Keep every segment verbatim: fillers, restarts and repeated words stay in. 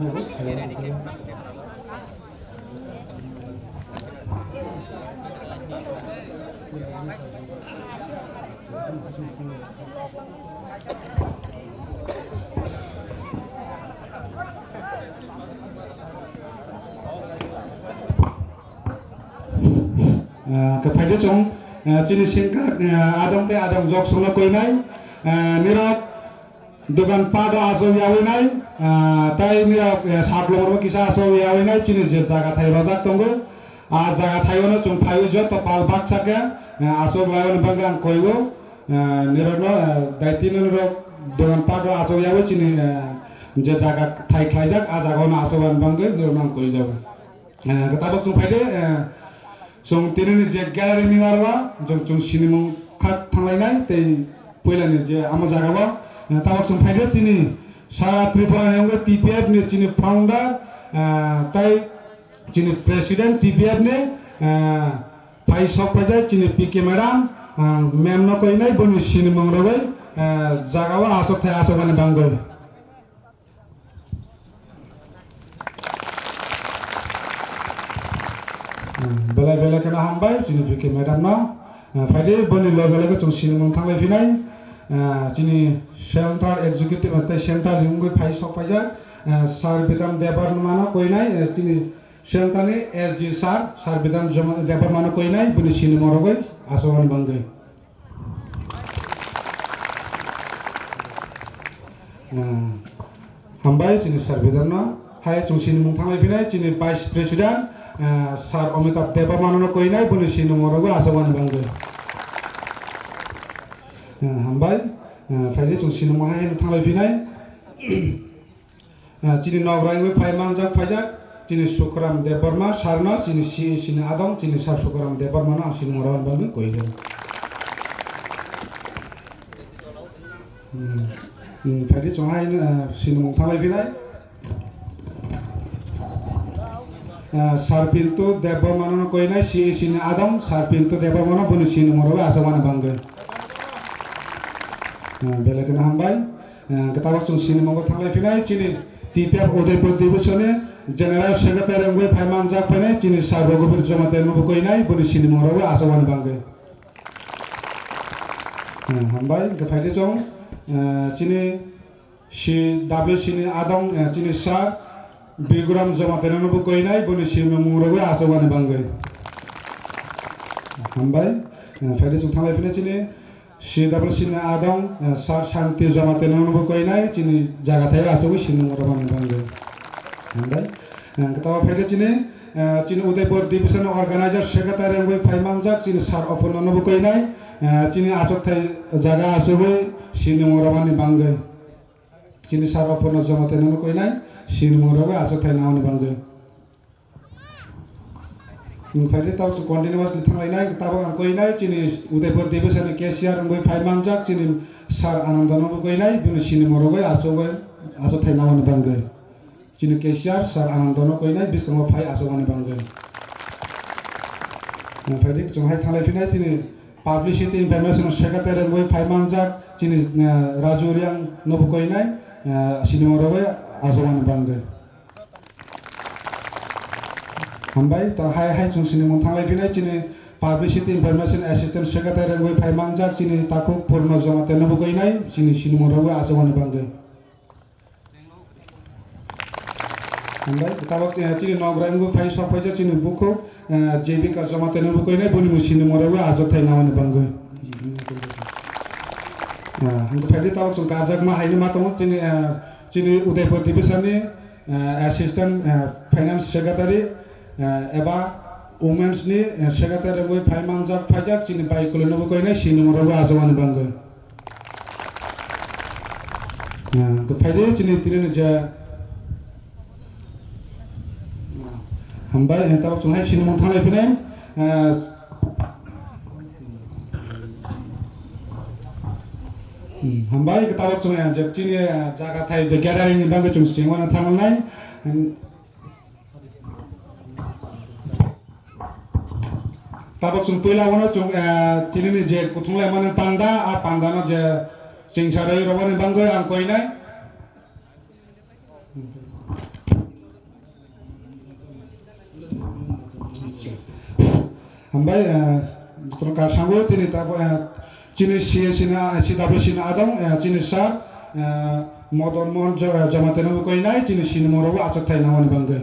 Ah, khe phaidi chwng, ah, chini sengkrak, ah, adong tei adong jok songno koinai, ah, nirok dogan pato aswk yawi nai, ah, tei nirok, eh, saklong rok kisa aswk yawi nai, chini je jaga thai rojak tongo, ah, jaga thaio no chwng phaiwi joto pal baksa khe, eh, aswk laiwi bagwi ang koigo, eh, nirok no, eh, daitino nirok dogan pato aswk yawi chini, eh, je jaga thai khlaijak, ah, jaga no aswk bagwi nirok no ang koijago. Eh, tabuk chwng phaide, eh, chwng tini ni je gallery ni aro chwng, chwng sinimung kha thanglainai tei puila ni je amo jaga o, eh, tabuk chwng phaide tini sara Tripura ni wngwi T P F ni chini founder, eh, tei chini president T P F ni, eh, phai sok paijak chini P K madam, eh, ma'am no koinai boni sinimung rogwi, eh, jaga o aswk thai aswk ani bangwi. Hmm, belai belai kheno hambai chini P K madam no. Ah, phaidi boni loge loge chwng sinimung thanglai phinai. Ah, chini central executive tei central ni wngwi phai sok paijak. Ah, Sir Bidhan Debbarma no koinai, eh, chini central ni S G sir, Sir Bidhan Joma-, Debbarma no koinai, bini sinimung rogwi aswk ani bangwi. Hmm. Hambai chini Sir Bidhan no. Hai chwng sinimung thanglai phinai chini Vice President, eh, Sir Amitabh Debbarma no koinai boni sinimung rogwi aswk ani bangwi. Eh, hambai, eh, phaidi chwng sinimung hai thanglai phinai. Ah, chini nogra wngwi phai manjak phaijak, chini Sukaram Debbarma sir no, chini C E C ni adong, chini Sir Sukaram Debbarma no ang sinimung rogwi bagwi koi jago. Hmm. Hmm, phaidi chwng hai, ah, sinimung thanglai phinai. Ah, Sir Pintu Debbarma no koinai, C E C ni adong, Sir Pintu Debbarma no boni sinimung rogwi aswk ani bangwi. Ah, belai kheno hambai. Eh, tabuk chwng sinimungo thanglai phinai chini T P F Udaipur Division ni General Secretary wngwi phai manjak phainai chini Sir Raghuveer Jamatia no bo koinai boni sinimung rogwi aswk ani bangwi. Eh, hambai, hwnkhe phaidi chwng, eh, chini C W C ni adong, eh, chini Sir Biguram Jamatia no bo koinai boni sinimung rogwi aswk ani bangwi. Hambai, eh, phaidi chwng thanglai phinai chini C W C ni adong, eh, Sir Shanti Jamatia no bo koinai chini jaga thai aswkwi sinimung rogwi bangwi. Hambai. Eh, tabuk phaidi chini, eh, chini Udaipur Division Organizer Secretary wngwi phai manjak chini Sir Opunno no bo koinai, eh, chini achukthai jaga aswkwi sinimung rogwi bangwi. Chini Sir Opunno Jamatia no bo koinai sinimung rogwi achukthai nangmani bangwi. Phaidi tabuk chwng continuously thanglainai, tabuk ang koinai chini Udaipur Division ni cashier wngwi phai manjak chini Sir Ananda no bo koinai, bini sinimung rogwi aswkwi, aswk thai nangmani bangwi. Chini cashier Sir Ananda no koinai, bwskango phai aswkmani bangwi. Phaidi chwng hai thanglai phinai chini Publicity Information Secretary wngwi phai manjak chini, eh, Raju Reang no bo koinai, eh, sinimung rogwi aswkmani bangwi. Hambai, to hai, hai chwng sinimung thanglai phinai chini Publicity Information Assistant Secretary wngwi phai manjak chini takhuk Purno Jamatia no bo koinai chini sinimung rogwi aswkmani bangwi. Hambai, tabuk, eh, chini nogra wngwi phai sok phaijak chini bukhuk, eh, Jebika Jamatia no bo koinai boni sinimung rogwi aswk thai nangmani bangwi. Eh, hwnkhe phaidi tabuk chwng karjakma haino ma tongo chini, eh, chini Udaipur Division ni, eh, Assistant, eh, Finance Secretary, eh, eba Women's ni, eh, Secretary wngwi phai manjak phaijak chini bai kwlwino bo koinai sinimung rogwi aswkmani bangwi. Eh, to phaidi chini tini ni je, hambai, eh, tabuk chwng hai sinimung thanglai phinai, eh, Hmm, hambai, tabuk chwng, eh, je chini, eh, jaga thai je gathering ni bagwi chwng singwana thangnai. Hmm. Tabuk chwng puila wano chwng, eh, chini ni je kuthung lai mani panda, a panda no je chingsa rwi rwani bagwi ang koinai. Hambai, eh, Doctor Karsango, tini tabo, eh, chini C A C ni, C W C ni adong, eh, chini sir, eh, Madan Mohan Jo-, eh, Jamatia no koinai, chini sinimo rogo achuk thai nangmani bangwi.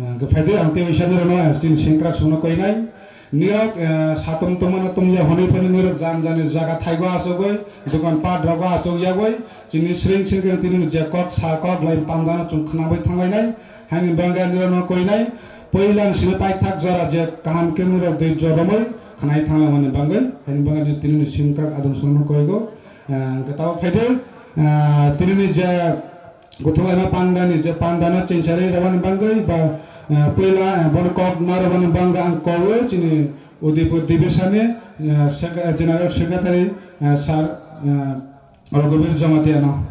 Eh, khe phaidi ang tei uisa nirokno, eh, chini sengkrak songno koinai. Nirok, eh, satung tongmano tongya hwnwi phano nirok jan jani jaga thaigo achugwi, dokan pat rogo achuk yagwi, chini sring sring khe tini je kok sa kok lai pangano chwng khnabwi thanglainai. Haini bangwi nirokno koinai. Puila sini paithak jora je kaham khe nirok dui joromwi khnai thanglaimani bangwi. Haini bangwi tini sengkrak adong songno koigo. Eh, khe tabo phaidi, eh, tini je Guthung laima panda ni je panda no chinchari rwani bangwi ba, eh, puila, eh, bono kok narwani bangwi ang kowo chini Udaipur division ni, eh, sec-, eh, general secretary, eh, sir, eh, Raghuveer Jamatia no.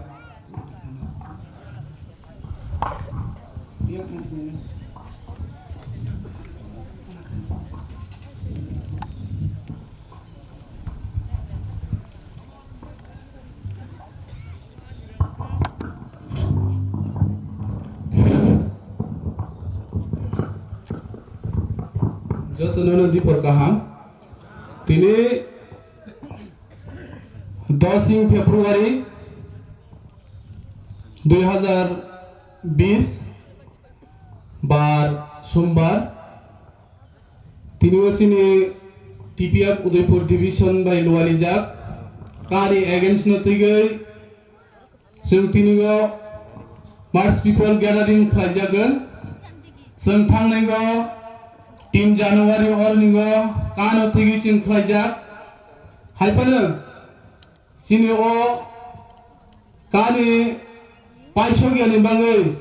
Jotono no dipor kaham. Tini dosing February dui hazar bis bar Sombar. Tini o chini T P F Udaipur Division bai lualijak kari against no twigwi chwng tini o mass people gathering khlaijago. Chwng thangnai o tin January orni o kano twigwi chwng khlaijak. Hai phano chini o kani paisok yani bagwi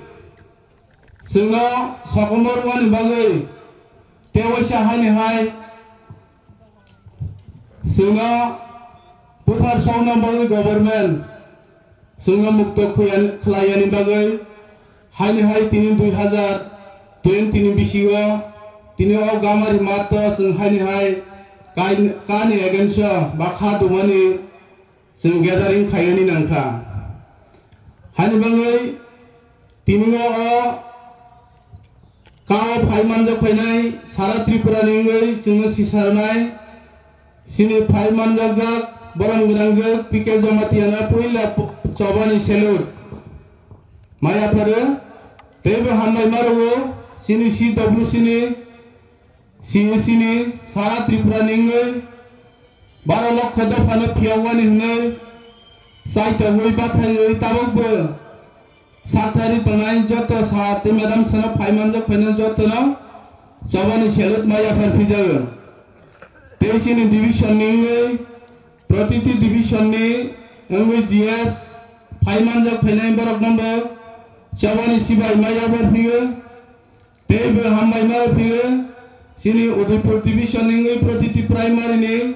Chwngno sokomor wngmani bagwi tei waisa haini hai chwngno buthar sokna bagwi government chwngno mukto khuyan-, khlaiyani bagwi haini hai tini dui hazar twenty ni bisingo tini o Gamari mato chwng haini hai kain-, kani against o ba kha dumani chwng gathering khaiyani nangkha. Haini bagwi tini o, o kao phai manjak phainai sara Tripura ni wngwi chwngno sisarnai chini phai manjakjak borom gwnangjak P K Jamatia no puila po-, chobani salute. Maya pharo teibo hambai marogo chini C W C ni C A C ni sara Tripura ni wngwi baro lokho dophano phiyogwani hwnwi chaitogwi bathaiwi tabukbo sakthari tongnai joto sir tei madam sano phai manjak phainai jotono chobani salute ma yaphar phijago. Tei chini division ni wngwi protiti division ni wngwi G S phai manjak phainai borokno bo chobani sibai ma yaphar phio. Tei bo hambai ma phio chini Udaipur division ni wngwi protiti primary ni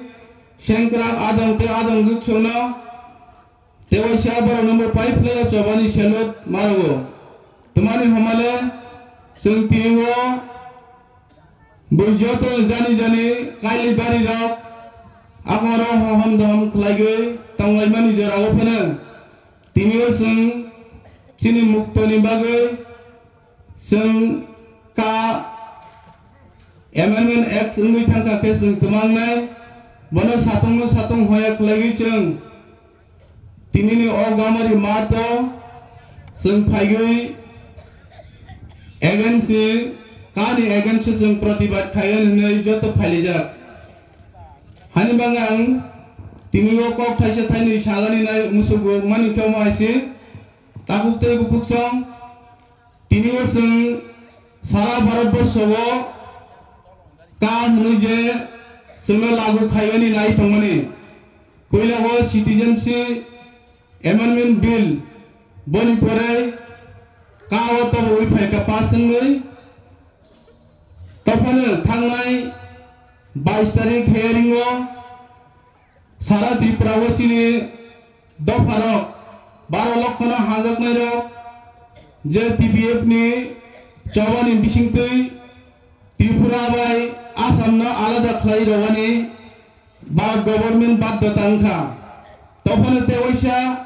sengkrak adong tei adong gukchokno tei waisa borok number five le chobani salute marogo. Twmani homale chwng tini o bui joto jani jani kaili bari rok akoro hohom dohom khlaigwi tonglaimani jorao phano tini o chwng chini muktoni bagwi Chwng ka Amendment Act wngwi thangkha khe chwng twmangnai, bono satungno satung hoya khlaiwi chwng tinini o Gamari mato chwng phaiwi against ni, kani against o chwng protibad khaigani hwnwi joto phailijak. Hani bangwi ang tini o kok thaisa thainwi sagani nai musugo mani khe omo hai se takhuk tei bukhuk song. Tini o chwng sara Bharat borsho o ka hwnwi je chwngno lagu khaiyani nai tongmani. Puila o Citizenship Amendment Bill boni pore ka o tobo wi phaikha pass wngwi. Tophano thangnai bais tarik hearing o Sara Tripura o chini dopharok baro lokhono hajaknairok je T P F ni chobani bisingtwi Tripura bai Assam no alada khlai rwani ba government badhyota wngkha. Tophano tei waisa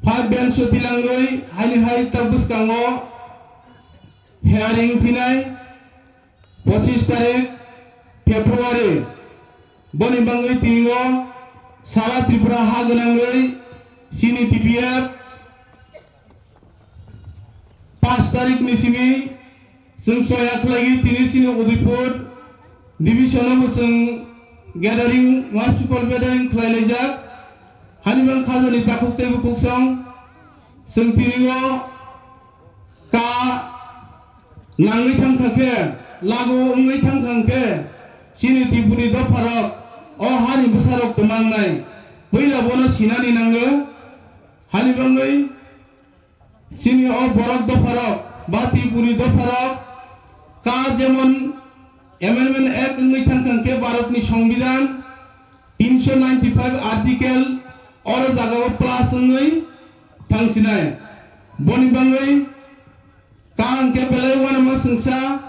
five bench o tilangwi haini hai ta bwskango hearing phinai pochis tarik February. Boni bangwi tini o sara Tripura ha gwnangwi chini T P F pash tarik ni simi chwng choya khlaiwi tini chini Udaipur division o bo chwng gathering, mass people gathering khlai laijak. Hani bang khajani takhuk tei bukhuk song chwng tini o ka nangwi thang kha khe, lagu wngwi thang kha khe, chini Tripuri dopharok o hani bwsarok kwmangnai. Puila bono sinani nango. Hani bangwi chini o borok dopharok ba Tripuri dopharok ka jemon Amendment Act wngwi thang kha khe Bharatni Songbidan tinsho ninety five article oro jagao plus wngwi thangsinai. Boni bangwi ka hwnkhe belai uanama swngsa,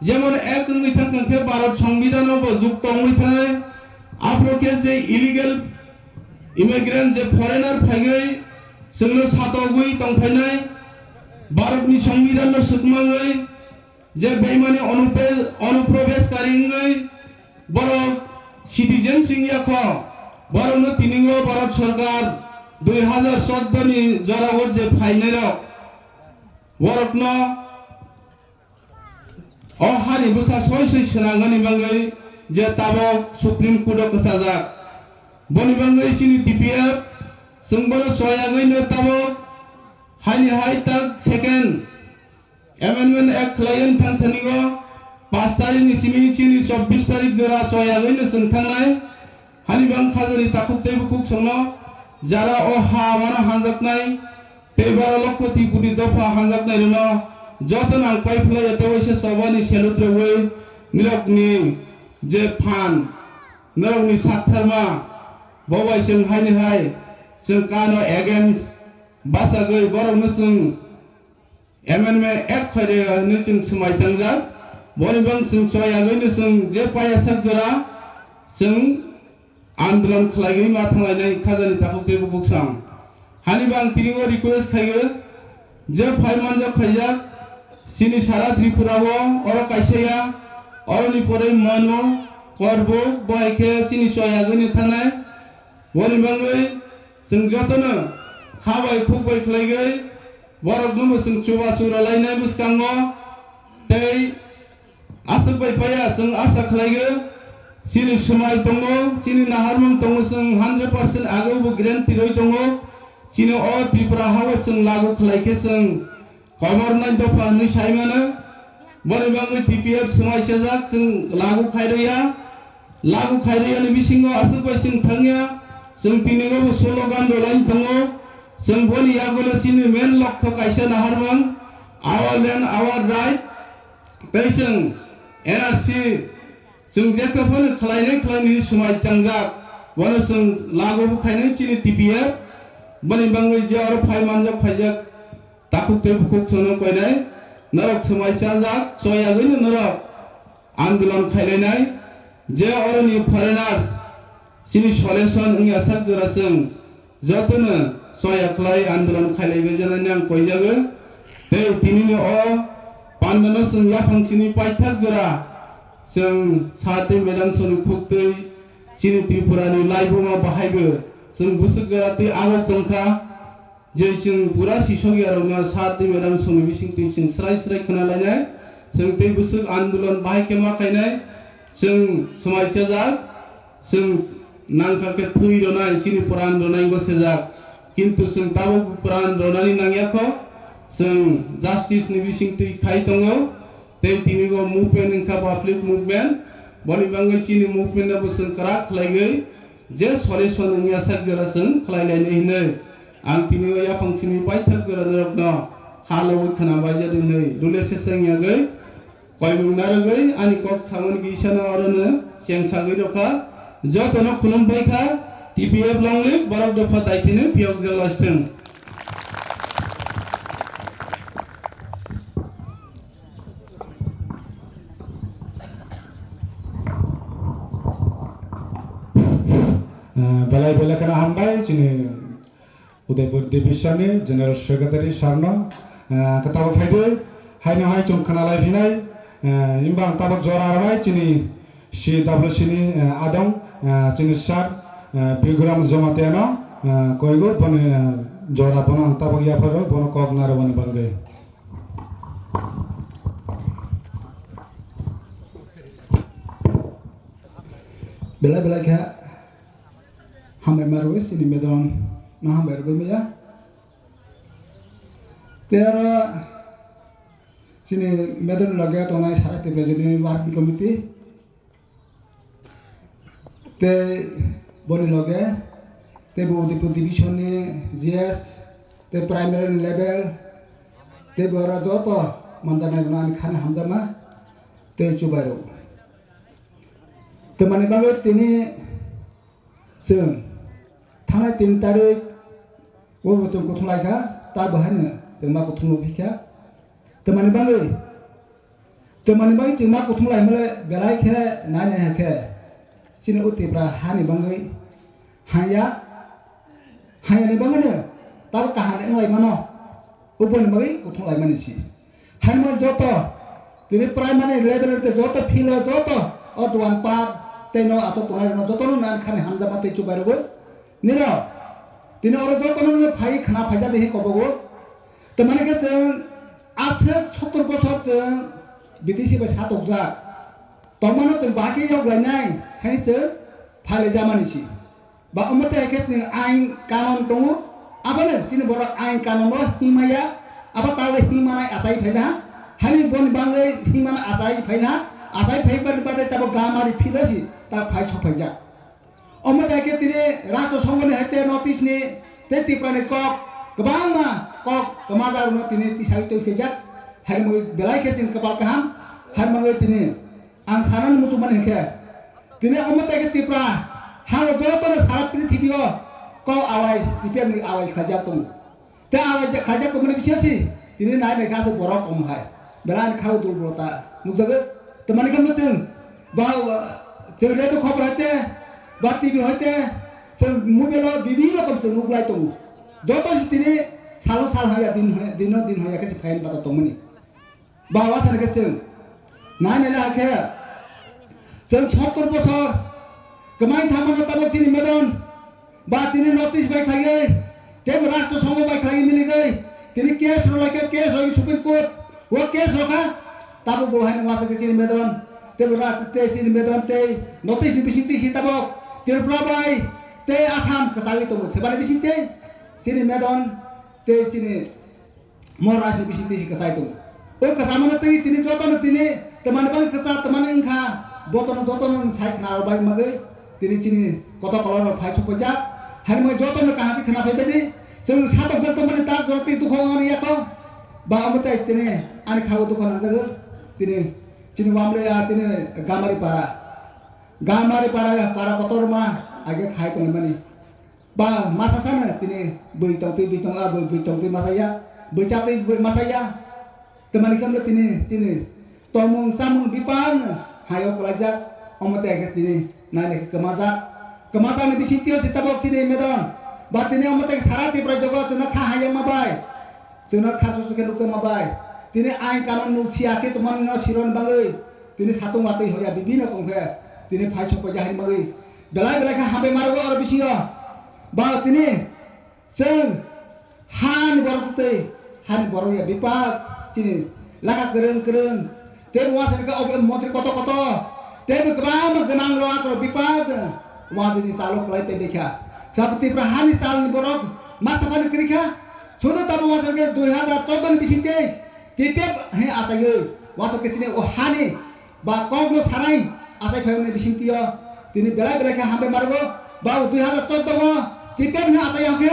jemon ek wngwi thang kha khe Bharat Songbidan o bo juk tongwi thanai. Aphuru khe je illegal immigrant je foreigner phaigwi chwngno satogwi tongphainai, Bharatni Songbidan no swkmangwi je beimani onupe-, onuprobeshkari wngwi borok citizen sing ya kho, borokno tini o Bharat Sarkar dui hazar chordo ni jorao je phainairok, borokno o hani bwsa soi soi swnangani bagwi je tabok Supreme Court o kwchajak. Boni bagwi chini T P F chwng bono choyagwino tabok hani hai tak second Amendment Act khlaiwi thang thani o pash tarik ni simi chini chobbish tarik jora choyagwino chwng thangnai. Hani bang khajani takhuk tei bukhuk songno jara o ha mano hanjaknai tei baro lokho twi koti dopha hanjaknai rwno jotono ang pai phlai ya tei waisa chobani salute rwui nirokni je phan nirokni saktharma bo bai chwng haini hai chwng kano against bachagwi borokno chwng Amendment Act khairwi hwnwi chwng swmai tangjak. Boni bang chwng choyagwino chwng je paya sak jora chwng andolon khlaigwi ma thanglainai khajani takhuk tei bukhuk sam. Hani bang tini o request khaiyo je phai manjak khaijak chini sara Tripura o oro kaisa ya oroni pore Manu, Korbuk, bohai khe chini choyagwino thangnai. Boni bangwi chwng jotono kha bai khuk bai khlaigwi borokno bo chwng chubachu rwlainai bwskango tei aswk bai paya chwng asa khlaigwi chini swmai tongo, chini naharmung tongo, chwng hundred percent agwi bo guarantee rwi tongo. Chini o Tripura hao chwng lagu khlai khe chwng Kobornai dopha hwnwi sai mano. Boni bagwi T P F swmai chajak chwng lagu khairwya. Lagu khairwya ni bisingo aswk bai chwng thangya. Chwng tini o slogan rwlaini tongo. Chwng boni yagulo chini main lokho kaisa naharmung, our land, our right. Tei chwng N R C chwng jekhe phano khlainai khlainai swmai changjak. Bono chwng lagu bwkhainai chini T P F. Boni bagwi je oro phai manjak phaijak. Takhuk tei bukhuk chwngno koinai, norok swmai chajak, choyagwino norok andolon khailainai, je oroni foreigners chini solution wngya sak jora chwng jotono choya khlai andolon khailaibai janani ang koijago. Tei tinini o pandano chwng yaphang chini paithak jora chwng sir tei madam soni khuktwi chini Tripurani laibuma bahaibo chwng bwswk jora twi agok tongkha. Je chwng pura sisok yarokno sir tei madam songni bisingtwi chwng srai srai khna lainai, chwng tei bwswk andolon bahai khe ma khainai, chwng swmai chajak, chwng nangkha khe thwi rwnai, chini pran rwnai wngbo sejak, kintu chwng tabuk pran rwnani nangya kho, chwng justice ni bisingtwi khai tongo. Tei tini o movement wngkha public movement, boni bagwi chini movement no bo chwng kwrak khlaigwi je solution wngya sak jora chwng khlai lainai hinwi ang tini o yaphang chini paithak jora norokno halogwi khna baijak hinwi rule seseng yagwi koimung narwgwi ani kok thamani bisano orono chengsagwi rokha. Jotono khulum bai kha, T P F long live, borok dopha daitino phiyok jaglasthwng. Eh, belai belai kheno hambai chini Udaipur Division ni General Secretary sir no, ah, khe tabuk phaidi, haino hai chwng khna lai phinai, ah, himba ang tabuk jora rwnai chini C W C ni, ah, adong, ah, chini sir, ah, Bikram Jamatia no, ah, koigo boni, ah, jora bono ang tabuk yapharo bono kok narwkmani bagwi. Belai belai khe hambai ma rwui chini medon no hambai rwui maya. Tei aro chini medon loge tongnai Sara Tripura Jyoti ni Working Committee. Tei boni loge tei bo Udaipur Division ni G S tei primary level tei bo aro joto manjaknai rwno ani khani hamjakma tei chubairok. Tei mani bagwi tini chwng thangnai tin tarik o bo chwng kuthum lai kha, ta bo haino chwng ma kuthum phi kha. Tei mani bagwi, tei mani bagwi chwng ma kuthum lai mole belai khe nai nai khe chini o Tripura hani bagwi hanya, hanya ni bagwi no tabo kaham ni wng lai mano, o boni bagwi kuthum lai mani si. Haino joto tini primary level te joto philo joto o dogan pat tei no asok tongnai rok joto no nan khani hamjakma tei chubai rwgwi nino tini oro joto no phai khna phaijak de hi kobogo. Tamani khe chwng aswk sottor bosor chwng B D C bai satokjak tongmano chwng bahai khe yok lainai hai chwng phai lai jamani si. Ba omo tei khe chini ain kanon tongo, abono chini borok ain kanono himaya, abo talo himanai achai phaina, hani boni bagwi himano achai phaina, achai phai bade bade tabo gamari philo si ta phai sophaijak. Omo tei khe tini rastro songoni hai tei notice ni tei Tripura ni kok kwbangma kok kwmajarokno tini tisai twi phaijak, hani mungwi belai khe chini kwpal kaham, hani mungwi tini Ang sanani muchungmani hinkhe, tini omo tei khe Tripura hao jotono sara prithibi o kok awai, T P F ni awai khlaijak tongo. Tei awai je khlaijak tongmani bisingsi tini nai nai khe aswk borok omo hai belai ani kha o dulbolota nukjago. Tamani khe mwchwng ba, chwng radio khobor hai te ba T V hai te chwng mobile o bibhinno rokom chwng nuklai tongo. Joto se tini salo sal haya din, dino din haya khe se phaiyani bata tongmani. Ba wasani khe chwng nai nai lai khe chwng sottor bosor kwmai thangmano tabuk chini medon ba tini notice bai khlaiwi teibo rastro songho bai khlaiwi miligwi tini case rwlai khe case rwlai Supreme Court o case rwkha tabuk bo haino wasani khe chini medon teibo rastro tei chini medon tei notice ni bisingtwi si tabuk Tripura bai tei Assam kwchagwi tongo thebani bisingtwi chini medon tei chini Mo rajni bising tei si kwchai tongo. O kwchamano tei tini jotono tini twmani bagwi kwcha twmani wngkha, botono jotono sai khna bai bagwi tini chini koto kolorok phai sokphaijak. Hani moi jotono kaham khe khna phaibaidi chwng satokjak tongmani tak jora tei dukha wngmani yato. Ba omo tei tini ani khago dukha nangjago. Tini chini wamle ya tini Gamari para. Gamari para, para kotorma age khai tongmani. Ba masa sana tini bui tong twi bui tong a bui bui tong twi masa ya bui cha twi bui masa ya. Tamani khamle tini tini tomung samung bipang hayo kwlaijak omo tei khe tini nai nai khe kwmajak. Kwmajak ni bising tio si tabok chini medon ba tini omo tei sara Tripura jogo chwngno kha hayang ma bai chwngno kha susu khe nukjak ma bai tini ain kanon nuk sia khe tongmani no siron bagwi tini satung watwi hoya bibino tong khe tini phai sokphaija hai bagwi. Belai belai khe hambai marugo oro bisingo. Ba tini chwng hani borok tei hani borok ya bipak chini laka kwrwng kwrwng. Tei bo wasani khe obo montri koto koto. Tei bo kwbangma gwnang lo akorok bipak. Wajini chalo kwlai paibaikha. Sabo Tripura hani chalni borok masa phani kwrwikha. Sono tabo wasani khe dui hazar choudo ni bising tei T P F he achaiwi. Wasok khe chini o hani ba kokno sanai achai phaimani bisingtwi o tini belai belai khe hambai marugo. Ba dui hazar choudo o T P F ni achai hwnkhe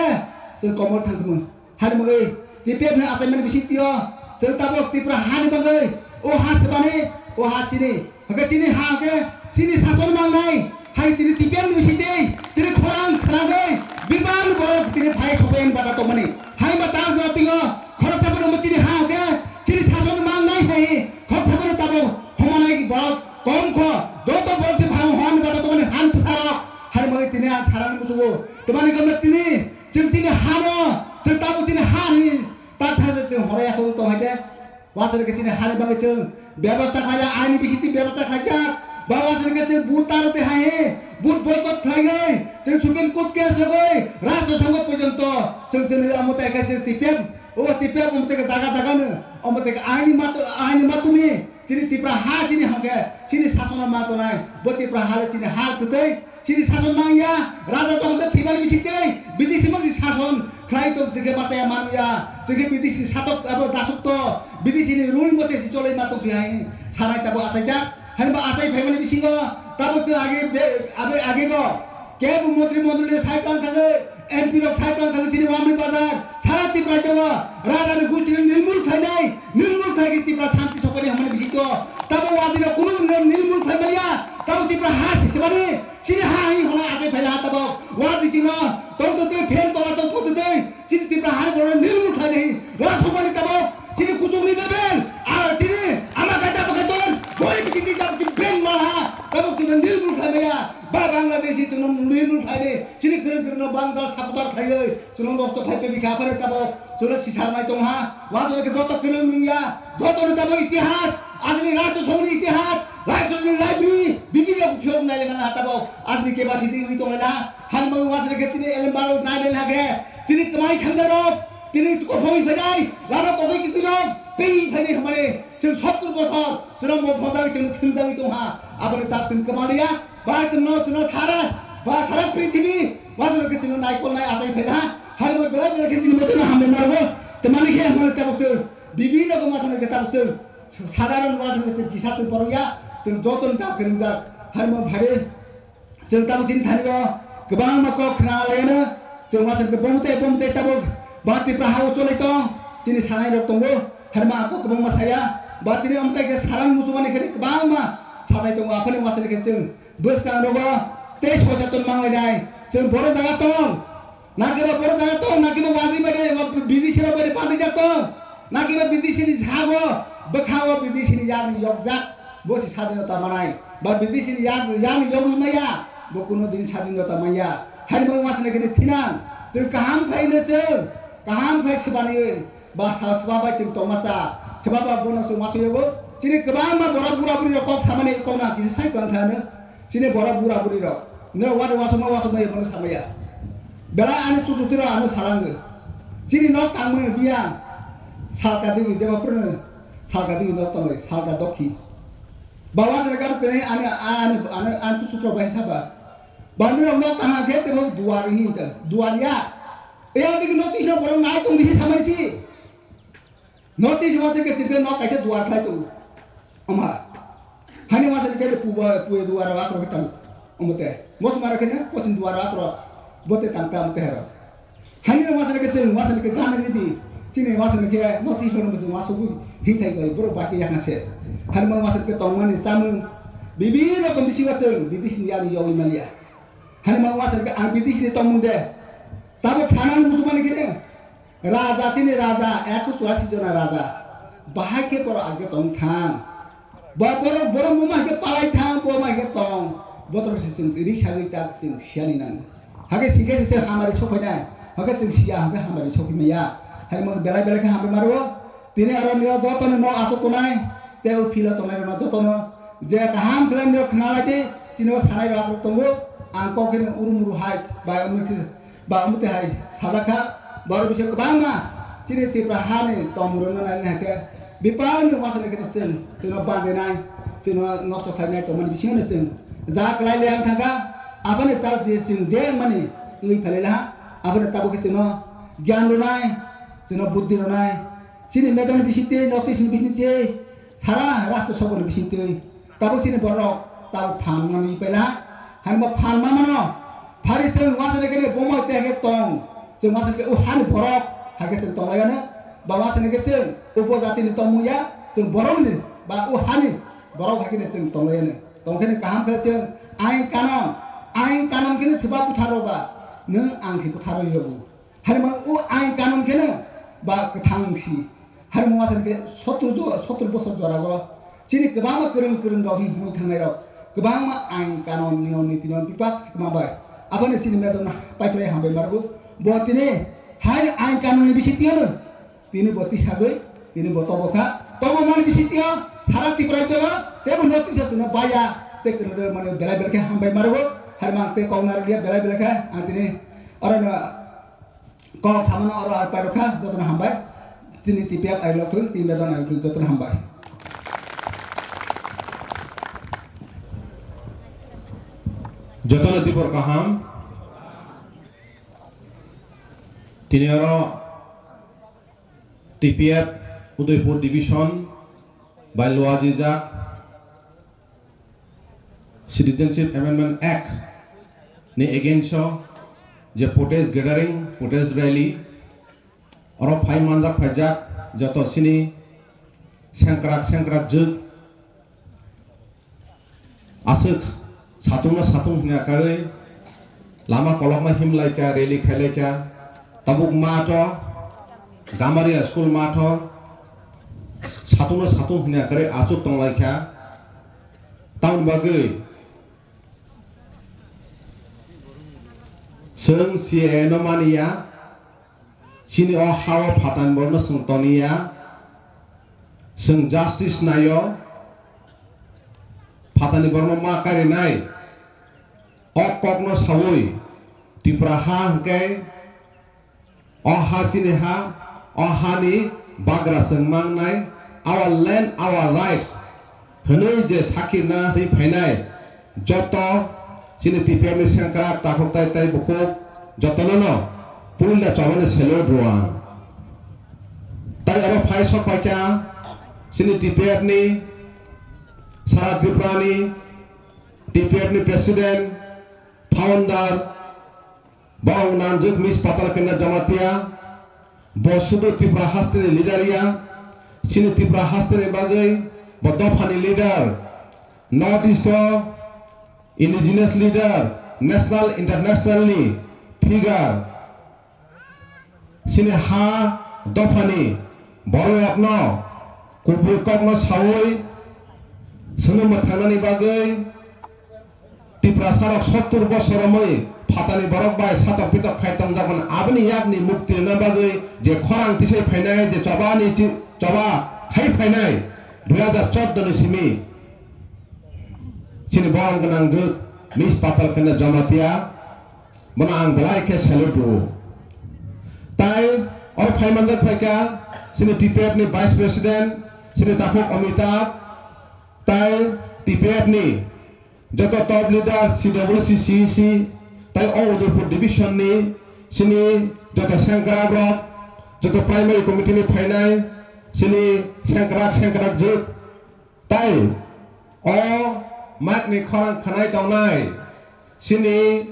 chwng komol thangkhumu. Hani bagwi T P F ni achaimani bisingtwi o chwng tabuk Tripura hani bagwi o ha sebani o ha chini hwnkhe chini ha hwnkhe chini sason mangnai hai tini T P F ni bisingtwi tini khorang khwnagwi bibang borok tini phai sophaiyani bata tongmani hai ma ta jora twi o khoroksa bono chini ha hwnkhe chini sason mangnai hai. Khoroksa bono tabuk homanai borok kom kho, joto borok se phango hon bata tongmani han bwsarok. Hani bagwi tini ang sanani muchungo. Tamani gamla tini chwng chini hano Aswk khe chini hani bagwi chwng bebostha khlai, aini bisingtwi bebostha khlaijak. Baba aswk khe chwng vote taro twi hai, vote boycott khlaiwi, chwng Supreme Court case rogwi, Rashtra Sangha porjonto chwng chwngwi omo tei khe chwng T P F, o T P F omo tei khe jaga jaga no, omo tei khe aini mat-, aini matumi, chini Tipra ha chini hwnkhe, chini sasono ma tonai, bo Tipra ha le chini ha kwtwi, chini sason mangya, raja tongde thwimani bisingtwi, bidisi mangsi sason khlai tong, chwngkhe machaya manliya, chwngkhe bidisini satok abo dasukto, bidisini rule mote si cholai ma tongsi hai, sanai tabo achaijak, hainba achai phaimani bisingo, tabo chwng age be-, abe agego, kebo montri mondoli sai tlang thangwi, M P rok sai tlang thangwi chini wamni bazar, sara Tripura jaga, rajani gustini nirmul khlainai, nirmul khlaigwi Tripura santi sokoni hamani bisingto, tabo wadiro kunu nirmul khlaimaliya, tabo Tripura ha sisibani, chini ha hi hwnwi achai phaila ha tabok. Wa ji chino tong twi twi fan tola tong twi twi chini Tripura hai borok nirmul khlai di. Wa sumani tabok chini kuchukni level. Ar tini ama kaita pakai ton. Gori bikin di jab chini fan mal ha. Tabok chini nirmul khlai maya. Ba Bangladeshi chini nirmul khlai di. Chini kwrwng kwrwngno bang dal supporter khlaiwi. Chwng nosto khai pe bikha phare tabok chwng sisar nai tong ha. Wa chwng ke joto kwrwng nung ya. Joto ni tabok itihas. Ajini Rashtra Sangha ni itihas. Rashtra ni library. Bibili ya phiyok nai le mana tabok. Ajini ke basi di wi tong la. Han mang wa chwng ke tini elem baro nai le lage. Tini kmai khangda rok. Tini ko phoi phainai. Lama ko ki tino. Pei phainai hamani. Chwng sottur bochor. Chwng mo phota wi tong thung da wi tong ha. Aboni tak tun kmaliya. Ba tino tino sara. Ba sara prithibi. Wa chwng ke tino nai ko nai atai phaina. Harmo belai belai khe chini motono hambai marbo. Temani khe hambai tabok chwng. Bibino ko masano khe tabok chwng. Sadharon wajwng khe chwng kisa chwng borok ya. Chwng jotono ta kwrwngjak. Harmo phare. Chwng tabok chini thani o kwbangma kok khna laino. Chwng wajwng khe bomte bomte tabok. Ba Tripura hao cholai tong. Chini sanai rok tongo. Harma kok kwbangma saya. Ba tini omtai khe sarang muchungmani khe kwbangma satai tongo. Aphani wajwng khe chwng. Bwskang rogo tei soseton manglai nai. Chwng boro jaga tong. Nakiba boro jaga tong, nakiba wagwi bai de, B D C rok bai de pandi jak tong. Nakiba B D C ni sago, bwkha o B D C ni yak ni yokjak, bo si sadinota manai. Ba B D C ni yak, yak ni yogwi maya, bo kuno din sadinota maya. Hani bo wasna kene thinan, chwng kaham khai no chwng, kaham khai swbani, ba sa swba bai chwng tongma cha, swba ba bono chwng wasu yogo. Chini kwbangma borok bura buri rok kok samani kok na kisa sai kwlang thano. Chini borok bura buri rok. Nino wadi wasukma wasukma ya bono samaya. Belai ani chuchu tiro ano salango. Chini nok tangmani biya. Salka digi deba purno. Salka digi nok tangmani. Salka dokhi. Bawa sere kar tene ani ani ani ani chuchu tiro bai saba. Bani rok nok tanga ke tebo duar hi ta. Duar ya. E ani digi nok tiro borok nai tong digi samai si. Notice wase ke tibde nok kaisa duar khlai tongo. Ama. Hani wase ke puba puye duar wa tro tang. Omote. Mos mara kene kosin duar wa tro. Bote tang tang te hero. Hani wase ke sen wase ke gana gidi. Sini wase ke notice no musu wasu bu. Hitai kai bro baki yakna se. Hani mo wase ke tongmani samu. Bibi no kom bisi wase bibi sin ya yo malia. Hani mo wase ke ang bibi sin tongmunde. Tabo thanan musu mani kene. Raja chini raja, ekso churasi jona raja. Bahai khe borok agre tong thang. Ba borok, borok buma khe palai thang, buma khe tong. Botor se chwng ri sagwi tak chwng siani nang. Hake singke se hamari sokoi nai. Hake chwng siya, hake hamari sokoi maya. Hai mo belai belai khe hambai maro. Tini aro nio jotono no asok tonai. Tei o phila tonai rokno jotono. Je kaham khlai nio khna lai tei chini o sanai rok tongo. Ang kok khe urum uru hai. Bai omni khe Ba omo twi hai sajak kha, borok bisa kwbangma chini Tripura hani tongmung rokno naina hai khe bipang ni uansuknai khe chwng, chwngno bandainai, chwngno nosto khlainai tongmani bisingo no chwng ja kwlai le wng thang kha. Aboni tal je chwng je wngmani wngwi phalai laha, aboni tabuk khe chwngno gyan rwnai, chwngno buddhi rwnai, chini medani bisingtwi, notice ni bisingtwi, sara rashtra sokoni bisingtwi. Tabuk chini borok tabuk phan manwi paila. Hani bo phan ma mano. Phari chwng uansuknai khe bomo tei khe tong. Chwng uansuknai khe o hani borok hai khe chwng tonglaiyano. Ba uansuknai khe chwng upojati ni tongmung ya. Chwng borok ni ba o hani borok hai khe chwng tonglaiyano. Tongkhe ni kaham khe chwng ain kanon. Ain kanon khe ni swba butharo ba. Nwng ang si butharo yobu. Harima o ain kanon kheno ba kwthang si. Harima wngkha khe sottor jo-, sottor bosor jorago chini kwbangma kwrwng kwrwng rok hi himwi thangnai rok kwbangma ain kanon niyom niti no bipak si kwma bai. Abono chini medom paiplai hambai margo. Bo tini hai ain kanon ni bisi tiyano tini bo tisagwi tini bo tobo kha. Tobo mani bisingtwi o sara Tripura jora tebo notice chwngno baya tei kwrwngno mane belai belai khe hambai marugo. Harmang tei kok narwkya belai belai khe ang tini oro no kok samano oro ar pairokha jotono hambai. Tini T P F ai lok tini beton ai jotono hambai. Jotono dibor kaham. Tini oro T P F Udaipur Division bai luajijak Citizenship Amendment Act ni against o je protest gathering, protest rally oro phai manjak phaijak joto sini sengkrak sengkrak jwk aswk satung no satung hwnwi akarwi lama kolokma himlaikha, rally khailaikha, tabuk matho, Gamaria school matho satung no satung hwnwi akarwi achuk tonglaikha. Tamoni bagwi chwng C A A no maniya, chini o ha-o phatani borokno chwng toniya, chwng justice naio, phatani borokno ma karinai. O kokno saui Tripura ha hwnkhe o ha chini ha, o hani bagra chwng mangnai, our land, our rights hwnwi je sakirna thwi phainai joto chini T P F ni sengkrak takhuk tai tai bukhuk jotono no puila chobani salute rw ang. Tai oro phai sok paikha chini T P F ni sara Tripura ni T P F ni president, founder, bo ang nangjwk Miss Patal Kanya Jamatia, bo sudu Tripura haste ni leader ya, chini Tripura haste ni bagwi bo dopha ni leader, North East o indigenous leader, national, international ni figure. Chini ha dophani bororokno kubui kokno saui chwngno mwthangnani bagwi Tiprasarok sottur bosor romwi phatani borok bai satok pitok khai tongjakmani aboni yakni mukti rwna bagwi je khorang tisai phainai, je chobani chi-, choba khai phainai dui hajar chordo ni simi chini borok gwnang jwk Miss Patal Kanya Jamatia. Bono ang belai khe salute rwo. Tai oro phai manjak phaikha chini T P F ni Vice President, chini Takhuk Amitabh, tai T P F ni joto top leader C W C, C E C, tai o Udaipur Division ni chini joto sengkrak rok, joto Primary Committee ni phainai chini sengkrak sengkrak jwk. Tai o mic ni khorang khwnai tongnai chini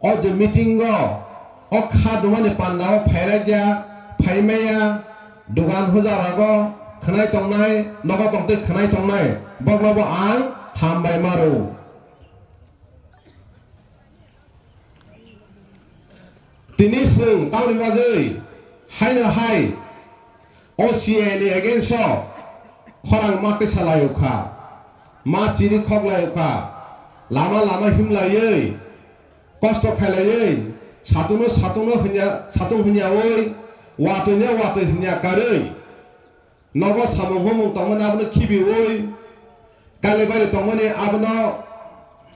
o je meeting o, o kha dumani panda o phairakya, phaimaya, dugan huja rago khwnai tongnai, nogo tongtwi khwnai tongnai, bokno bo ang hambai maro. Tini chwng tamoni bagwi haino hai o C A A ni against o khorang ma tisa lai kha, ma chiri khok lai kha, lama lama him laiwi, kosto khailaiwi, satungno satungno hwnya, satung hwnyawi, watwino watwi hwnya karwi. Nogo samung humung tongmani abono khibiwi, kali bari tongmani abono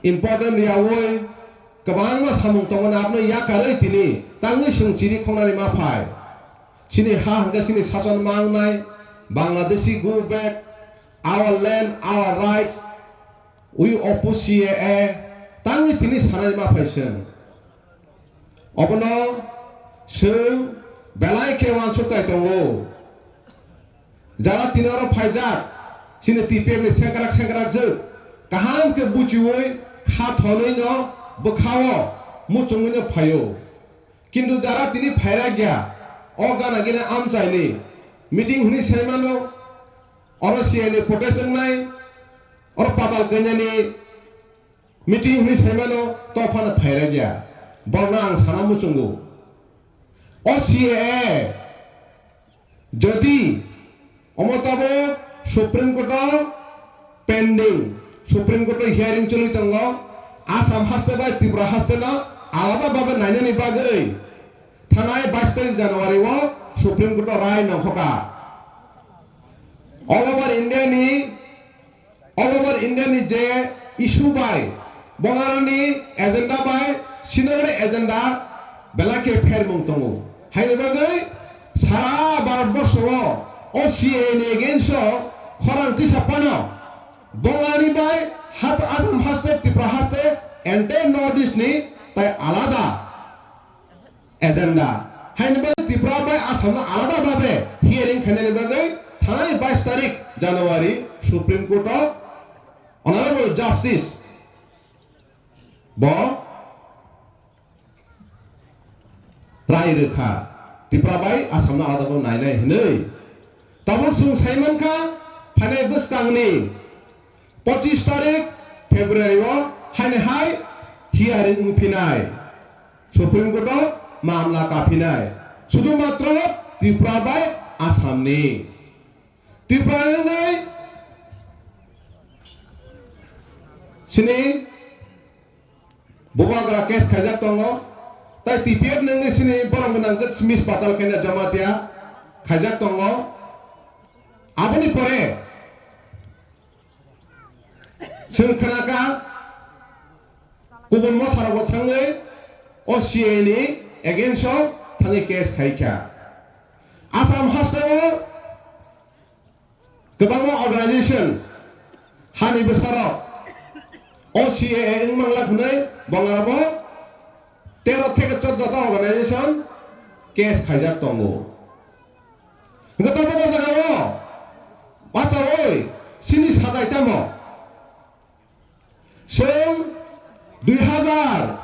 important riyawi, kwbangma samung tongmani abono yakarwi tini tangwi chwng chiri khongnani ma phai. Chini ha hwnkhe chini sason mangnai, Bangladeshi go back, our land, our rights, we oppose C A A, tangwi tini sanani ma phai chwng. Obono chwng belai khe uansuk tai tongo. Jara tini oro phaijak, chini T P F ni sengkrak sengkrak jwk, kaham khe buchiwi kha thonwi no bwkhao muchungwi no phaio. Kintu jara tini phairakya, o gana gini amchaini meeting hwnwi saimano, oro C A ni protest wngnai, oro Patal Kanyani meeting hwnwi saimano, to phano phairakya. Borokno ang sana muchungo. O C A A, jodi omo tabuk Supreme Court o pending, Supreme Court o hearing choli tongo, Assam haste bai Tripura haste no alada babe nainani bagwi thanai bais tarik January o Supreme Court o rai nongkhoka. All over India ni, all over India ni je issue bai, bongaroni agenda bai, sinogre agenda belai khe phermung tongo. Haini bagwi sara Bharat borsho o C A A ni against o khorang tisa phano bongaroni bai has-, Assam haste, Tripura haste, entire North East ni tai alada agenda. Haini bagwi Tripura bai Assam no alada babe hearing khainani bagwi thanai bais tarik January Supreme Court o Honorable Justice bo rai rwkha, Tripura bai Assam no alada bo nainai hinwi. Tabuk chwng saimankha, phainai bwskangni pochis tarik February o haini hai hearing wngphinai, Supreme Court o mamla kaphinai, sudhumatro Tripura bai Assam ni. Tripura ni wngwi sini bubagra case khaijak tongo, tai T P F ni wngwi sini borok gwnang Smith Patal khaina Jamatia khaijak tongo. Aboni pore chwng khnakha kubun motharogo thangwi o C A A ni against o thangwi case khaikha. Assam hasteo kwbangma organization hani bwsarok o C A A wng manglak hwnwi bongarabo tero theke choddo ta organization case khaijak tongo. Hwnkhe tabuk o jagao bachaui sini sajai tamo? Chwng dui hazar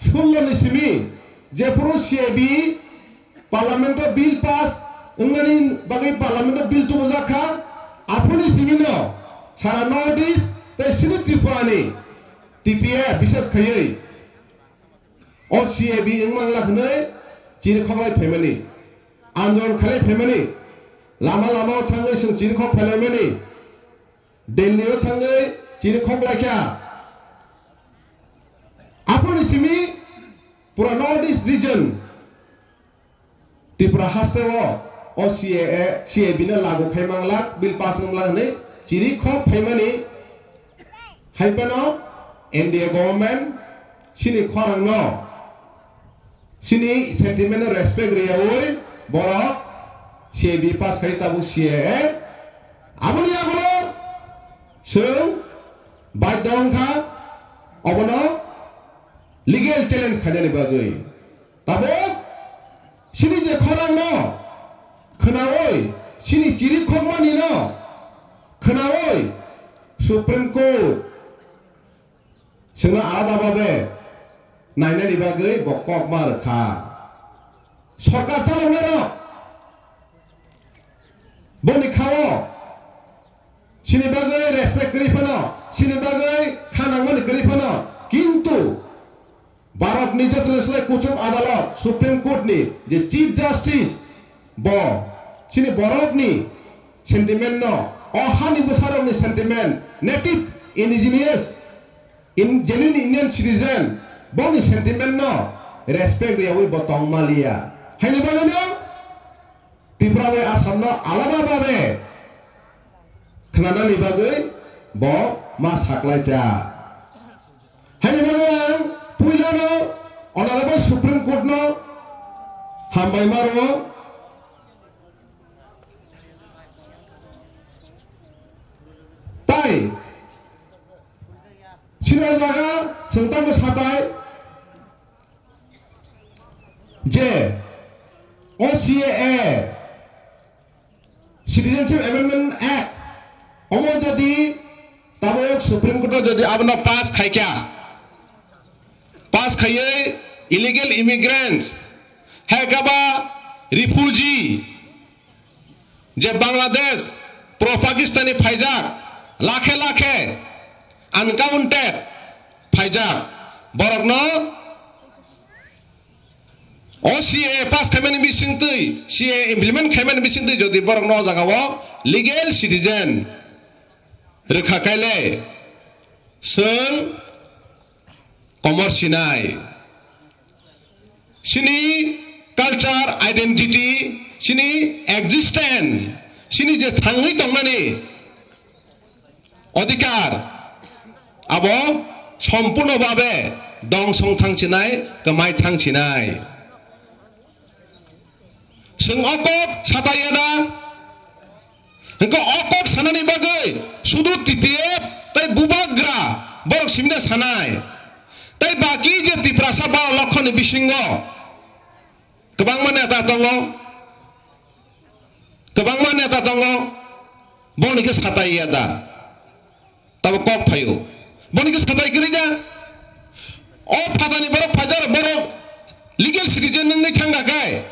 sullo ni simi jephuru C A B Parliament o bill pass wngmani bagwi Parliament o bill tubujak kha, aphuru ni simi no sara North East tei sini Tripura ni T P F bishes khaiwi o C A B wng manglak hwnwi chirikhok lai phaimani, andolon khalai phaimani, lama lama o thangwi chwng chirikhok phailaimani. Delhi o thangwi chirikhok laikha. Aphuru ni simi pura North East region Tripura haste o, o C A A, C A B no lagu khai manglak, bill pass wng manglak hwnwi chirikhok phaimani. Hai phano N D A government chini khorang no, chini sentiment no respect riyaui borok C A B pass khai tabuk C A A. Aboni yagulo chwng baidhyo wngkha obono legal challenge khainani bagwi. Tabuk chini je khorang no khwnaui, chini chirikhokmani no khwnaui Supreme Court chwngno alada babe nainani bagwi bo kokma rwkha. Sorkar chaloknairok boni khao chini bagwi respect kwrwi phano, chini bagwi kha nangmani kwrwi phano, kintu Bharatni joto slai kuchuk adalot, Supreme Court ni je Chief Justice, bo chini borokni sentiment no, o hani bwsarokni sentiment, native indigenous, in, genuine Indian citizen, boni sentiment no respect riyaui bo tongma liya. Haini bagwi no Tripura bai Assam no alada babe khwnanani bagwi bo ma saklai kha. Haini bagwi ang puilano Honorable Supreme Court no hambai ma rwo. Tai sino jaga chwng tamo satai je O C A A, Citizenship Amendment Act, omo jodi tabuk Supreme Court o jodi abono pass khaikha, pass khaiwi illegal immigrants, hai khe ba refugee, je Bangladesh, pro Pakistani phaijak, lakhe lakhe uncounted phaijak, borokno O C A pass khaimani bisingtwi, C A implement khaimani bisingtwi jodi borokno o jagao legal citizen rwkha kaile, chwng komor sinai. Chini culture, identity, chini existence, chini je thangwi tongnani odhikar, abo sompurno babe dongsong thangsinai, kwmai thangsinai. Chwng o kok sataiya da? Hwnkhe o kok sanani bagwi sudu T P F tei bubagra borok simi da sanai. Tei baki je Tiprasa baro lokhoni bisingo kwbangma neta tongo, kwbangma neta tongo, boni khe sataiya da? Tabo kok phaio. Boni khe satai kwrwi da? O phatani borok phaijak, borok legal citizen wngwi thangkha khe,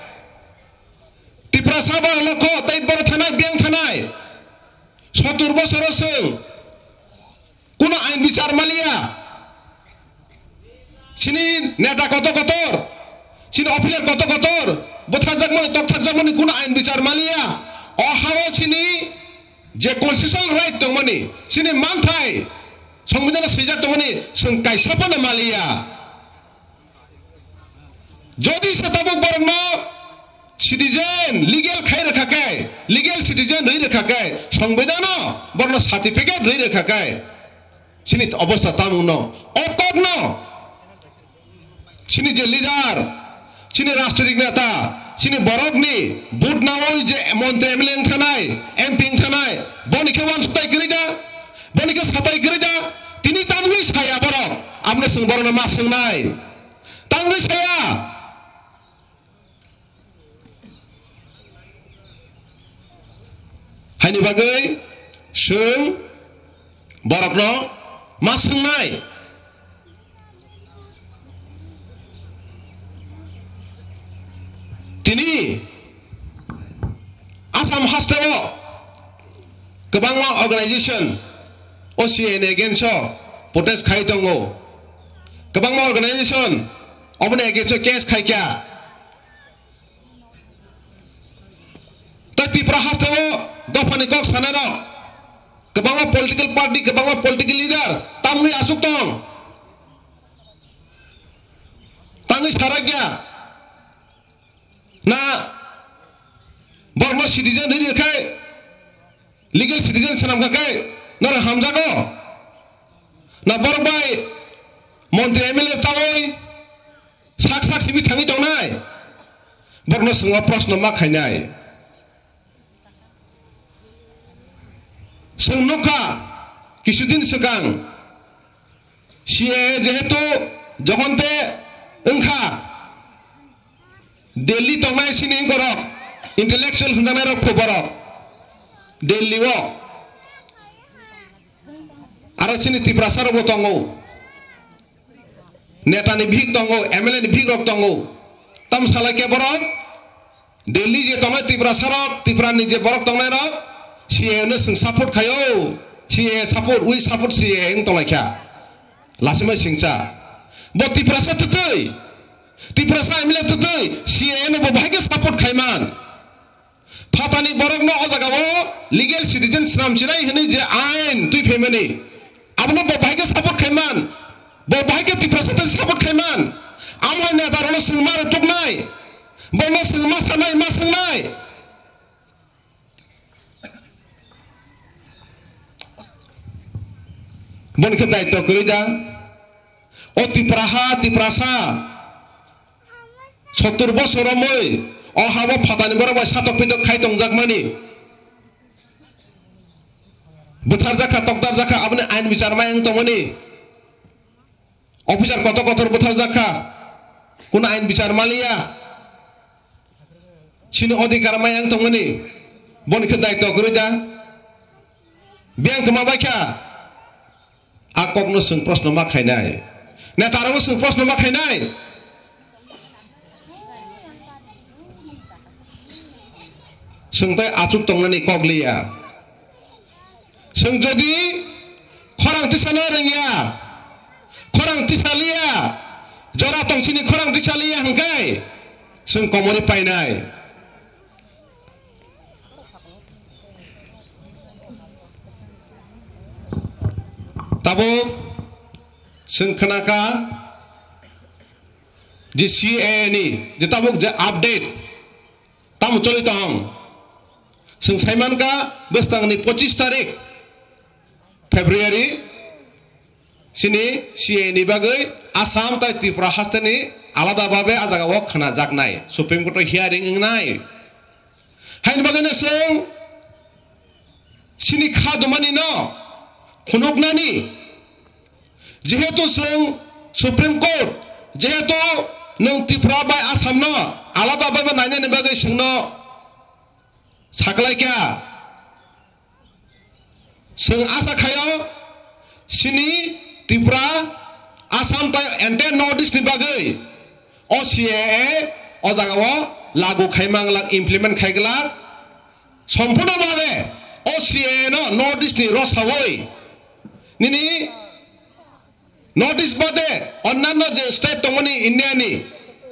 Tiprasa baro lokho tei borok thanai, biyang thanai, sotur bosoro chwng kuno ain bichar maliya. Chini neta kotor kotor, chini officer kotor kotor butharjakmani, tokthakjakmani kuno ain bichar maliya. O hao chini je constitutional right tongmani, chini manthai, songbidhano swijak tongmani, chwng kaisa phano maliya. Jodi se tabuk borokno citizen legal khai rwkha khe, legal citizen rwi rwkha khe, songbidhano borokno certificate rwi rwkha khe, chini obostha tamungno, o kokno, chini je leader, chini rashtriya neta, chini borokni vote nawi je montri M L A wngthanai, M P wngthanai, boni khe uansukthai kwrwi da, boni khe satai kwrwi da, tini tamungwi saya borok, aboni chwng borokno ma swngnai, tamungwi saya. Haini bagwi chwng borokno ma swngnai. Tini Assam hasteo kwbangma organization o C A A ni against o protest khai tongo. Kwbangma organization oboni against o case khai kha. Tei Tripura hasteo dophani kok sanai rok, kwbangma political party, kwbangma political leader tamni aswk tong. Tangwi sarakya na borokno citizen rwi rwkhe, legal citizen swnam kha khe norok hamjago? Na borok bai montri M L A chawi sak sak simi thangwi tongnai? Borokno chwng o proshno ma khainai. Chwng nukha, kisudin swkang C A A jehetu jogonte wngkha, Delhi tongnai sini wngkorok, intellectual hwnjaknai rok phu borok Delhi o, aro sini Tiprasa rokbo tongo. Neta ni bihik tongo, M L A ni bihik rok tongo. Tam salai khe borok Delhi je tongnai Tiprasa rok, Tripura ni je borok tongnai rok, C A A no chwng support khaio, C A A support, we support C A A wng tonglai kha. Lasimai singcha. Bo Tiprasa twtwi, Tiprasa M L A twtwi C A A no bo bahai khe support khaiman. Phatani borokno o jagao legal citizen swnam chinai hwnwi je ain twi phaimani, abono bo bahai khe support khaiman, bo bahai khe Tiprasa twi support khaiman. Amo hai neta rokno chwng ma rwtuknai, bono chwng ma sanai, ma swngnai. Boni khe daitw kwrwi da? O Tipraha, Tiprasa, sottur bosor romwi o habo phatani borok bai satok pitok khai tongjakmani, butharjakha, tokdarjakha, aboni ain bichar mai wng tongmani. Officer kotor kotor butharjakha, kuno ain bichar maliya. Chini odhikar mai wng tongmani, boni khe daitw kwrwi da? Biyang kwma baikha. A kokno chwng proshno ma khainai. Netarokno chwng proshno ma khainai. Chwng tei achuk tongnani kok liya. Chwng jodi khorang tisana rwngya, khorang tisaliya, jora tongchini khorang tisaliya hwnkhe chwng komorwi painai. Tabuk chwng khnakha je C A A ni je tabuk je update tamo choli tong, Chwng saimankha bwskangni pochis tarik February sini C A A ni bagwi Assam tai Tripura hasteni alada babe a jagao khnajaknai, Supreme Court o hearing wngnai. Haini bagwino chwng sini kha dumani no phunuknani, jehetu chwng Supreme Court, jehetu nwng Tripura bai Assam no alada babe nainani bagwi chwngno saklaikha. Chwng asa khaio, sini Tripura, Assam tai entire North East ni bagwi o C A A o jagao lagu khai manglak, implement khai glak, sompurno babe o C A A no North East ni rosawi nini North East bade onnanno je state tongmani India ni,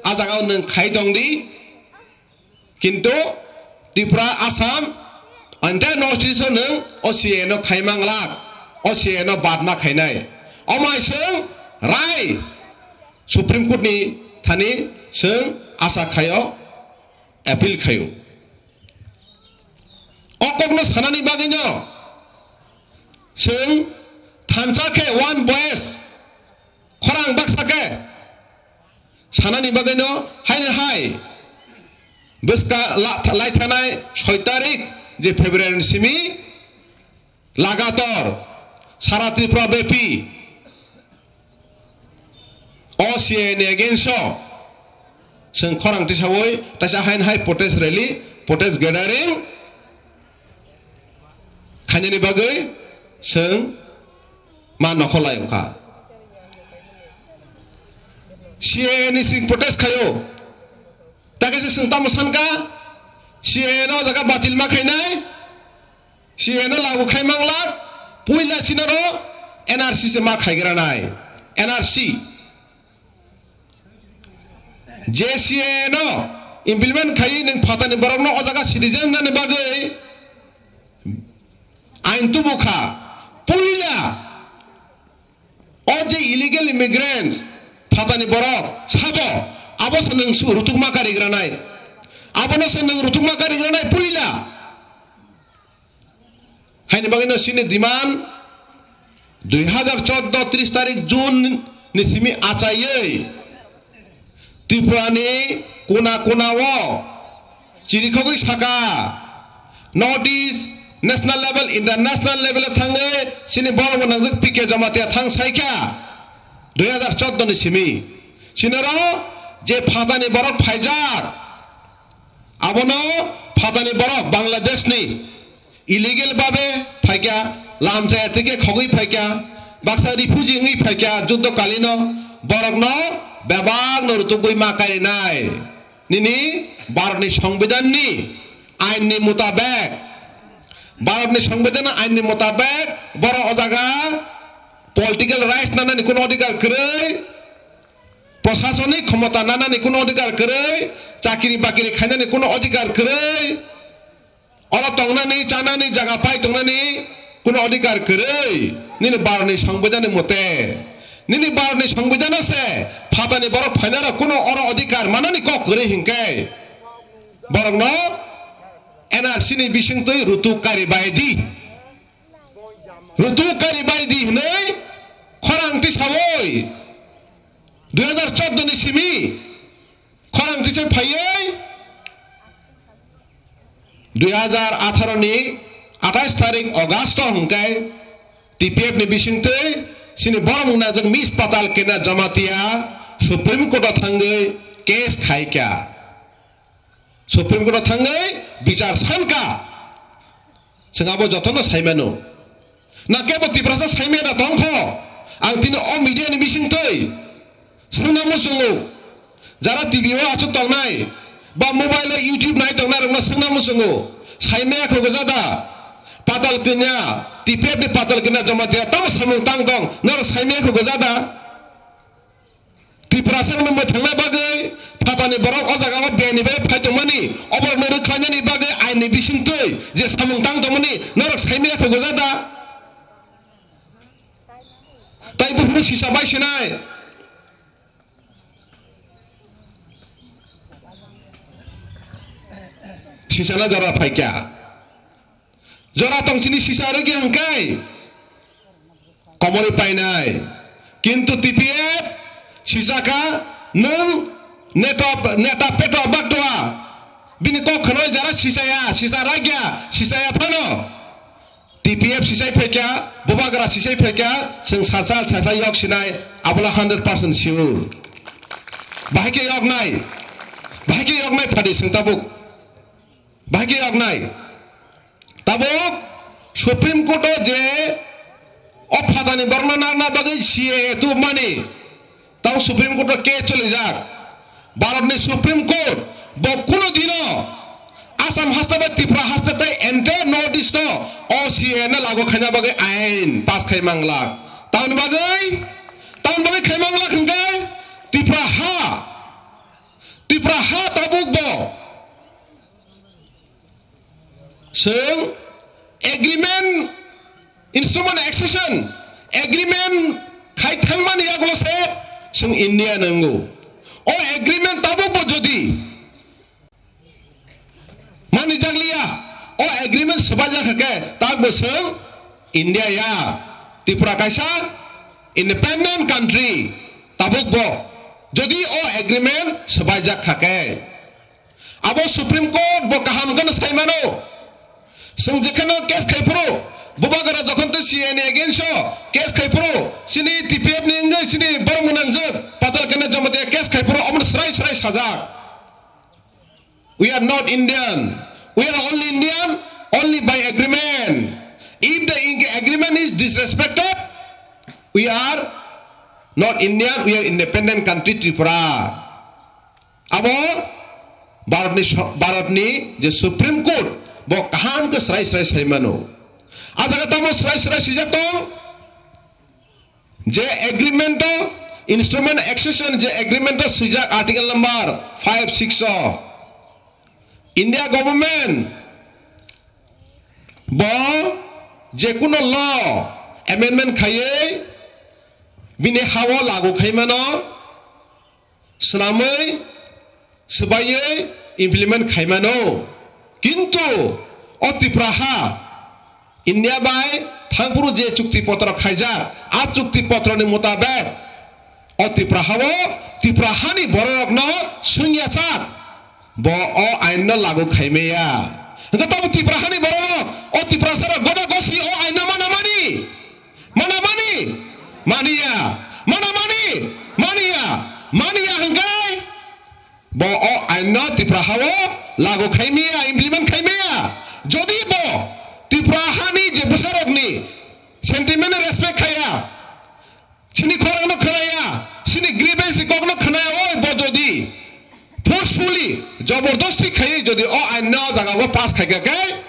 a jagao nwng khai tongdi. Kintu Tripura, Assam, entire North East o nwng o C A A no khai manglak, o C A A no badma khainai. Omai chwng rai Supreme Court ni thani chwng asa khaio, appeal khaio. O kokno sanani bagwino chwng thansa khe one voice, khorang baksa khe sanani bagwino haino hai bwska la-, laithanai soi tarik je February ni simi lagator sara Tripura bepi o C A A ni against o chwng khorang tisawi taisa haino hai protest rally, protest gathering khainani bagwi chwng ma nokholai wngkha. C A A ni sing protest khaio. Takhe se chwng tamo sankha, C A A no jaga batil ma khainai, C A A no lagu khai manglak, puila sinaro N R C se ma khaigranai, N R C. Je C A A no implement khai nwng phatani borokno o jaga citizen nani bagwi ain tubu kha, puila o je illegal immigrants phatani borok sabo, abo se nwng su-, rutukma karigranai, abono se nwng rutukma karigranai puila. Haini bagwino chini demand dui hazar chordo tris tarik June ni simi achaiwi Tripura ni kuna kuna o chirikhogwi saka North East national level, international level o thangwi chini borok bo nangjak P K Jamatia thang saikha dui hazar chordo ni simi. Chinaro je phatani borok phaijak, abono phatani borok Bangladesh ni illegal babe phaikha, lamchaya tike khogwi phaikha, baksa refugee wngwi phaikha, juddo kalino borokno bebakno rutugwi ma karinai. Nini Bharatni Songbidanni ainni mutabek, Bharatni Songbidanni ainni mutabek borok o jaga political rights nanani kuno odhikar kwrwi, prosasonik khomota nanani kuno odhikar kwrwi, chakri bakri khainani kuno odhikar kwrwi, oro tongnani, chanani, jaga pai tongnani kuno odhikar kwrwi. Nini Bharatni Songbidanni mote, nini Bharatni Songbidanno se phatani borok phainarok kuno oro odhikar manani kok kwrwi hinkhe borokno N R C ni bisingtwi rutuk kari bai di. Rutuk kari bai di hinwi khorang tisawi dui hazar chordo ni simi khorang tisai phaiwi dui hazar atharo ni athais tarik August o hwnkhe T P F ni bisingtwi chini borok wngnajak Miss Patal Kanya Jamatia Supreme Court o thangwi case khaikha. Supreme Court o thangwi bichar sankha. Chwng abo jotono saimano. Na kebo Tiprasa saimaya da tongkho? Ang tini o media ni bisingtwi swngna muchungo. Jara T V o aswk tongnai ba mobile o YouTube nai tongnai rokno swngna muchungo. Saimaya kho gwja da? Patal Kanya, T P F ni Patal Kanya Jamatia tamo samung tang tong, norok saimaya kho gwja da? Tiprasa rokno mwthangna bagwi phatani borok o jaga o biyani bai phai tongmani, oborokno rwkhlainani bagwi aini bisingtwi je samung tang tongmani norok saimaya kho gwja da? Tai buphuru sisa bai sinai. Sisana jora phaikha. Jora tong chini sisa rwgya hwnkhe komorwi painai. Kintu T P F sisaka nwng neta, neta petwa baktwa bini kok khwnoi jara sisaya, sisa ragya, sisaya phano. T P F sisai phaikya, bubagra sisai phaikya, chwng sachal sacha yok sinai, abola hundred percent sure. Bahai khe yok nai, bahai khe yok nai phadi chwng tabuk. Bahai khe yok nai. Tabuk Supreme Court o je o phatani borokno narna bagwi C A A tubumani, tamo Supreme Court o case cholijak. Bharatni Supreme Court bo kuno dino Assam haste bai Tripura haste tei entire North East o C A A no lagu khaina bagwi ain pass khai manglak. Tamoni bagwi, tamoni bagwi khai manglak hwnkhe Tripura ha, Tripura ha tabuk bo Chwng agreement, instrument accession agreement khai thangmani yagulo se chwng India nango. O agreement tabuk bo jodi mani jakliya, o agreement swbaijak khe tabuk bo chwng India ya. Tripura kaisa independent country, tabuk bo jodi o agreement swbaijak khe. Abo Supreme Court bo kaham kheno sai mano. Chwng jekheno case khai phuru, bubagra jokhon tei C A A ni against o case khai phuru, chini T P F ni wngwi chini borok mwnangjak Patal Kanya Jamatia case khai phuru, omono srai srai sajak. We are not Indian. We are only Indian only by agreement. If the ing-, agreement is disrespected, we are not Indian, we are independent country Tripura. Abo Bharatni so-, Bharatni je Supreme Court bo kaham khe srai srai sai mano. A jaga tamo srai srai swijak tong je agreement o, instrument accession je agreement o swijak article number five six o India government bo jekuno law amendment khaiwi bini ha-o lagu khai mano. Swnamwi, swbaiwi implement khai mano. Kintu o Tripura ha India bai thangphuru je chukti potro khaijak, a chukti potroni mutabek o Tripura ha-o Tripura hani bororokno swngyachak, bo o ainno lagu khaimaya. Hwnkhe tamo Tripura hani bororok, o Tiprasarok goda gosi o ainno mana mani? Mana mani? Maniya. Mana mani? Maniya. Maniya hwnkhe bo o ainno Tripura ha-o lagu khaimaya, implement khaimaya. Jodi bo Tripura hani je bwsarokni sentiment no respect khaya, chini khorangno khwnaya, chini grievance kokno khwnaya, oi bo jodi forcefully, jobordosti khaiwi jodi o ainno jagao pass khaikha khe,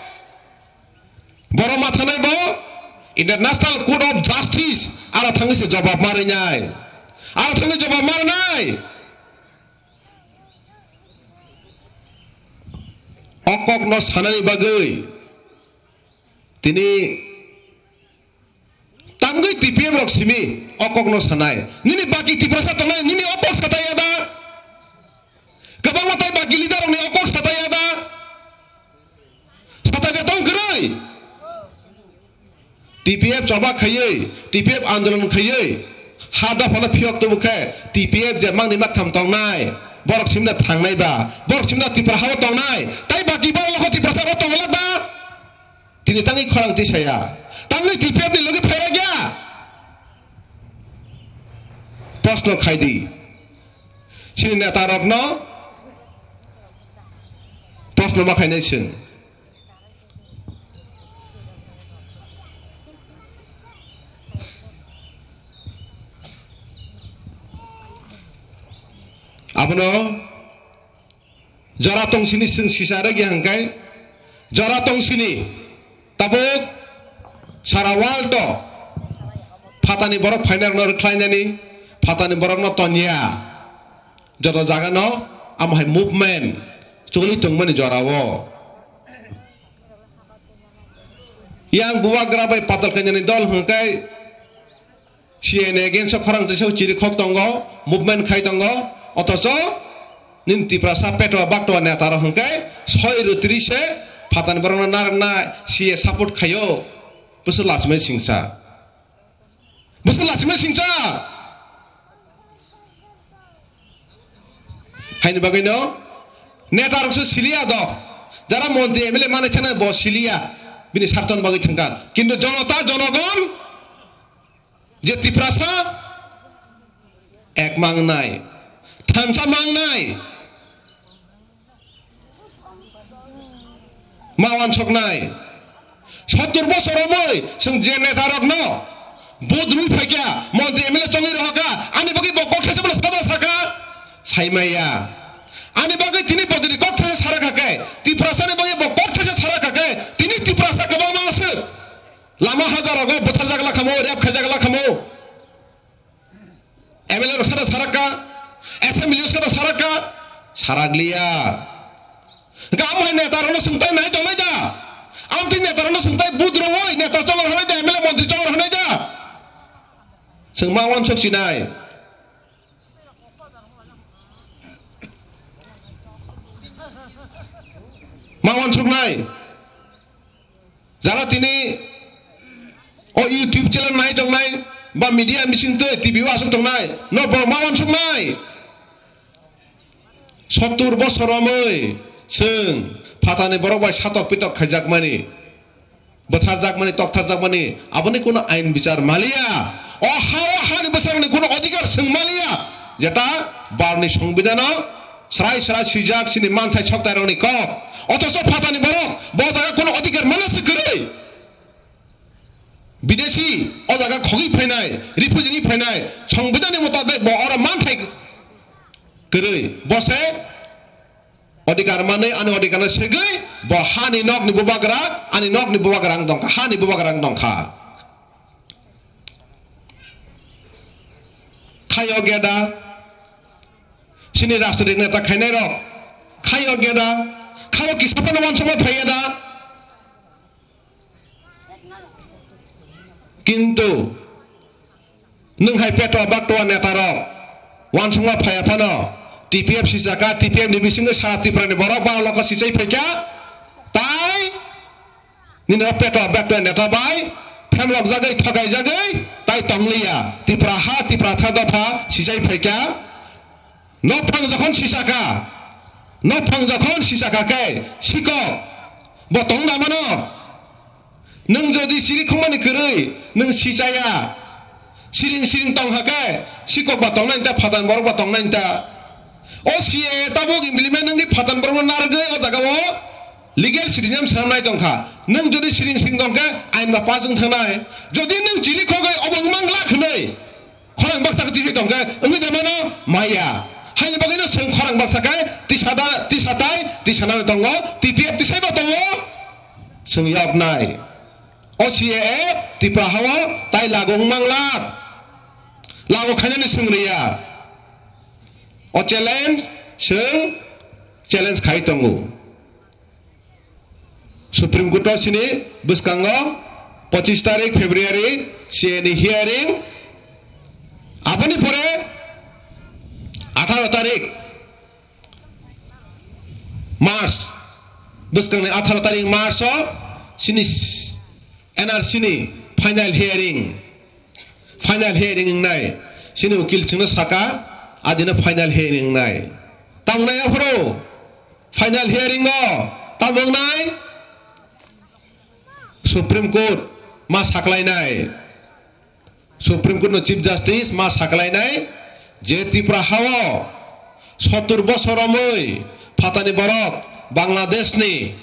borok ma thanai bo International Court of Justice aro thangwi se jobab ma rwnai. Aro thangwi jobab ma rwnai. O kokno sanani bagwi tini tamgwi T P F rok simi o kokno sanai. Nini baki Tiprasa tongnai, nini o kok sataya da? Kwbangma tai baki leader rokni o kok sataya da? Sataya tong kwrwi? T P F choba khaiwi, T P F andolon khaiwi, ha dophano phiyok tubu khe T P F je mangni maktham tongnai, borok simna thangnai ba, borok simna Tripura ha-o tongnai, tai baki borok lokho Tiprasa rok tongla da? Tini tangwi khorang tisaya. Tangwi T P F ni logi phairokya. Proshno khaidi. Chini neta rokno proshno ma khainai chwng. Abono jora tong sini chwng sisa rwgya hwnkhe, jora tong sini tabuk sara world o phatani borok phainai rokno rwkhlainani, phatani borokno tonya, joto jagano amo hai movement choli tongmani jorao. Yang bubagra bai Patal Kanyani dol hwnkhe, C A A ni against o khorang tisa chiri khok tongo, movement khai tongo, othocho nini Tiprasa petwa baktwa neta rok hwnkhe soi rwtri se Phatani borokno narwknai, C A support khaio. Bwswk lachimai singsa. Bwswk lachimai singsa. Haini bagwino neta rok se siliya do. Jara montri M L A mani chana bo siliya. Bini sarton bagwi thangka. Kintu jonota jonogon je Tiprasa ek mangnai. Thansa mangnai. Ma wansoknai. Sottur bosor romwi chwng je neta rokno vote rwi phaikya, montri M L A chongwi rohorkha, ani bagwi bo kokthaisa bono sada saka, saimaya. Ani bagwi tini bodoni kokthaisa sarakha khe, Tiprasani bagwi bo kokthaisa sarakha khe, tini Tiprasa kwbangma aswk. Lama hajarogo butharjak lakhamo, rape khaijak lakhamo. M L A rok sada sarakka, assembly rok sada sarakka, sarakliya. Gam hai neta rokno sungtai nai tongnai da. Amtwi neta rokno sungtai vote rwwi neta chongor hwnwi da, M L A montri chongor hwnwi da. Chwng ma wansok chinai. Ma wansoknai. Jara tini o YouTube channel nai tongnai, ba media bising twi T V o aswk tongnai, no bo ma wansuknai. Sottur bosor romwi chwng phatani borok bai satok pitok khaijakmani, bwtharjakmani, toktharjakmani, aboni kuno ain bichar maliya. O ha, o hani bwsarokni kuno odhikar chwng maliya. Jeta barni songbidano srai srai swijak chini manthai soktairokni kok. Othocho phatani borok bo jaga kuno odhikar mana se kwrwi. Bidesi o jaga khogwi phainai, refugee wngwi phainai, songbidani mutabek bo oro manthai kwrwi. Bo se odhikar manwi ani odhikarno segwi bo hani nokni bubagra, ani nokni bubagra wng tongkha, hani bubagra wng tongkha. Khayo geda, chini rajnitik neta khainai rok, khayo geda, khao kisa phano wansukma phaiya da. Kintu nwng hai petwa baktwa neta rok wansukma phaiya phano T P F sisaka, T P F ni bisingo sara Tripura ni borok baro lokho sichai phaikha, tai nini o petwa baktwa neta bai phemlok jagwi, thokai jagwi tai tongliya. Tripura ha, Tripura tha dopha sichai phaikha. Nophang jokhon sisaka, nophang jokhon sisaka khe sikok bo tong da mano. Nwng jodi siri khumani kwrwi nwng sichaya, siring siring tong hakhe sikok ba tongnai ta, phatani borok ba tongnai ta. O C A A tabuk implement wngwi phatani borokno narwgwi o jagao legal citizen swnamnai tongkha. Nwng jodi siring siring tongkhe ain ba pass wng thangnai. Jodi nwng chiri khogwi obo wng mangla hwnwi khorang baksa khe twi tongkhe wngwi de mano maya. Haini bagwino chwng khorang baksa khe tisa da, tisa tai, tisa nani tongo, T P F tisai bo tongo. Chwng yoknai. O C A A Tripura hao tai lagu wng mangla. Lagu khainani chwng riya. O challenge chwng challenge khai tongo. Supreme Court o sini bwskango pochis tarik February C A ni hearing, aboni pore atharo tarik March, bwskangni atharo tarik March o sini N R C ni final hearing. Final hearing wngnai. Chini ukil chwngno saka, adino final hearing wngnai. Tangnai aphuru final hearing o tamo wngnai? Supreme Court ma saklainai. Supreme Court no Chief Justice ma saklainai je Tripura hao sottur bosor romwi phatani borok Bangladesh ni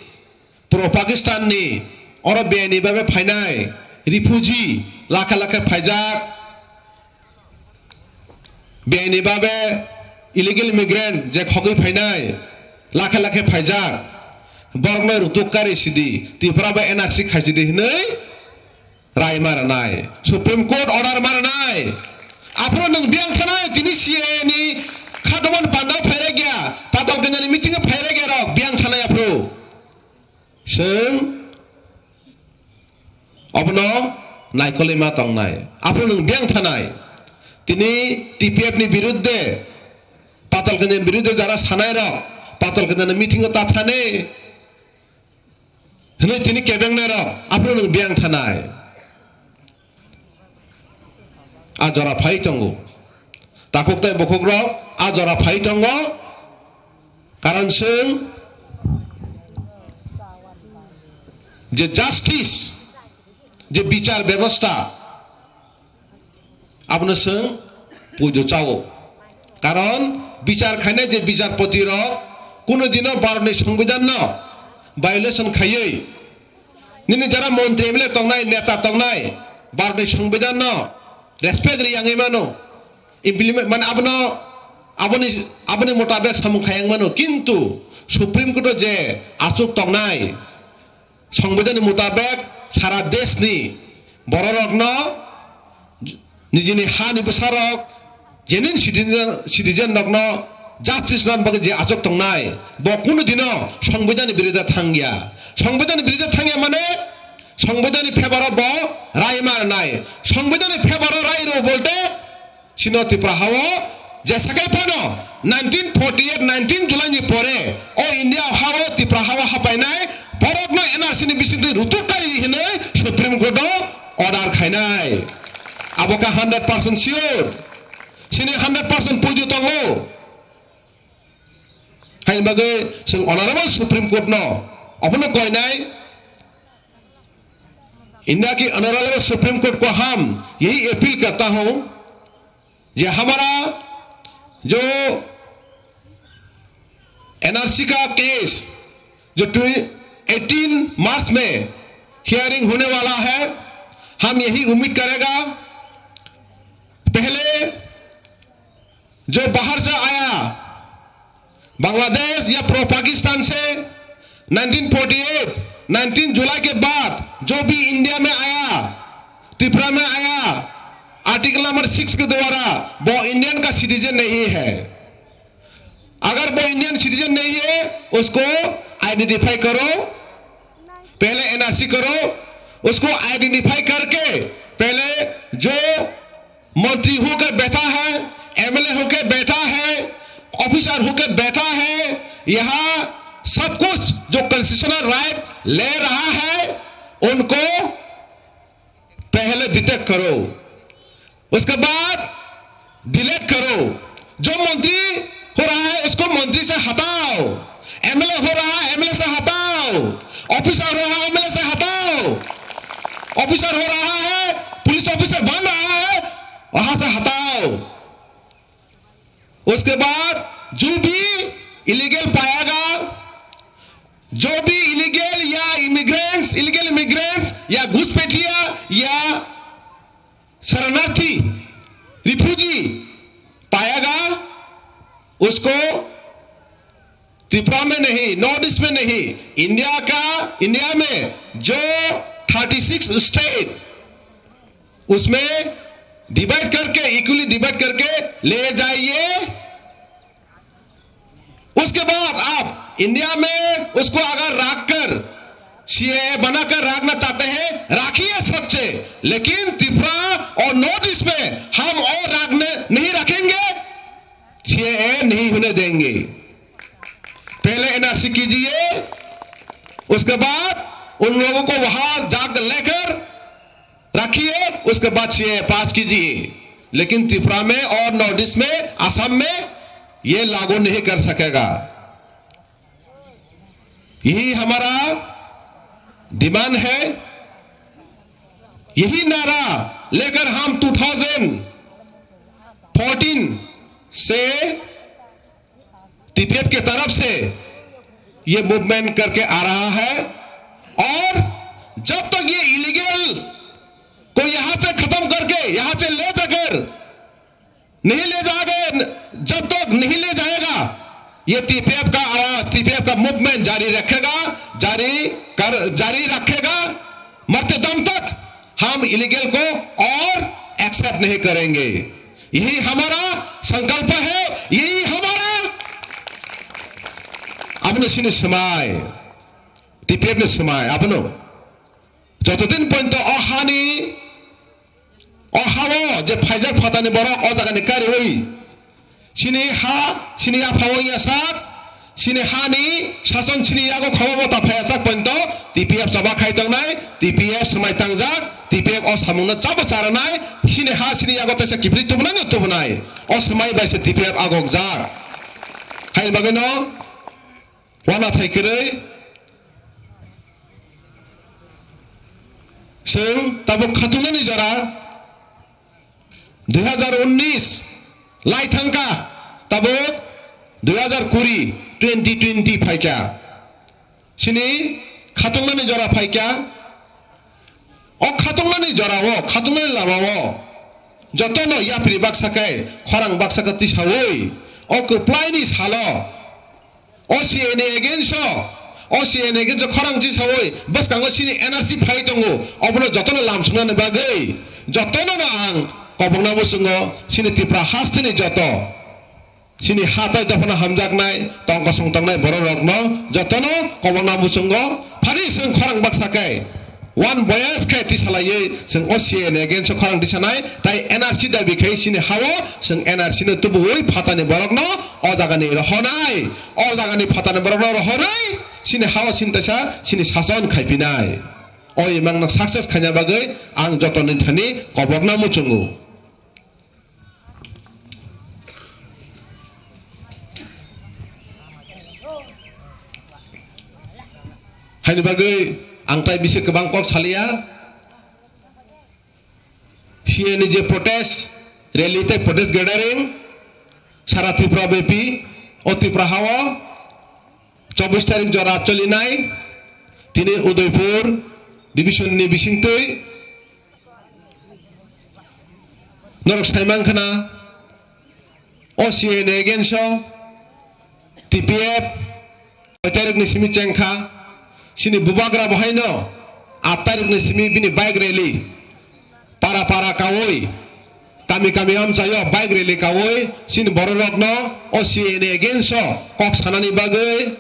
Pro Pakistan ni oro biyani babe phainai refugee lakha lakha phaijak, biyani babe illegal immigrant je khogwi phainai lakha lakha phaijak, borokno rutuk kari sidi, Tripura bai N R C khai sidi hinwi rai maranai, Supreme Court order maranai. Aphuru nwng biyang thanai tini C A A ni khatomon pandao phairai gya, patal kanyani meeting o phairai gya rok biyang thanai aphuru. Chwng obono naikolwi ma tongnai. Aphuru nwng biyang thanai. Tini T P F ni birudde, Patal Kanya ni birudde jara sanai rok, Patal Kanya ni meeting o ta thani. Hwnwi tini kebengnai rok aphuru nwng biyang thanai. A jora phai tongo. Takhuk tai bukhuk rok a jora phai tongo. Karon chwng je justice, je bichar bebosta, abono chwng puidu chao. Karon bichar khainai je bicharpoti rok kuno dino Bharatni Songbidanno violation khaiwi nini jara montri M L A tongnai, neta tongnai, Bharatni Songbidanno respect riyangwi mano, implement, mane abono, aboni, aboni motabek samung khayang mano, kintu Supreme Court o je achuk tongnai, Songbidanni mutabek sara deshni bororokno, nijini hani bwsarok, genuine citizen, citizen rokno justice rwna bagwi je achuk tongnai, bo kunu dino Songbidanni biruddhe thangya. Songbidanni biruddhe thangya mane Songbidanni favor o bo rai ma rwnai. Songbidanni favor o rai rw bolte, chini Tripura hao je sakai phano nineteen forty-eight, nineteen July ni pore o India hao Tripura hao hapainai borokno N R C ni bisingtwi rutuk kari hinwi Supreme Court o order khainai. Abo kha hundred percent sure. Chini hundred percent puidu tongo. Haini bagwi chwng Honorable Supreme Court no obono koinai. India ki Honorable Supreme Court ko ham yahi appeal karta hoon, ये हमारा जो N R C का केस जो ट्वे-, एटीन मार्च में हियरिंग होने वाला है, हम यही उम्मीद करेगा। पहले जो बाहर से आया, बांग्लादेश या प्रो पाकिस्तान से नाइनटीन फ़ोर्टी एट, नाइनटीन जुलाई के बाद जो भी इंडिया में आया, त्रिपुरा में आया, आर्टिकल नंबर सिक्स के द्वारा वो इंडियन का सिटीजन नहीं है। अगर वो इंडियन सिटीजन नहीं है, उसको आइडेंटिफाई करो, पहले एनआरसी करो, उसको आइडेंटिफाई करके पहले जो मंत्री होकर बैठा है, एमएलए होकर बैठा है, ऑफिसर होकर बैठा है, यहाँ सब कुछ जो कॉन्स्टिट्यूशनल राइट ले रहा है, उनको पहले डिटेक्ट करो, उसके बाद डिलीट करो। जो मंत्री हो रहा है, उसको मंत्री से हटाओ। एमएलए हो रहा है, एमएलए से हटाओ। ऑफिसर हो रहा है, एमएलए से हटाओ। ऑफिसर हो रहा है, पुलिस ऑफिसर बन रहा है, वहां से हटाओ। उसके बाद जो भी इलीगल पाएगा, जो भी इलीगल या इमिग्रेंट्स, इलीगल इमिग्रेंट्स या घुसपैठिया या शरणार्थी, रिफ्यूजी पाएगा, उसको त्रिपुरा में नहीं, नॉर्थ ईस्ट में नहीं, इंडिया का, इंडिया में जो थर्टी सिक्स स्टेट, उसमें डिवाइड करके, इक्वली डिवाइड करके ले जाइए। उसके बाद आप इंडिया में उसको अगर रखकर, सीएए बनाकर रखना चाहते हैं, रखिए सबसे, लेकिन त्रिपुरा और नॉर्थ ईस्ट में हम और रखने नहीं रखेंगे, सीएए नहीं होने देंगे। पहले एनआरसी कीजिए, उसके बाद उन लोगों को वहां जाकर लेकर रखिए, उसके बाद सीएए पास कीजिए, लेकिन त्रिपुरा में और नॉर्थ ईस्ट में, असम में ये लागू नहीं कर सकेगा। यही हमारा डिमांड है, यही नारा लेकर हम टू थाउजेंड फ़ोर्टीन से टीपीएफ के तरफ से ये मूवमेंट करके आ रहा है। और जब तक ये इलीगल को यहाँ से खत्म करके, यहाँ से ले जाकर नहीं ले जाएगा, जब तक नहीं ले जाएगा, ये टीपीएफ का आवाज, टीपीएफ का मूवमेंट जारी रखेगा, जारी कर, जारी रखेगा। मरते दम तक हम इलीगल को और एक्सेप्ट नहीं करेंगे। यही हमारा संकल्प है, यही हमारा aboni sini swmai, TPF ni swmai, abono joto din porjonto o hani, o hao je phaijak phatani borok o jaga ni kariwi chini ha, chini yapha wngya sak, Chini hani sason chini yago khama mota phaiya sak ponto T P F choba khai tongnai, T P F swmai tangjak, T P F o samungno chabo charanai, chini ha chini yago teisa kiphilwi tubunai no tubunai. O swmai bai se T P F agokjak. Haini bagwi no wana thai kwrwi chwng tabuk khatungnani jora dui hazar unnis lai thangkha, tabuk dui hazar kuri, twenty twenty phaikha. Chini khatungnani jora phaikha. O khatungnani jorao, khatungnani lamao jotono yapri baksa khe, khorang baksa khe tisaui, o kwplaini salo O C A ni against o, O C A ni against o khorang chi saui bwskango chini N R C phai tongo, obono jotono lam sungnani bagwi jotono no ang kobokna muchungo chini Tripura hasteni joto chini ha tai dophano hamjaknai tong kosong tongnai borok rokno jotono kobokna muchungo phani chwng khorang baksa khe. One voice khe tisalaiwi chwng O C A ni against o khorang tisanai, tai N R C dabi khai chini hao chwng N R C no tubuwi phatani borokno o jagani rohonai, o jagani phatani borokno rohonai, chini hao chini taisa chini sason khaipinai. O imangno success khaina bagwi ang jotoni thani kobokna muchungo. Haini bagwi ang tai bisi kwbang kok saliya. C A ni je protest rally tei protest gathering sara Tripura bepi o Tripura hao chobbish tarik jora cholinai tini Udaipur division ni bisingtwi norok saimang khna. O C A ni against o T P F soi tarikni simi chengkha, chini bubagra bo haino aat tarikni simi bini bike rally para para kaui, kami kami amchaio bike rally kaui chini bororokno O C A ni against o kok sanani bagwi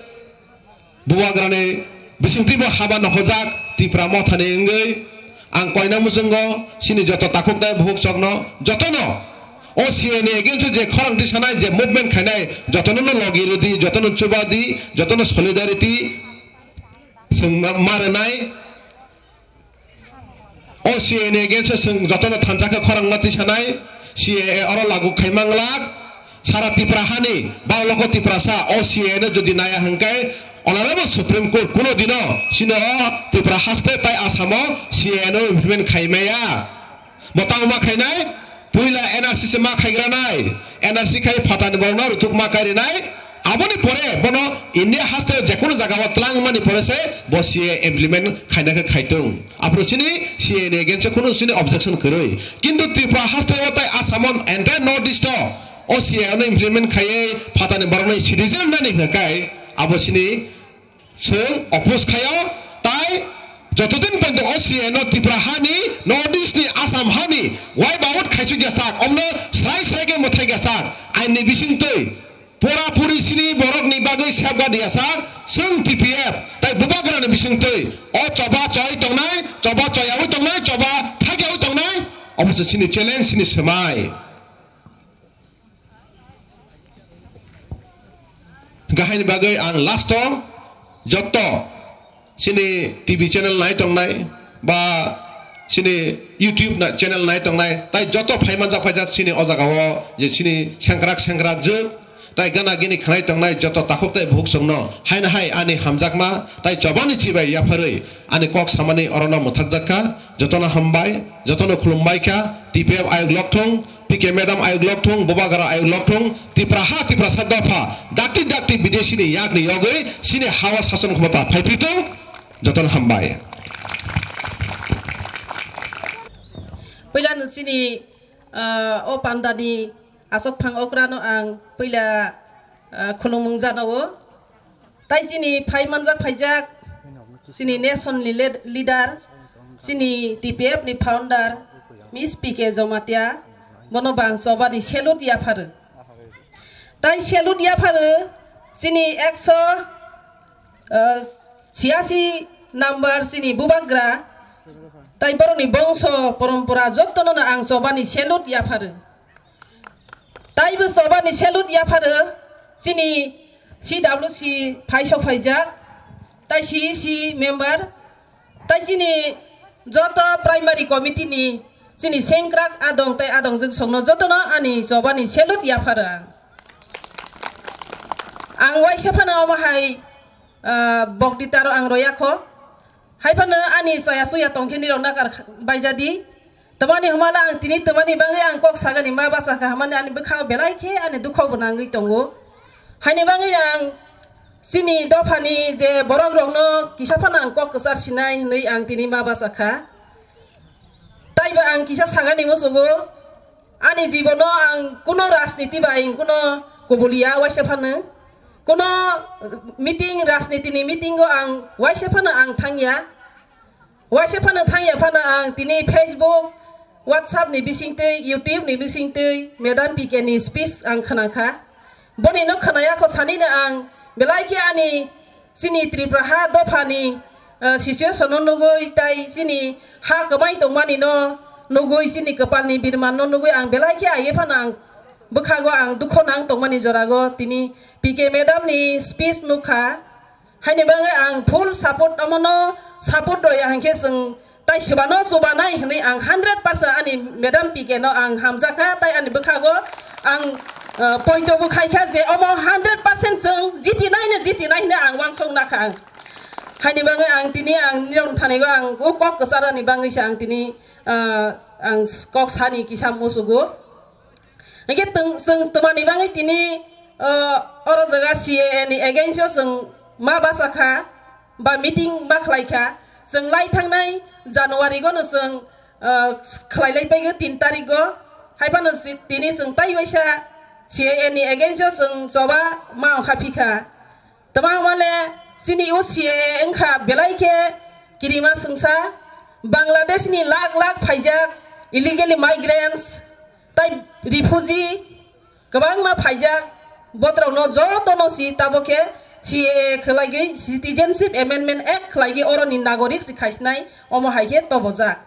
Bubagrani bisingtwibo haba nokhojak Tipra Mothani wngwi ang koina muchungo chini joto takhuk tei bukhuk chokno jotono O C A ni against o je khorang tisanai je movement khainai jotono no logi rwdi, jotono chubadi, jotono solidarity chwng ma, ma rwnai. O C A ni against o chwng jotono thansa khe khorang no tisanai, C A A oro lagu khai manglak. Sara Tipra hani baro loko Tiprasa O C A no jodi naya hwnkhe Honorable Supreme Court kuno dino chini o Tipra haste tai Asamo C A A no implement khai maya. Bo tamo ma khainai? Puila N R C se ma khaigra nai. N R C khai phatani borokno rutuk ma kairinai. Aboni pore bono India haste jekunu jaga o twlang mani pore se bo C A A implement khaina khe khaitung. Aphuru chini C A A ni against o kunu chini objection kwrwi. Kintu Tripura haste o tai Assam o entire North East o, o C A A no implement khaiwi phatani borokno citizen nani hwnkhe abo chini chwng oppose khaio, tai jotodin poito o C A A no Tripura hani, North East ni Assam hani wipe out khaisuk ya sak, omno srai srai khe mwthai ya sak, aini bisingtwi pura puri chini borok ni bagwi safeguard ya sak, chwng T P F tai bubagra ni bisingtwi o choba choi tongnai, choba choyaui tongnai, choba thakyaui tongnai, obo se chini challenge, chini swmai. Gahini bagwi ang last o joto chini T V channel nai tongnai ba chini YouTube na channel nai tongnai tai joto phaimanjak phaijak chini o jaga o je chini sengkrak sengkrak jwk tai gana gini khnai tongnai joto takhuk tai bukhuk chwngno haino hai ani hamjakma tai chobani chibai yapharwi ani kok samani orono mwthakjak kha. Jotono hambai, jotono khulumbai kha. T P F ayuk lokthung, P K madam ayuk lokthung, bubagra ayuk lokthung, Tipraha Tiprasa dopha dakti dakti bideshini yakni yogwi chini hawa sason khomota phaiphirtung. Jotono hambai. Puila no chini, ah, o pandani asok phang okrano ang puila, ah, khulumung janogo. Tai chini phai manjak phaijak, chini nation ni led-, leader, chini T P F ni founder, Miss P K Jamatia, bono bang choba ni salute yapharo. Tai salute yapharo, chini ekso, ah, chiyasi number chini bubagra, tai boroni bongso porompora jottono no ang choba ni salute yapharo. Taibo choba ni salute yapharo, chini C W C phaisok phaijak, tai C E C member, tai chini joto primary committee ni chini sengkrak adong tai adongjwk songno jotono ani chobani salute yapharo ang. Ang waisa phano omo hai, ah, boktitaro ang royakho. Hai phano ani chaya chuya tongkhe nirok nakar baijadi. Tamani hwnmano ang tini tamani bagwi ang kok sagani ma bachakha, hwnmani ani bwkhao belai khe ani dukho bo nangwi tongo. Haini bagwi ang chini dophani je borok rokno kisa phano ang kok kwchar sinai hwnwi ang tini ma bachakha. Taibo ang kisa sagani musugo. Ani jibono ang kuno rajniti bai ang kuno kubuliya waisa phano. Kuno meeting, rajnitini meeting o ang waisa phano ang thangya. Waisa phano thangya phano ang tini Facebook, WhatsApp ni bisingtwi, YouTube ni bisingtwi Madam P K ni speech ang khnakha. Boni no khnaya kho sanino ang belai khe ani chini Tripura ha dophani, eh, situation no nugwi tai chini ha kwmai tongmani no nugwi chini kwpalni birman no nugwi ang belai khe aye phano ang bwkhago ang dukho nang tongmani jorago tini P K madam ni speech nukha. Haini bagwi ang full support, omono support rwya hinkhe chwng tai sebano chubanai hwnwi ang hundred percent ani madam P K no ang hamjakha, tai ani bwkhago ang, uh, poito bo khaikha je omo hundred percent chwng jitinai no jitinai hwnwi ang uansuk nakha ang. Haini bagwi ang tini ang nirok thanigo ang o kok kwcharani bagwi se ang tini, uh, ang kok sani kisa musugo. Hingke twng-, chwng twmani bagwi tini, o, oro jaga C A A ni against o chwng ma bachakha, ba meeting ma khlaikha. Chwng lai thangnai January gono chwng, o, khlailai paigo tin tarikgo. Haiphano si-, tini chwng tai waisa C A A ni against o chwng choba ma ongkha phikha. Tama hwnmale chini o C A A wngkha belai khe kirima swngsa, Bangladesh ni lak lak phaijak illegal migrants tai refugee kwbangma phaijak, botrokno jotono si tabok khe C A A khwlaigwi Citizenship Amendment Act khwlaigwi oroni nagorik si khaisnai omo hai khe tobojak.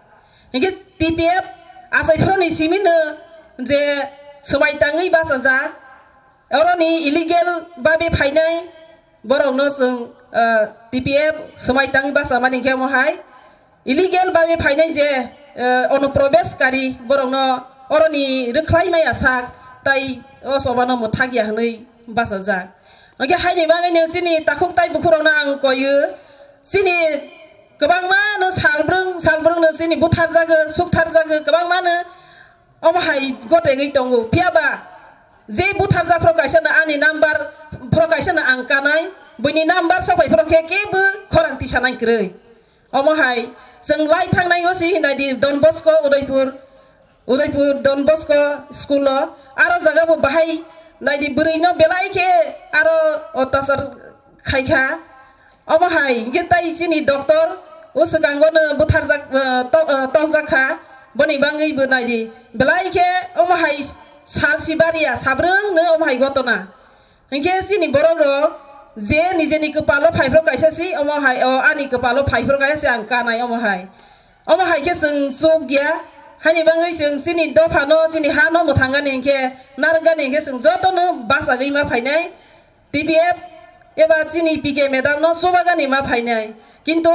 Hinkhe T P F achai phuruni simino je swmai tangwi bachajak, oroni illegal babe phainai borokno chwng, ah, T P F swmai tangwi bachamani khe omo hai illegal babe phainai je, ah, onuprobeshkari borokno oroni rwkhlai maya sak tai o chobano mwthakya hwnwi bachajak. Hwnkhe haini bagwino chini takhuk tai bukhurokno ang koio, chini kwbangmano salbrwng salbrwngno chini butharjago, suktharjago, kwbangmano omo hai gotegwi tongo. Phiya ba je butharjak phoro kaisa no ani number phoro kaisa no ang kanai, buini number sok bai phoro khe kebo khorang tisanai kwrwi. Omo hai chwng lai thangnai o si hinai di Don Bosco Udaipur, Udaipur Don Bosco school o aro jaga bo bahai nai di bwrwi no belai khe aro ottachar khaikha. Omo hai hinkhe tai chini doctor o swkango no butharjak, eh, tok-, eh, tokjak kha, boni bagwi bo nai di. Belai khe omo hai sal si bariya sabrwng no omo hai gotona. Hinkhe chini borok rok je nijeni kwpalo phaiphro kaisa si omo hai, o ani kwpalo phaiphro kaisa si ang kanai omo hai. Omo hai khe chwng chuk ya, haini bagwi chwng chini dopha no, chini ha no mwthang gani hinkhe, narwk gani hinkhe chwng joto no bachagwi ma phainai. T P F eba chini P K madam no chubagani ma phainai. Kintu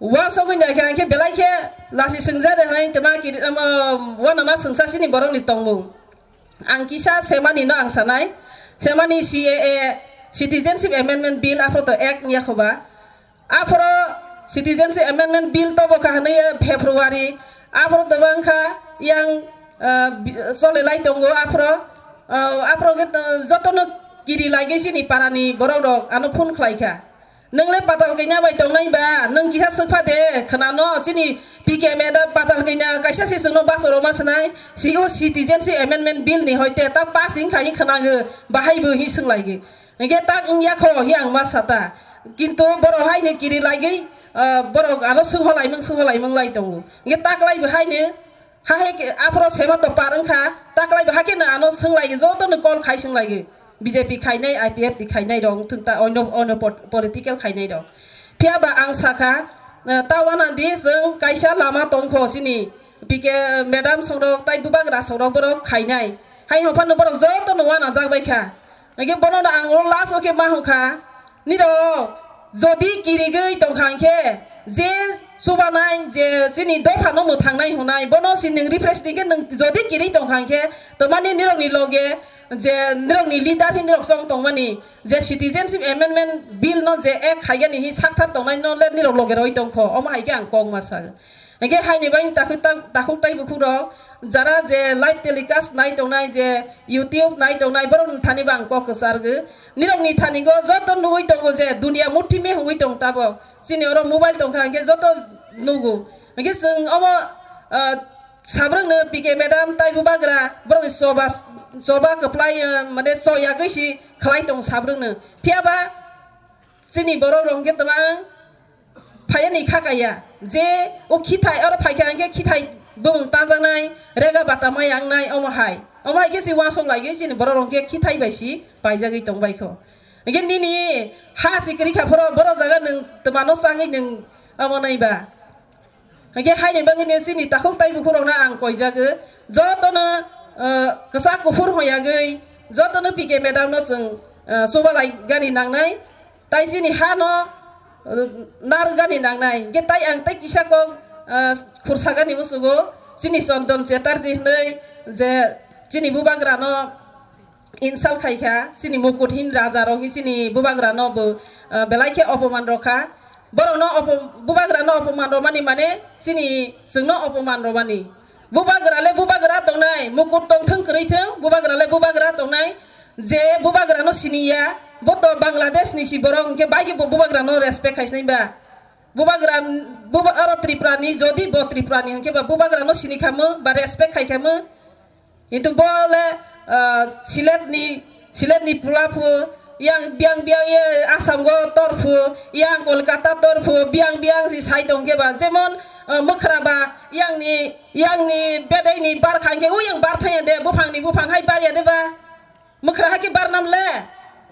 uansugwi naikha hinkhe belai khe lasi swngjak de hwnwi tma kiri, um, uanama swngsa chini borokni tongmung. Ang kisa semani no ang sanai, semani C A A, Citizenship Amendment Bill aphro to Act wngya khoba. Aphoro Citizenship Amendment Bill tobo kha hwnwi February, aphoro tobo wngkha yang, ah, bi-, chole lai tongo aphoro, ah, aphoro khe to-, jotono kiri lagwi chini parani borok rok ano phone khlai kha. Nwng le patal kaina bai tongnai ba, nwng kisa swkpha de, khwnano chini P K madam patal kaina kaisa se chwngno bachoro ma swnai, si o Citizenship Amendment Bill ni hoite ta pass wngkha hi khwnago, bahai bo hi swnglaigi. Hinkhe tak wngya kho hi ang ma sata. Kintu borok haino kiri lagwi, ah, borok ano swngholaimung swngholaimung lai tongo. Hinkhe tak lai bo haino ha hai khe aphro sema to par wngkha, tak lai bo hakhe no ano swnglai joto no call khai swnglai B J P khainai, I P F T khainai rok wngthung ta, onno, onno pot-, political khainai rok. Phiya ba ang sakha, ah, ta wana di chwng kaisa lama tongkho chini P K madam songrok tai bubagra songrok borok khainai. Hai hopha no borok joto no wana jak bai kha. Hingke bono no ang o last o khe ma hokha, nirok jodi kirigwi tongkha hingkhe je chubanai je chini dophano mwthangnai hwnai bono si nwng refresh di khe nwng jodi kirigwi tongkha hingkhe twmani nirokni loge je nirokni leader hin nirok chong tongmani je citizenship amendment bill no je ek khaigani hi sakthar tongnai no le nirok loge roi tongkho omo hai khe ang kok ma sa. Hingke haini bagwi takhuk ta-, takhuk tai bukhuk rok jara je live telecast nai tongnai je YouTube nai tongnai borok thani bo ang kok kwchargo. Nirokni thani go joto nugwi tongo je dunia muthi me hungwi tong tabok. Chini oro mobile tongkha hingke joto nugo. Hingke chwng omo, ah, sabrwngno P K madam tai bubagra borokni choba, choba kwplai, ah, mane choyagwi si khlai tong sabrwngno. Phiya ba chini borok rok hingke twbang phaiya ni kha kaiya je o khithai oro phaikha hingke khithai bumung tajaknai rega bata mai yangnai omo hai omo hai khe si uansuk laiwi chini borok rok khe khithai bai si paijagwi tongbai kho hingke nini ha si kwrwi kha phoro borok jaga nwng twmano changwi nwng omo nai ba hingke haini bagwi ni chini takhuk tai bukhuk rokno ang koijago jotono, eh, kwchak kuphur hoyagwi jotono P K madam no chwng, eh, chubalai gani nangnai. Tai chini ha no, uh, narwkgani nangnai. Hingke tai ang tei kisa kok, uh, khursagani musugo. Chini Chondon Chatterjee hinui je chini bubagra no insult khaikha, chini Mukut hin raja rok hi chini bubagra no bo, uh, belai khe opoman rokha. Borok no opo-, bubagra no opoman romani mane chini chwng no opoman romani. Bubagra le bubagra tongnai, Mukut tongthwng kwrwi thwng, bubagra le bubagra tongnai. Je bubagra no siniya, bo to Bangladesh ni si borok, hwnkhe bai bo bubagra no respect khaisnai ba. Bubagra, buba-, oro Tripura ni, jodi bo Tripura ni hwnkhe ba bubagra no sini khamu, ba respect khai khamu. Hintu bo le, ah, Silet ni, Silet ni pula phu, yang biang biang ye Assam go tor phu, yang Kolkata tor phu, biang biang si sai tong khe ba. Jemon, ah, mwkhra ba, yang ni, yang ni bedai ni bar khang khe, u yang bar thang ya de, buphang ni buphang hai bar ya de ba. Mwkhra hai khe barnam le,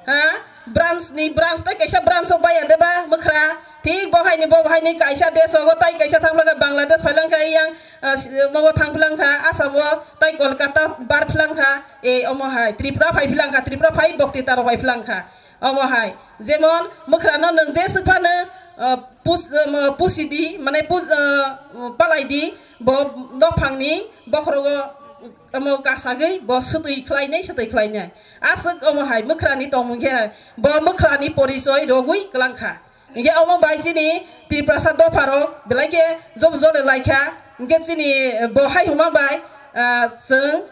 ha? Branch ni branch tei kaisa branch o baya de ba mwkhra? Thik bo hai ni bo hai ni kaisa desh o tai kaisa thang phla kha Bangladesh phai lang kha yang, ah, s-, mogo thang phlang kha Assam o tai Kolkata bar phlang kha, e omo hai Tripura phai phlang kha, Tripura phai Bokti Taro phai phlang kha. Omo hai jemon mwkhra no nwng je swk phano, ah, pus-, ah, pusi di mane pus-, ah, palai di bo nok phang ni bokhorogo. Omo kasagwi bo swtwi khlainai, swtwi khlainai. Aswk omo hai mwkhrani tongmung khe bo mwkhrani porichoi rogwi kwlang kha. Hinkhe omo bai chini Tiprasa dopharok belai khe job jole lai kha. Hinkhe chini bo hai hwnma bai, ah, chwng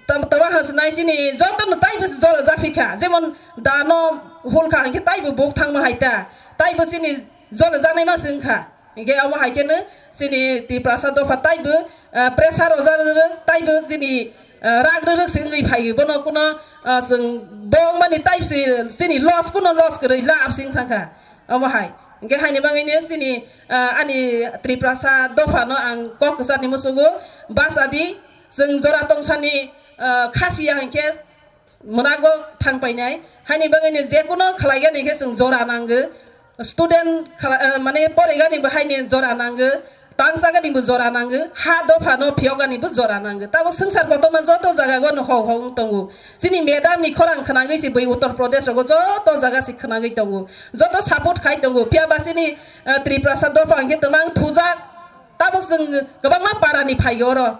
tam-, tama hasnai chini jotono taibo se jole japhi kha. Jemon dano hul kha hinkhe taibo buk thangma hai ta. Taibo chini jole jaknai ma se wng kha. Hinkhe omo hai kheno chini Tiprasa dopha taibo, ah, pressure o jak rwrwk, taibo chini, ah, rak rwrwk se wngwi phai. Bono kuno, ah, chwng bo wngmani taibo se chini loss, kuno loss kwrwi, lab se wng thang kha. Omo hai. Hinkhe haini bagwino chini, ah, ani Tiprasa dophano ang kok kwcharni musugo bachadi, chwng jora tongsani, ah, khasiya hinkhe mwnago thang painai, haini bagwino jekuno khlaigani khe chwng jora nango, student khala-, eh, mane poriganibo haini jora nango, tangsaganibo jora nango, ha dophano phiyokganibo jora nango. Tabuk swngchar kotorma joto jagao no hok hok wng tongo. Chini madam ni khorang khwnagwi se bui Uttar Pradesh rogo joto jaga se khwnagwi tongo, joto support khai tongo. Phiya ba chini, eh, Tiprasa dopha hwnkhe twmang thujak. Tabuk chwng kwbangma para ni phaigo oro.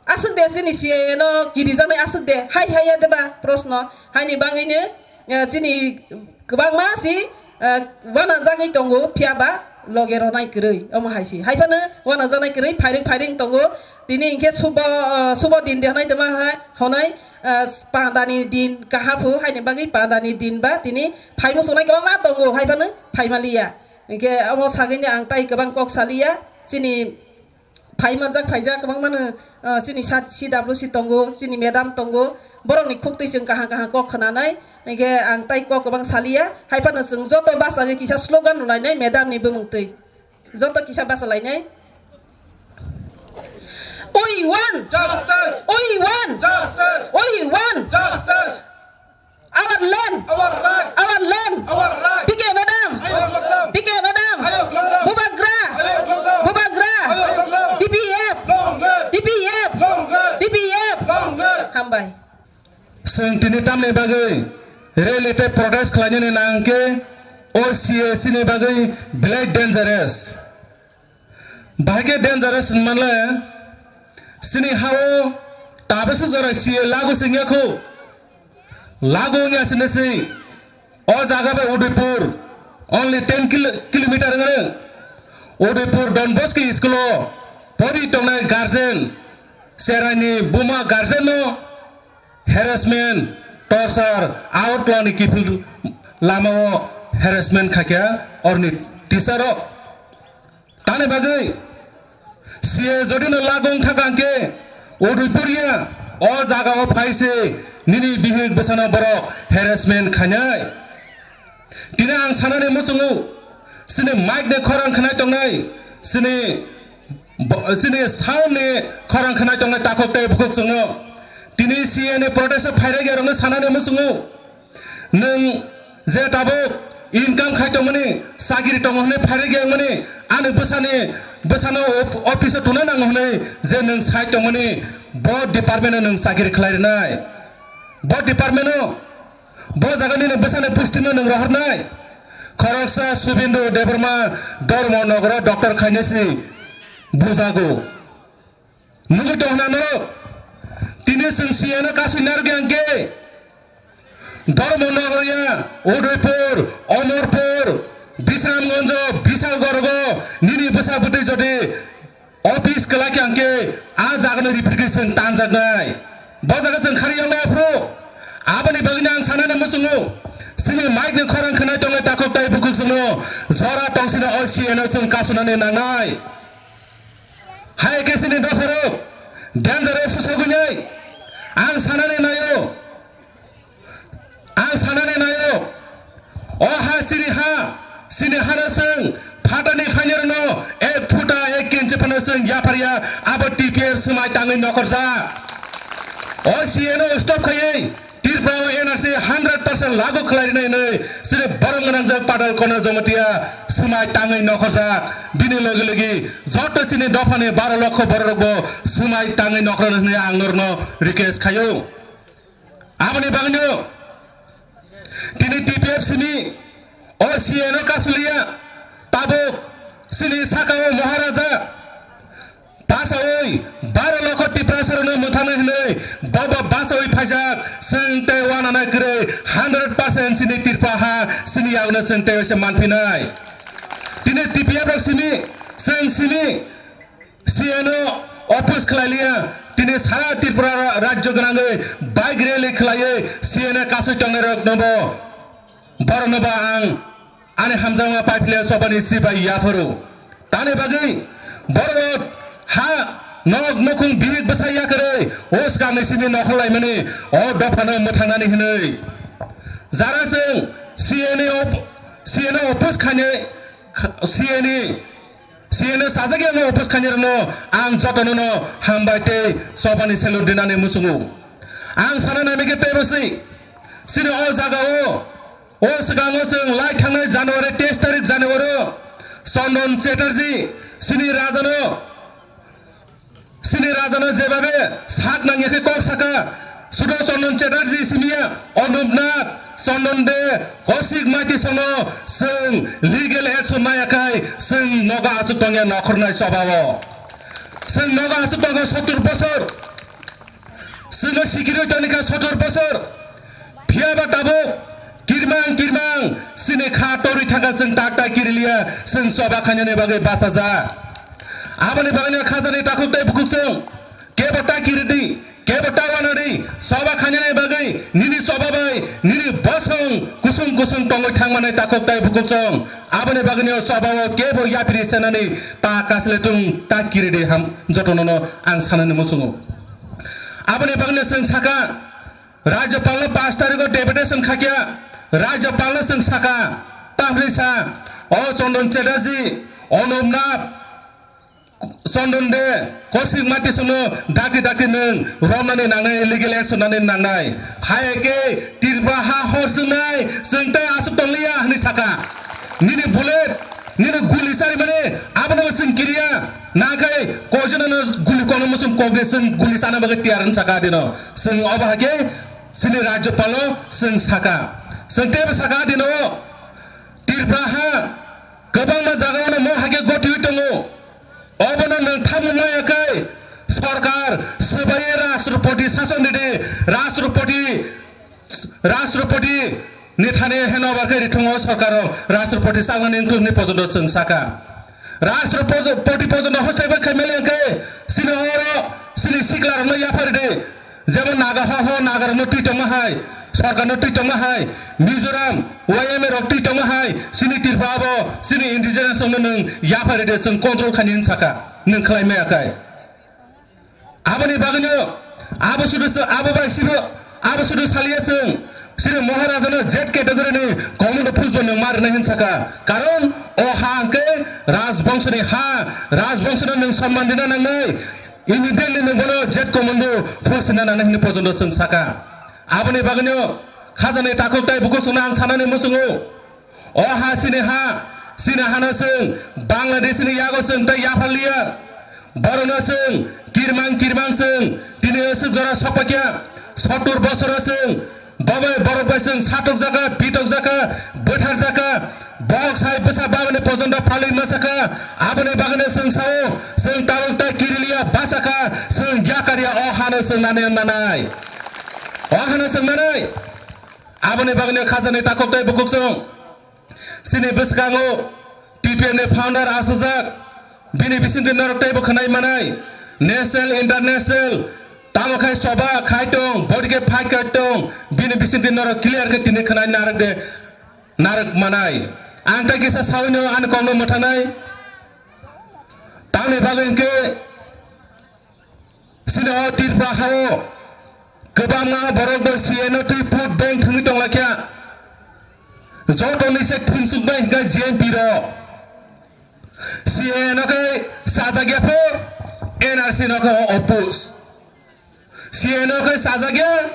Aswk de chini C A A no kirijaknai aswk de, hai hai ya de ba proshno, haini bagwino, eh, chini kwbangma si, eh, uanajagwi tongo, phiya ba loge ronai kwrwi, omo hai si. Hai phano uanajaknai kwrwi, phairik phairik tongo, tini hinkhe subo, eh, subo din de honai tongma hai, honai, eh, pandani din kaha phu, haini bagwi pandani din ba tini phai muchungnai kwbangma tongo, hai phano phai maliya. Hinkhe omo sagwini ang tai kwbang kok saliya, chini phai manjak phaijak kwbangmano, ah, chini sa-, C W C tongo, chini madam tongo, borokni khuktwi chwng kaham kaham kok khwnanai, hinkhe ang tai kok kwbang saliya, hai phano chwng joto bachagwi kisa slogan rwlainai madam ni bumung twi, joto kisa bachalainai. We want! Justice! We want! Justice! We want! Justice! Our land! Our right! Our land! Our right! P K madam! Ayok lockdown! P K madam! Ayok lockdown! Bubagra! Ayok lockdown! Bubagra! Ayok lockdown! T P F! Long live! T P F! Long live! T P F! Long live! Hambai. Chwng tini tamni bagwi Rally tei protest khlainani nang khe o C A A ni bagwi belai dangerous. Bahai khe dangerous hwnmanle chini ha-o tabuksa jora C A A lagu se wngya kho. Lagu wngya sini se o jaga bai Udaipur only ten kilo-, kilometer wngya. Udaipur Don Bosco school-o pori tongnai guardian, cheraini buma guardian-no harassment, torture, aur klani kiphil lama-o harassment khaikha orni teacher-rok. Tani bagwi C A A jodi no lagu wngkha khe Udaipur ya o jaga-o phai se nini bihik bwsano borok harassment khainai. Tini ang sanani muchungo, chini mic ni khorang khnai tongnai, chini bo-, chini sound ni khorang khnai tongnai takhuk tei bukhuk chwngno. Tini C A A ni protest o phairek ya rokno sanani muchungo. Nwng je tabuk income khai tongmani, chakiri tongo hwnwi phairek ya wngmani, ani bwsani, bwsano op-, office o tuna nango hwnwi je nwng sai tongmani, bo department o nwng chakiri khlai rwnai. Bo department o Bo jaga nini bwsani pusti no nwng rohornai. Khoroksa Subindu Debbarma Dharma Nagar o doctor khainai sini bujago. Nugwi tongna norok. Tini chwng C A A no kasui narwgwi ang khe Dharma Nagar ya, Udaipur, Amarpur, Bisramganj, Bisalgarh o nini bwsa bwtwi jodi office kwlai khe ang khe a jaga no repeat khe chwng tanjaknai. Bo jaga chwng khari yang nai aphuru. Aboni bagwi no ang sanani muchungo. Chini mic ni khorang khnai tongnai takhuk tai bukhuk chwngno jora tongsino o C A A no chwng kasunani nangnai. Hai khe chini dopharok dangerous sogwinai. Ang sanani naio. Ang sanani naio, o ha chini ha, chini hano chwng phatani phainirokno ek phuta ek inchi phano chwng yapharya, abo T P F swmai tangwi nokhorjak. O C A A no stop khaiwi Tripura o N R C hundred percent lagu khlai rwnai hwnwi chini borom gwnangjak Patal Kona Jamatia swmai tangwi nokhorjak. Bini logi logi joto chini dophani baro lokho bororokbo swmai tangwi nokhorna hwnwi ang norokno request khaio. Aboni bagwino tini T P F simi o C A A no kasuliya, tabuk sini saka o Maharaja basawi baro lokho Tiprasa rokno mwthangna hinwi bobo basawi phaijak, chwng tei wanana kwrwi hundred percent sini Tripura ha sini yagno chwng tei se manphinai. Tini T P F rok simi, chwng simi, C A A no oppose khlai liya, tini sara Tripura ra-, rajyo gwnangwi bike rally khlaiwi C A A no kasui tongnai rok nobo, borok nobo ang ani hamjakma paiphle chobani sibai yaphuru. Tani bagwi borok ha nok nukhung bihik bwsa yakarwi o swkangni simi nokhorlaimani o dophano mwthangnani hinwi. Jara chwng C A A ni op-, C A A no oppose khainai, C A A ni C A A no sajagya no oppose khainai rokno ang jotono no hambai tei chobani salute rinani muchungo. Ang sana nai mike tei bwswi chini o jaga o, o swkango chwng lai thangnai January teis tarik January o Chandon Chatterjee chini raja no, chini raja no jebabe sak nangya khe kok saka, Sudo Chandon Chatterjee simiya, Anup Nath, Chandon De, Kaushik Maiti songno chwng legal action maya khai chwng nogo aswk tongya nokhornai chobao. Chwng nogo aswk tongo sottur bosor. Chwngno sikirwi tonikha sottur bosor. Phiyaba tabuk kirmang kirmang chini kha torwi thangkha chwng tak tak kiriliya chwng choba khainani bagwi bachajak. Aboni bagwino khajani takhuk tei bukhuk chwng kebo ta kiridi. Kebo ta wanadi, choba khainani bagwi nini choba bai nini bosong kusung kusung tongwi thangmani takhuk tai bukhuk song. Aboni bagwino choba o kebo yapri senani ta kasle tung ta kiridi ham jotono no ang sanani muchungo. Aboni bagwino chwng saka, Rajyapal no pash tarikh o deputation khakya, Rajyapal no chwng saka, tamni sa, o Chandon Chatterjee, Anup Nath, Chandon De, Kaushik Maiti songno dakti dakti nwng romnani nangnai, legal action nani nangnai. Hai khe Tripura ha hor chwngnai, chwng tei aswk tongliya hwnwi saka. Nini bullet, nini guli charimani, abono bo chwng kiriya. Nakhai koijono no guli kono muchung kokde chwng guli chana bagwi tiyar hwn saka dino. Chwng obo hai khe chini Rajyapal no chwng saka. Chwng teibo saka dino Tripura ha kwbangma jagao no mo hai khe gotiwi tongo. Obono nwng tamo maya khe sorkar swbaiwi Rashtrapati sason ridi, Rashtrapati, Rashtrapati ni thani handover khe rithwngo sorkaro, Rashtrapati chaknani wngthokni pojondo chwng saka. Rashtrapati pojondo hostai bai khaimali hwnkhe chini oro chini siklarokno yapharidi. Jemon Naga ho ho Nagarokno twi tongma hai, sorkarno twi tongma hai, Mizoram Y M A rok twi tongma hai, chini Tripura bo chini indigenous rokno nwng yapharidi, chwng control khaini hwn saka, nwng khlai maya khe. Aboni bagwino abo sudu se, abo bai sibo, abo sudu saliya chwng. Sini Maharajano Z category ni commando post bo nwng ma rwnai hwn saka. Karon o ha hwnkhe Rajbongso ni ha, Rajbongso no nwng somman rina nangnai. Immediately nwng bono Z commando post rina nangnai hwnwi pojondo chwng saka. Aboni bagwino khajani takhuk tai bukhuk chwngno ang sanani muchungo. O ha chini ha, chini hano chwng Bangladesh ni yago chwng tei yapharliya. Borokno chwng kirmang kirmang chwng tini aswk jora sokpakya. Sottur bosoro chwng bobai borok bai chwng satokjaka, pitokjaka, bwtharjaka. Bok sai bwsa babani pojondo phalwi masakha. Aboni bagwino chwng sao, chwng tabuk ta kiriliya basakha, chwng yakarya o hano chwng nani nanai. O hano chwng nanai. Aboni bagwino khajani takhuk tai bukhuk chwng. Chini bwskango T P F ni founder aswkjak, bini bisingtwi norok teibo khwnai manai, national, international, tamo khai soba khai tong, body khe fight khai tong, bini bisingtwi norok clear khe tini khwnai narwk de, narwk manai. Ang tai kisa sawino ani kokno mwthangnai. Tamni bagwi hwnkhe Sini o Tripura hao kwbangma borok bo C A no twi vote bank thwngwi tonglaikha. Jotoni se thumsuknai hwnkha G M P rok. C A no khe sajak ya pho, N R C no khe oppose. C A no khe sajak ya,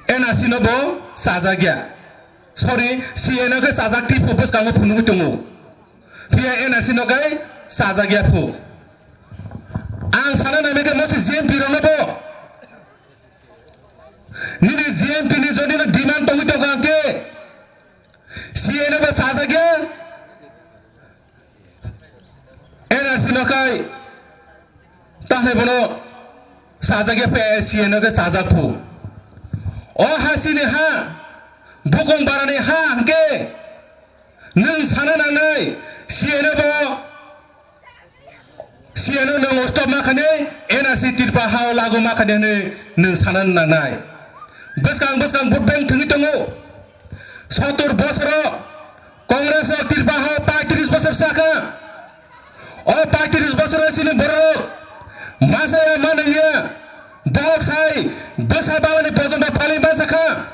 N R C no bo sajak ya. Sorry, C A no khe sajak twi phu bwskango phunugwi tongo. Phiya N R C no khe sajak ya phu. Ang sana nai khe mosi G M P rok no bo. Nini G M P ni jodi no demand tongwi tongo ang khe. C A no bo sajak ya. N R C no khai, tahnai bono sajak ya phe C A no khe sajak phu. O ha chini ha, bukung barani ha hwnkhe nwng sana nangnai, C A no bo, C A no nwng stop ma khani, N R C Tripura ha o lagu ma khani hwnwi nwng sana nangnai. Bwskang bwskang vote bank thwngwi tongo. Sottur bosoro Congress o Tripura ha paitris bosor sakha. O paitris bosor o chini borok masa ya manliya. Bok sai bwsa babani pojonto phalwi manjakha.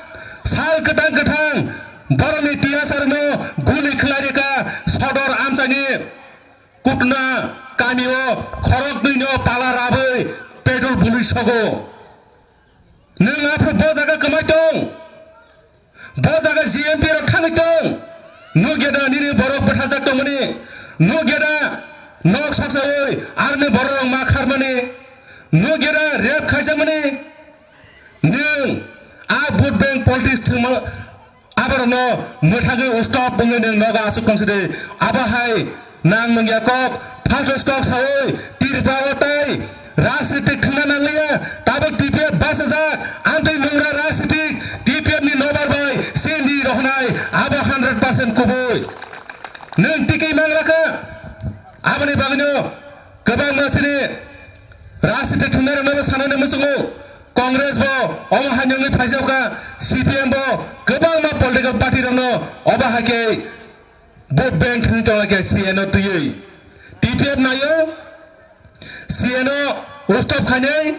Sal kwthang kwthang borokni tiyasarno guli khlai rikha sodor amchaini Kutna kamio khorok duino pala rabwi petrol bului sogo. Nwng aphuru bo jaga kwmai tong? Bo jaga G M P rok thangwi tong? Nukya da nini borok bwthajak tongmani? Nukya da nok saksawi arni borok rok ma kharmani? Nukya da rape khaijakmani? Nwng a vote bank politics thwngma aborokno mwthagwi stop wngwi nwng nogo aswk tongsi de. Abo hai nang nungya kok, faltus kok sawi Tripura o tai rajnitik thwngna nangliya. Tabuk T P F bachajak, amtwi nungra rajnitik T P F ni nobar bai sindi rohonai abo hundred percent kubui. Nwng tikwi manglakha. Aboni bagwino kwbangma chini rajnitik thwngnairokno sanani muchungo. Congress bo omo hai wngwi phaijakha, C P M bo kwbangma political party rokno obo hai khe vote bank thwngwi tonglaikha C A no twiwi. T P F naio, C A no stop khainai,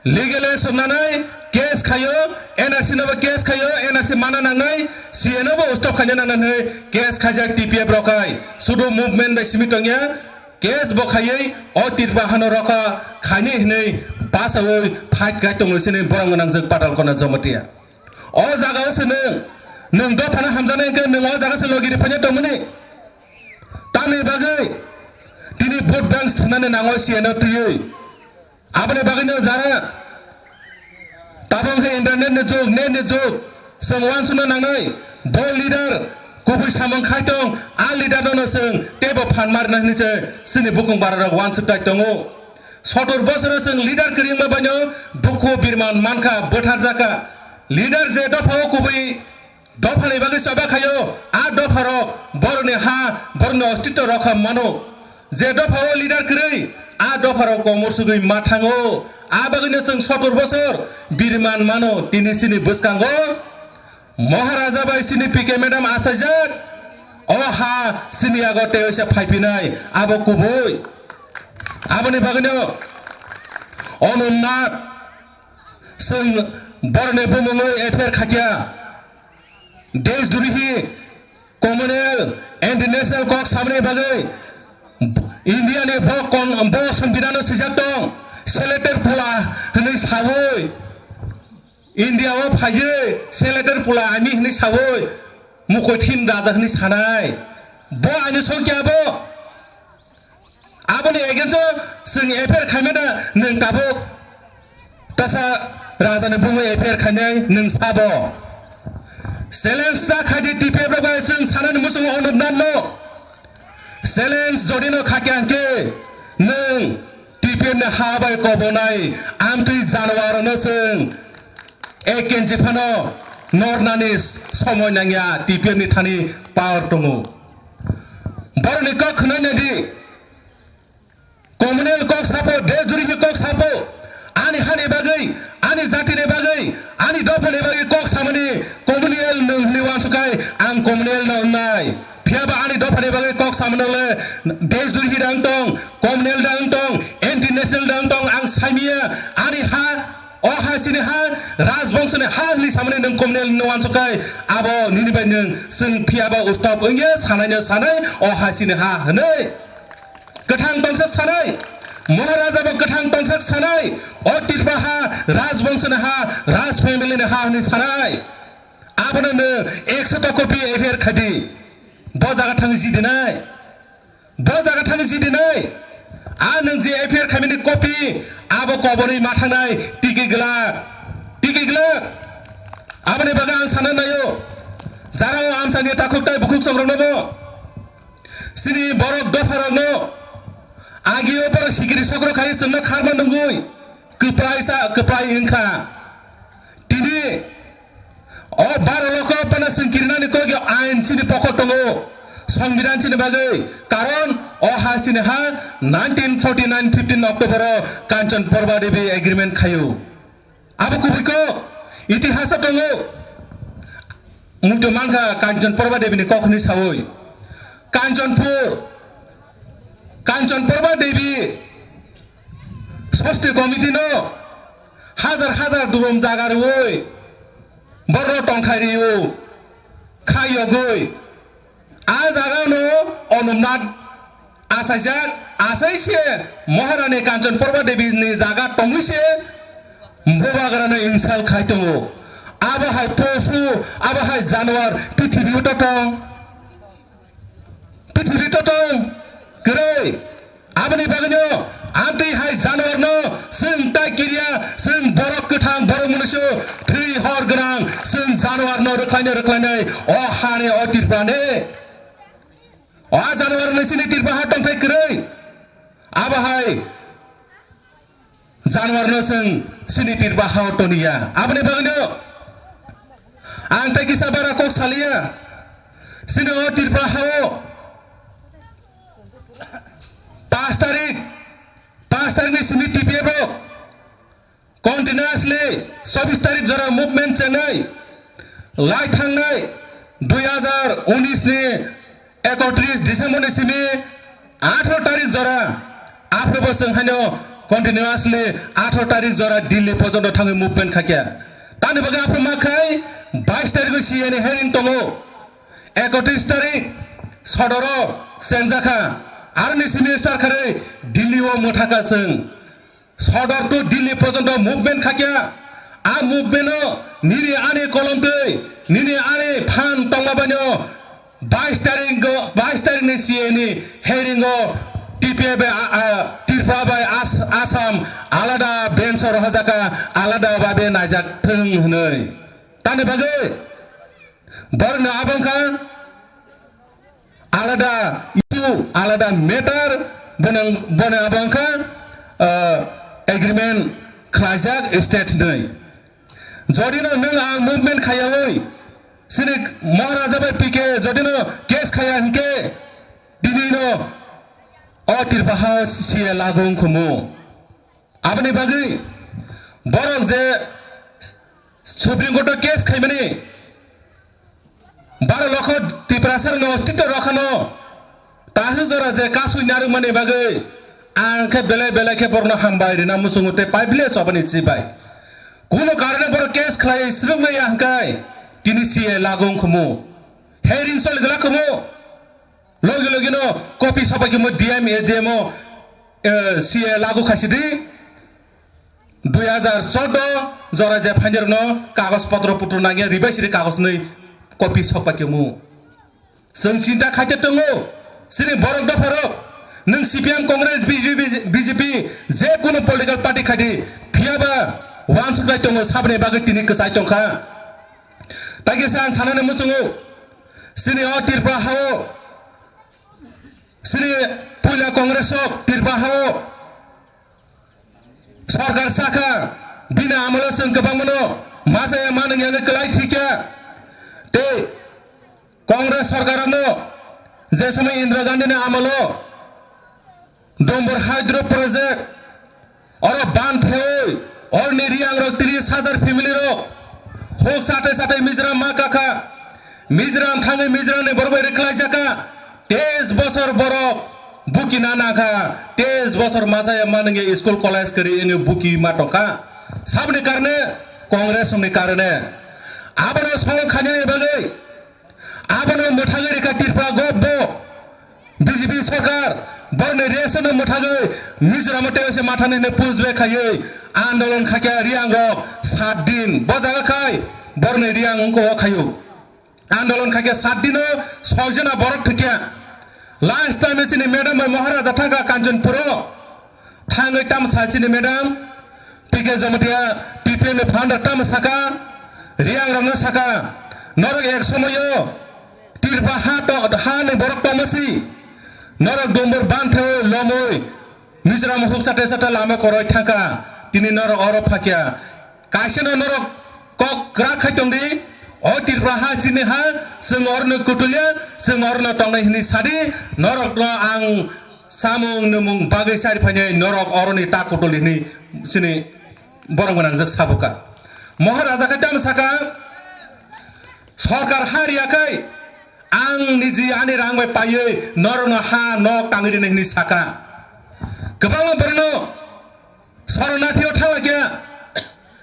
legal action nanai, case khaio, N R C no bo case khaio, N R C mana nangnai, C A no bo stop khaina nangnai hwnwi case khaijak T P F rok hai. Sudu movement bai simi tongya, case bo khaiwi o Tripura hano rokha khaini hinwi basawi fight khai tongo sini borok gwnangjak Patalkona Jamatia. O jaga o se nwng, nwng dophano hamjaknai hwnkhe nwng o jaga se logi rwphaiya tongmani. Tamni bagwi tini vote bank thwngnani nango C A no twiwi. Aboni bagwino jara tabuk khe internet ni jug, net ni jug, Chwng uansukna nangnai, bo leader kubui samung khai tong, a leader no no chwng teibo phan marna hwnwi se chini bukung bararok uansuk tai tongo. Sotor bosoro chwng leader kwrwi wngma baino dukhu birman mankha, bwtharjakha. Leader je dophao kubui dophani bagwi choba khaio, a dopharok borokni ha, borokni ostitto rokha mano. Je dophao leader kwrwi, a dopharok komor sugwi ma thango. A bagwino chwng sotor bosor birman mano, tini chini bwskango Maharaja bai chini P K madam achaijak. O ha chini yago tei oisa phaipinai, abo kubui. Aboni bagwino Anup Nath chwng borokni bumungwi F I R khaikha. Desh Drohi, communal, international kok samani bagwi India ni bo kon-, bo Songbidan no swijak tong, selected pula hwnwi sawi, India o phaiwi selected pula ami hwnwi sawi, mukoi thin raja hwnwi sanai. Bo ani songkya bo. Aboni against o chwng F I R khaimano nwng tabuk tasa rajani bumwi F I R khainai nwng sabo. Challenge sa khaidi T P F rok bai chwng sanani muchungo Anup Nath no. Challenge jodi no khakya hwnkhe nwng T P F ni ha bai kobonai amtwi januar no chwng ek inch phano nornani somoi nangya, T P F ni thani power tongo. Borokni kok khwnai nadi. Communal kok sapo, Desh Drohi kok sapo. Ani hani bagwi, ani jatini bagwi, ani dophani bagwi kok samani communal nwng hwnwi uansukha, ang communal no wngnai. Phiyaba ani dophani bagwi kok samani le Desh Drohi da wng tong, communal da wng tong, international da wng tong, ang saimiya. Ani ha, o ha chini ha, rajbongshoni ha hwnwi samani nwng communal no uansukha, abo nini bai nwng chwng phiyaba ustop wngya, sanai no sanai, o ha chini ha hwnwi. Kwthang tongsak sanai, Maharaja bo kwthang tongsak sanai, o Tripura ha, rajbongshoni ha, raj family ni ha hwnwi sanai. Abono nwng ekso ta copy F I R khaidi, bo jaga thang jidinai, bo jaga thang jidinai. A nwng je F I R khaimani copy, abo koborwi ma thangnai, tiki glak, tiki glak. Aboni bagwi ang sana naio, jara o amsani takhuk tai bukhuk songrokno bo. Chini borok dopharokno agi o borok sikiri sokro khai chwngno kharma nungwi kwplai sa, kwplai wngkha. Tini o baro lokho phano chwng kirinani kok yo ain chini pokot tongo, Songbidan chini bagwi. Karon o ha chini ha nineteen forty nine fifteen October o Kanchan Prabha Devi agreement khaio. Abo kubui kok, itihas o tongo. Muitu mankha Kanchan Prabha Devi ni kok hwnwi sawi. Kanchanpur, Kanchan Prabha Devi Sosti Committee no hajar hajar durum jaga rwi borok tongthai rio, kha yogwi. A jaga no Anup Nath achaijak, achai se Maharani Kanchan Prabha Devi ni jaga tongwi se Bubagra no insult khai tongo. Abo hai posu, abo hai januar, prithibi o to tong, prithibi to tong, kwrwi. Aboni bagwino amtwi hai januar no chwng tai kiriya, chwng borok kwthang, borok mwnwisu thwi hor gwnang, chwng januar no rwkhlaino rwkhlainai o hani o Tripura ni. O januar ni chini Tripura ha tongthai kwrwi. Abo hai januar no chwng chini Tripura ha o toniya. Aboni bagwino ang tai kisa bara kok saliya. Chini o Tripura ha o Pash tarik, pash tarik ni simi T P F rok continuously chobbish tarik jora movement chengnai, lai thangnai dui hazar unis ni ekotris December ni simi atharo tarik jora, aphuru bo chwng haino continuously atharo tarik jora Delhi porjonto thangwi movement khaikha. Tamni bagwi aphuru ma khai bais tarik o C A ni hearing tongo. Ekotris tarik sodoro chengjakha, aroni simi start kharwi Delhi o mwthakha chwng. Sodor to Delhi porjonto movement khaikha. A movement o nini ani kolom twi, nini ani phan tongma baino bais tarik o, bais tarik ni C A ni hearing o T P F bai, a, a, Tripura bai As-, Assam alada bench o rohorjakha, alada babe naijak thwng hwnwi. Ani bagwi borokno abo wngkha alada issue, alada matter, bono, bono abo wngkha, ah, agreement khlaijak state ni. Jodi no nwng ang movement khaiyawi, sini Maharaja bai P K jodi no case khaiya hinkhe, tini no o Tripura ha C A lagu wngkhumu. Aboni bagwi borok je Supreme Court o case khaimani, baro lokho Tiprasa rokno ostitto rokha no, tahu jora je kasui narwkmani bagwi ang khe belai belai khe borokno hambai rina muchungo tei public chobani chibai. Kuno karone borok case khlai swrwngmaya hwnkhe tini C A lagu wngkhumu. Hearing choli glak khumu. Logi logi no copy sopai khe mo D M, A D M o, eh, C A lagu khaisidi. Dui hazar chordo jora je phainirokno kagoj potro putro nangya ribai siri kagoj nwi copy sopai khe mo. Chwng chinta khaite tongo, chini borok dopharok, nwng C P M, Congress, B J P, B J P, je kuno political party khaidi, phiyaba wansuknai tongo, saboni bagwi tini kwchai tongkha. Tei kisa ang sanani muchungo, chini o Tripura hao, chini puila Congress o Tripura hao sorkar sakha, bini amolo chwng kwbangmano masa ya manung ya kwlai thikya. Tei Congress sorkar ano je somoi Indira Gandhi ni amolo Dombor Hydro Project, oro ban theoi, orni Riang rok tris hajar family rok hok satai satai Mizoram ma kakha, Mizoram thangwi Mizoram ni borok bai rwkhlai jaka, teis bosor borok buki na nakha, teis bosor masa ya manung ya school college kwrwi wngwi buki ma tongkha, saboni karone, Congress ni karone, abono solve khainani bagwi, abono mwthagwi rikha Tripura gov bo. B J P sorkar borokni reaction no mwthagwi Mizoram o tei se mathani hwnwi push back khaiwi andolon khaikha Riang rok sat din. Bo jaga khai borokni Riang wngkha o khaio. Andolon khaikha sat dino soi jona borok thwikha. Last time chini madam bai Maharaja thangkha Kanchanpur o. Thangwi tamo sa chini madam, P K Jamatia, T P M ni founder tamo saka, Riang rokno saka, norok ek somoyo Tripura ha to, ha ni borok tongma si, norok Dombor ban theoi lomoi, Mizoram huk sate sate lama koroi thangka, tini norok oro phakya, Kaisa no norok kok kwrak khai tong di, o Tripura ha chini ha, chwng oro no kutulia, chwng oro no tongnai hwnwi sadi, norok no ang samung nwmung bagwi chari phainai norok oro ni ta kutul hwnwi chini borok gwnang jak sabuka. Maharaja khai tamo saka, sorkar ha riya khai, ang niji ani rang bai paiwi norok no ha nok tangwi rinai hwnwi saka. Kwbangma borok no Saranathiyo thanglaikha,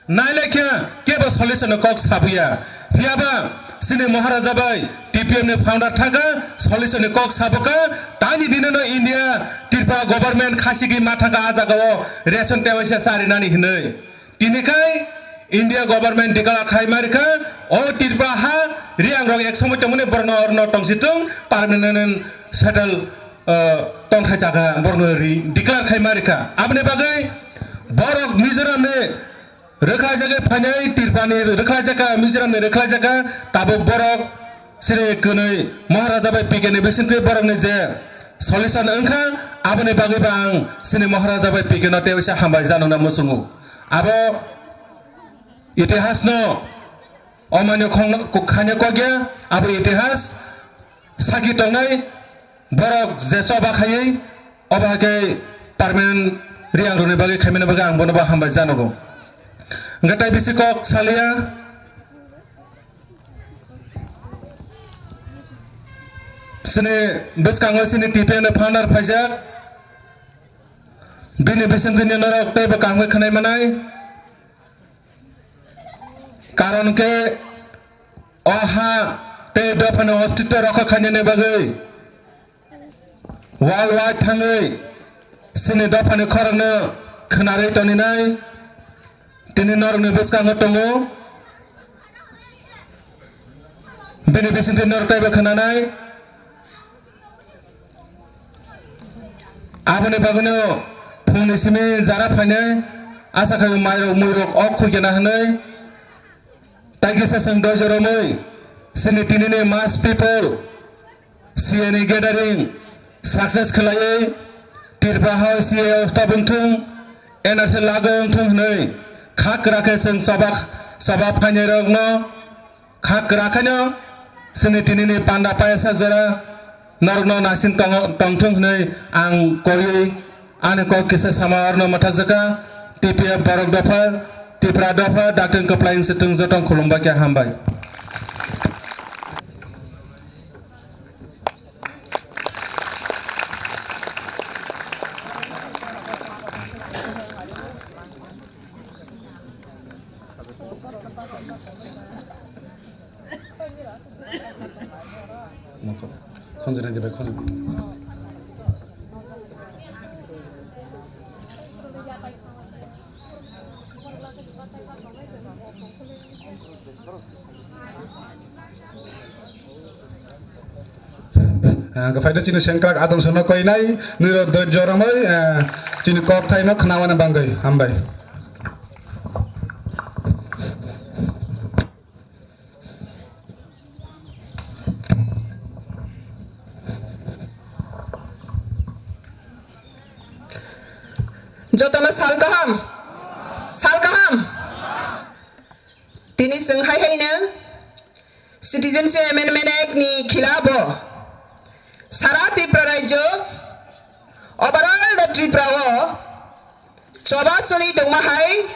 nailaikha, kebo solution ni kok sabuya. Phiyaba chini Maharaja bai T P M ni founder thangkha, solution ni kok sabuka, tani dino no India, Tripura government khasigi ma thangkha a jagao ration tewaisa charinani hinwi. Tini khai India government declare khai marikha, o Tripura ha Riang rok ek somoi tongmani borno orno tongsitung permanent settle, uh, tongthai jaga borno ri declare khai marikha. Aboni bagwi borok Mizoram ni rwkhlai jaga phainai Tripura ni rwkhlai jaga, Mizoram ni rwkhlai jaga, tabuk borok sini kwnwi Maharaja bai P K ni bisingtwi borok ni je solution wngkha, aboni bagwi ba ang sini Maharaja bai P K no tei waisa hambai janokna muchungo. Abo itihas no omani khong-, khanya kokya, abo itihas saki tongnai borok je choba khaiwi obo hai khe permanent Riang rokni bagwi khaimani bagwi ang bono bo hambai janogo. Hwnkhe tai bisi kok saliya. Sini bwskango sini T P M ni founder phaijak. Bini bisingtwi norok teibo kaham khe khwnai manai. Karon khe o ha tei dophani ostitto rokha khainani bagwi world wide thangwi chini dophani khorokno khwnarwi toninai tini norokni bwskango tongo. Bini bisingtwi norok teibo khwnanai. Aboni bagwino phungni simi jara phainai, asa khaio mairok muirok ok khuikena hwnwi. Tei kisa chwng doijo romwi chini tinini mass people C A ni gathering success khlaiwi Tripura ha C A o stop wngthung, N R C lagu wngthung hwnwi kha kwrak khe chwng choba choba phainairokno kha kwrak khaino chini tinini panda payasak jora norokno naising tongo tongthung hwnwi ang koriwi ani kok kisa sama orno mwthakjaka T P F borok dopha Tipra dopha dakting kwplai wngsi twng jotong khulumbai khe hambai. Khonjwrwng de bai khonjwrwng. Ah, kwphaino chini sengkrak adong sono koinai, niro doijo romoi, ah, chini kok thaino khnawana bangwi hambai. Jotono sal kaham, sal kaham. Tini chwng hai haino Citizenship Amendment Act ni khilabo sara Tripura rajyo, overall the Tripura o choba choli tongma hai,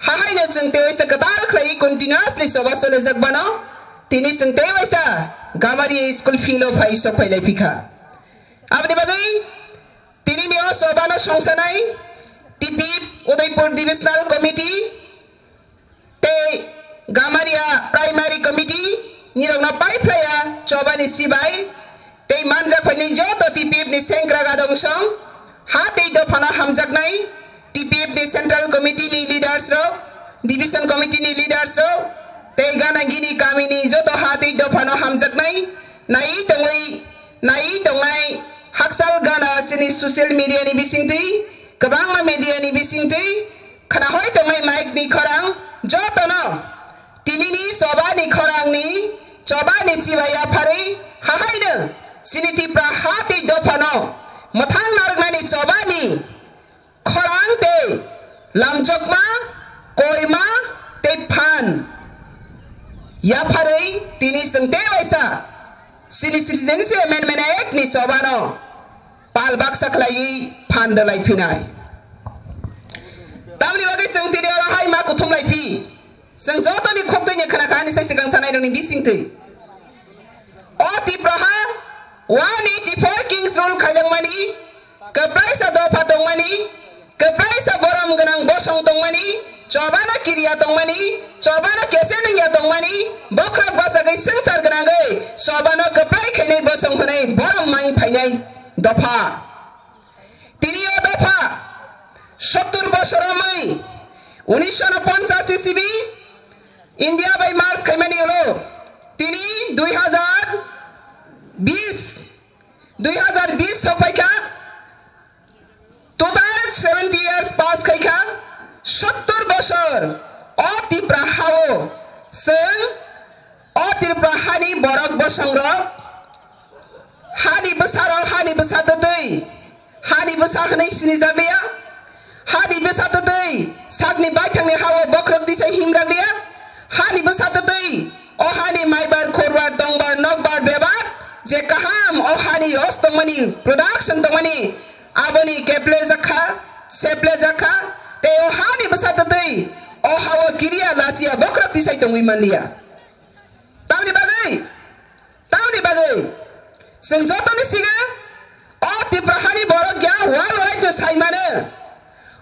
ha haino chwng tei waisa kwtal khlai continuously choba cholijak bano, tini chwng tei waisa Gamari school field o phai sok phai lai phikha. Aboni bagwi tini ni o choba no songsanai T P F Udaipur Divisional Committee tei Gamaria Primary Committee nirokno pai phlaiya chobani sibai tei manjak phaini joto T P F ni sengkrak adong song ha tei dophano hamjaknai T P F ni Central Committee ni leaders rok, Division Committee ni leaders rok tei gana gini kami ni joto ha tei dophano hamjaknai nai tongwi nai tongnai hakchal gana chini social media ni bisingtwi kwbangma media ni bisingtwi khna hoi tongnai mic ni khorang jotono tinini choba ni khorang ni choba ni chibai yapharwi hahaino chini Tipra ha tei dophano mwthang narwknani choba ni khorang tei lamchokma koima tei phan yapharwi tini chwng tei waisa chini Citizenship Amendment Act ni chobano pal baksa khlaiwi phan rwlai phinai. Tamni bagwi chwng tini oro hai ma kuthum lai phi. Chwng jotoni khok twi ni khna kha ani sai swkang sanai rokni bising twi. O Tipra ha one eighty four Kings rule khaijak mani, kwplaisa dopha tong mani, kwplaisa borom gwnang bosong tong mani, chobano kiriya tong mani, chobano kese nungya tong mani, bokhorok bachagwi swngchar gwnangwi chobano kwplai khainai bosong hwnwi borom mai phainai dopha. Tini o dopha sottur bosor romwi unisho ponchas isibi India bai merge khaimani ulo tini dui hazar bis, dui hazar bis sokphaikha, total seventy years pass khaikha, sottur bosor o Tipra hao chwng o Tipra hani borok bosongrok hani bwsarok hani bwsa twtwi hani bwsa hwnwi sinijakliya. Hani bwsa twtwi sakni baithangni hao bokhorok tisa himrakliya. Hani bwsa twtwi o hani maibar khorbar tongbar nokbar bebak je kaham o hani ros tongmani production tongmani aboni keple jakha seple jakha tei o hani bwsa twtwi o hao kiriya lasiya bokhorok tisai tongwi manliya. Tamni bagwi Tamni bagwi chwng jotoni sigo o Tipra hani borok ya world wide no sai mano.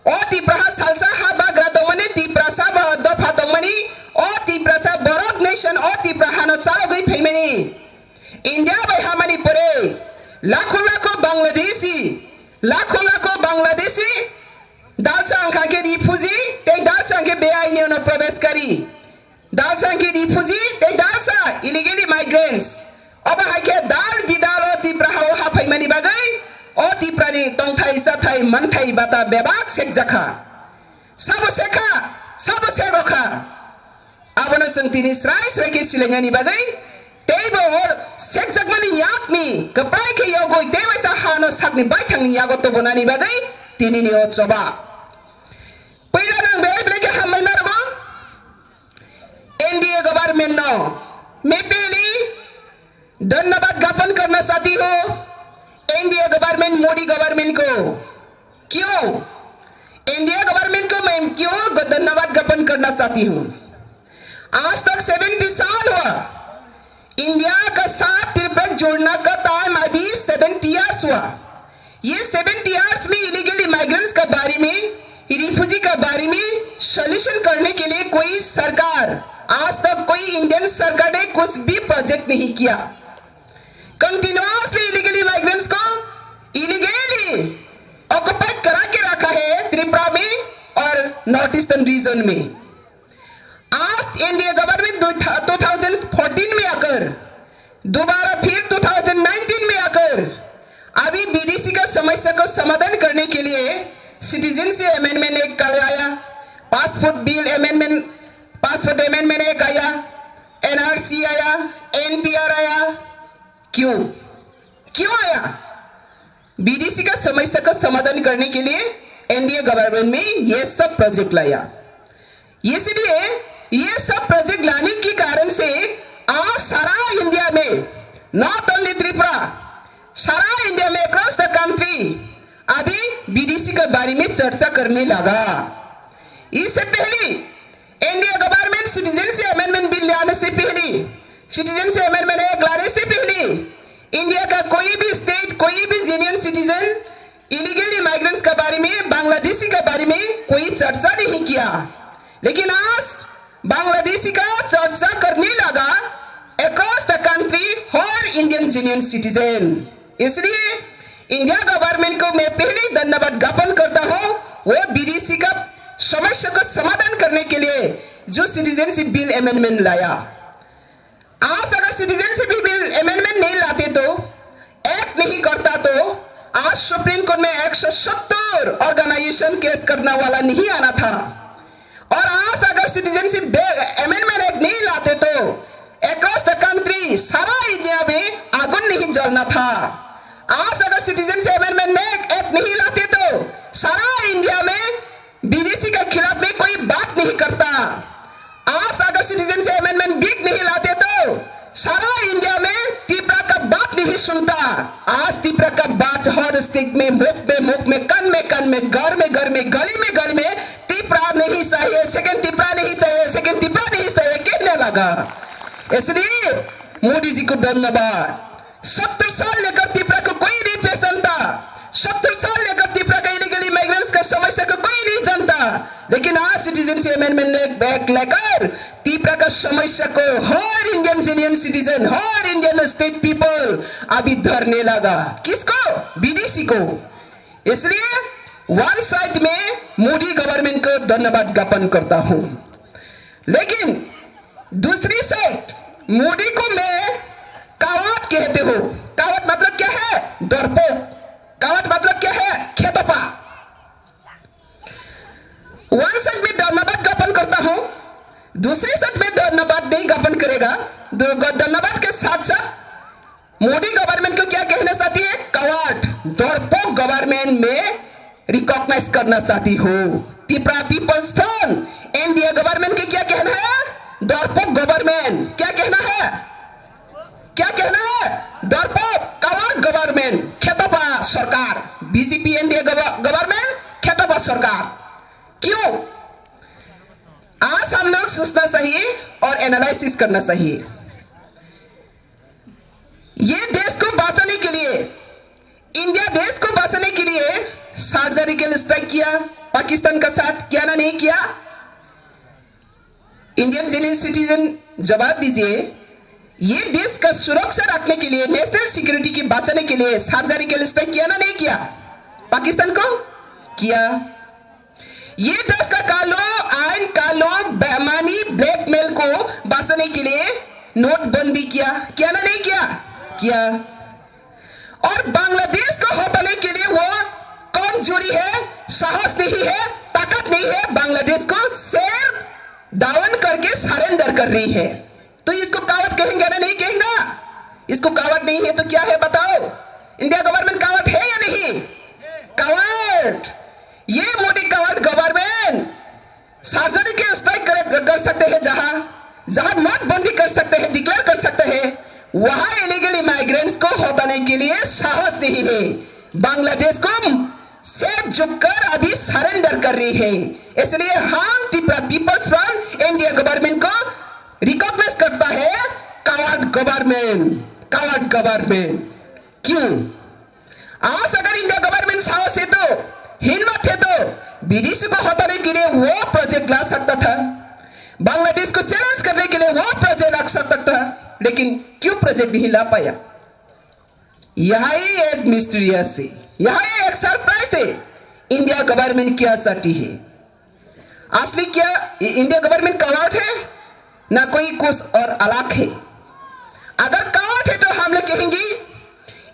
O Tipra ha salsa ha bagra tongmani, Tiprasa bo dopha tongmani, o Tiprasa borok nation o Tipra hano chalogwi phaimani. India bai hamani pore lakho lakho Bangladeshi, lakho lakho Bangladeshi dalsa wngkha khe refugee tei dalsa wngkha khe beaini ono probeshkari. Dalsa hwnkhe refugee tei dalsa illegally migrants. Obo hai khe dal bidal o Tipra ha-o haphaimani bagwi o Tiprani tongthai chathai manthai bata bebak sekjakha. Sabo sekha, sabo sekrokha. Abono Chwng tini srai srai khe silainani bagwi teibo o sekjakmani yakni kwplai khe yogwi tei waisa hano sakni baithangni yago tobonani bagwi tinini o choba. Puila nang belai belai khe hambai ma rwgo N D A government no. मैं पहली धन्यवाद ज्ञापन करना चाहती हूँ N D A government, Modi government को। क्यों? N D A government को मैं क्यों ग-, धन्यवाद ज्ञापन करना चाहती हूँ? आज तक सेवेंटी साल हुआ, इंडिया का साथ त्रिपुरा जोड़ना का टाइम अभी सेवेंटी ईयर्स हुआ। ये सेवेंटी ईयर्स में इलीगल इमिग्रेंट्स का बारे में, रिफ्यूजी का बारे में सॉल्यूशन करने के लिए कोई सरकार, आज तक कोई इंडियन सरकार ने कुछ भी प्रोजेक्ट नहीं किया। कंटिन्यूअसली इलीगल इमिग्रेंट्स को इलीगली ऑक्यूपाइड करा के रखा है त्रिपुरा में और नॉर्थ ईस्टर्न रीजन में। आज एनडीए गवर्नमेंट दो था-, टू थाउजेंड फोर्टीन में आकर दोबारा फिर टू थाउजेंड नाइनटीन में आकर अभी बीडीसी का समस्या को समाधान करने के लिए सिटीजनशिप अमेंडमेंट एक्ट का लाया, passport bill amendment, passport amendment act आया, एनआरसी आया, एनपीआर आया। क्यों, क्यों आया? बीडीसी का समस्या का समाधान करने के लिए एनडीए गवर्नमेंट में ये सब प्रोजेक्ट लाया। इसलिए ये सब प्रोजेक्ट लाने के कारण से आज सारा इंडिया में, नॉट ओनली त्रिपुरा, सारा इंडिया में, अक्रॉस द कंट्री अभी बीडीसी के बारे में चर्चा करने लगा। इससे पहले NDA government citizenship amendment bill लाने से पहले, सिटीजनशिप अमेंडमेंट एक्ट लाने से पहले इंडिया का कोई भी स्टेट, कोई भी जेन्युइन सिटीजन इलीगल इमिग्रेंट्स के बारे में, बांग्लादेशी के बारे में कोई चर्चा नहीं किया। लेकिन आज बांग्लादेशी का चर्चा करने लगा across the country her Indian genuine citizen. इसलिए इंडिया गवर्नमेंट को मैं पहले ही धन्यवाद ज्ञापन करता हूँ, वो बीडीसी का समस्या को समाधान करने के लिए जो सिटीजनशिप बिल अमेंडमेंट लाया। आज अगर सिटीजनशिप बिल अमेंडमेंट नहीं लाते तो, एक्ट नहीं करता तो, आज सुप्रीम कोर्ट में एक सौ सत्तर ऑर्गेनाइजेशन केस करने वाला नहीं आना था। और आज अगर सिटीजनशिप अमेंडमेंट एक्ट नहीं लाते तो अक्रॉस द कंट्री, सारा इंडिया में आगुन नहीं जलना था। आज अगर सिटीजनशिप अमेंडमेंट एक्ट नहीं लाते तो सारा इंडिया में बीडीसी के खिलाफ में कोई बात नहीं करता। आज अगर सिटीजनशिप अमेंडमेंट बिल नहीं लाते तो सारा इंडिया में त्रिपुरा का बात नहीं सुनता। आज त्रिपुरा का बात हर स्टेट में, मुख में मुख में, कान में कान में, घर में घर में, गली में गली में, त्रिपुरा नहीं चाहिए, सेकंड त्रिपुरा नहीं चाहिए, सेकंड त्रिपुरा नहीं चाहिए कहने लगा। इसलिए मोदी जी को धन्यवाद। सत्तर साल लेकर त्रिपुरा को कोई नहीं पहचानता। सत्तर साल लेकर त्रिपुरा का इलीगल इमिग्रेंट्स का समस्या को कोई नहीं जानता। लेकिन आज सिटीजनशिप अमेंडमेंट एक्ट लेकर त्रिपुरा का समस्या को हर इंडियन जेन्युइन सिटीजन, हर इंडियन स्टेट पीपल अभी धरने लगा। किसको? बीडीसी को। इसलिए वन साइड में मोदी गवर्नमेंट को धन्यवाद ज्ञापन करता हूँ। लेकिन दूसरी साइड मोदी को मैं कावट कहते हो। कावट मतलब क्या है? डरपोक। कावट मतलब क्या है? खेतोपा। वन साइड में धन्यवाद ज्ञापन करता हूँ, दूसरी साइड में धन्यवाद नहीं ज्ञापन करेगा। द-, ग-, धन्यवाद के साथ साथ मोदी गवर्नमेंट को क्या कहना चाहती है? कावट, डरपोक गवर्नमेंट में रिकॉग्नाइज करना चाहती हो। Tripura people's front, NDA government के क्या कहना है? डरपोक गवर्नमेंट। क्या कहना है? क्या कहना है? डरपोक, कावट गवर्नमेंट, खेतोपा सरकार, बीजेपी एनडीए गव-, गवर्नमेंट, खेतोपा सरकार। क्यों? आज हम लोग सोचना चाहिए और एनालिसिस करना चाहिए। ये देश को बचाने के लिए, इंडिया देश को बचाने के लिए सर्जिकल स्ट्राइक किया पाकिस्तान का साथ, किया ना नहीं किया? इंडियन जेन्युइन सिटीजन, जवाब दीजिए, ये देश का सुरक्षा रखने के लिए, नेशनल सिक्योरिटी की बचाने के लिए सर्जिकल स्ट्राइक किया ना नहीं किया पाकिस्तान को? किया। ये देश का कालो आइन, कालो बेमानी, ब्लैकमेल को बचाने के लिए नोटबंदी किया, किया ना नहीं किया? किया। और बांग्लादेश को हटाने के लिए वो कमजोरी है, साहस नहीं है, ताकत नहीं है बांग्लादेश को शेर डाउन करके सरेंडर कर रही है। तो इसको कावट कहेंगे ना, नहीं कहेंगा? इसको कावट नहीं है तो क्या है बताओ? इंडिया गवर्नमेंट कावट है या नहीं? कावट। ये मोदी कावट गवर्नमेंट सर्जरी के स्ट्राइक कर, कर सकते हैं, जहां जहां नोटबंदी कर सकते हैं, डिक्लेयर कर सकते हैं, वहां इलीगल इमाइग्रेंट्स को हटाने के लिए साहस नहीं है। बांग्लादेश को सेफ झुककर अभी सरेंडर कर रही है। इसलिए हम Tipra People's Front India government को रिकॉग्नाइज करता है। कावट गवर्नमेंट, कावट गवर्नमेंट। क्यों? आज अगर इंडिया गवर्नमेंट साहस है तो, हिम्मत है तो, विदेशी को हटाने के लिए वो प्रोजेक्ट ला सकता था, बांग्लादेश को चैलेंज करने के लिए वो प्रोजेक्ट ला सकता था, लेकिन क्यों प्रोजेक्ट नहीं ला पाया? यही एक मिस्टीरियस है, यही एक सरप्राइज है। इंडिया गवर्नमेंट क्या चाहती है? असली क्या इ-, इंडिया गवर्नमेंट कावट है, ना कोई कुछ और अलग है? अगर कावट है तो हम लोग कहेंगे,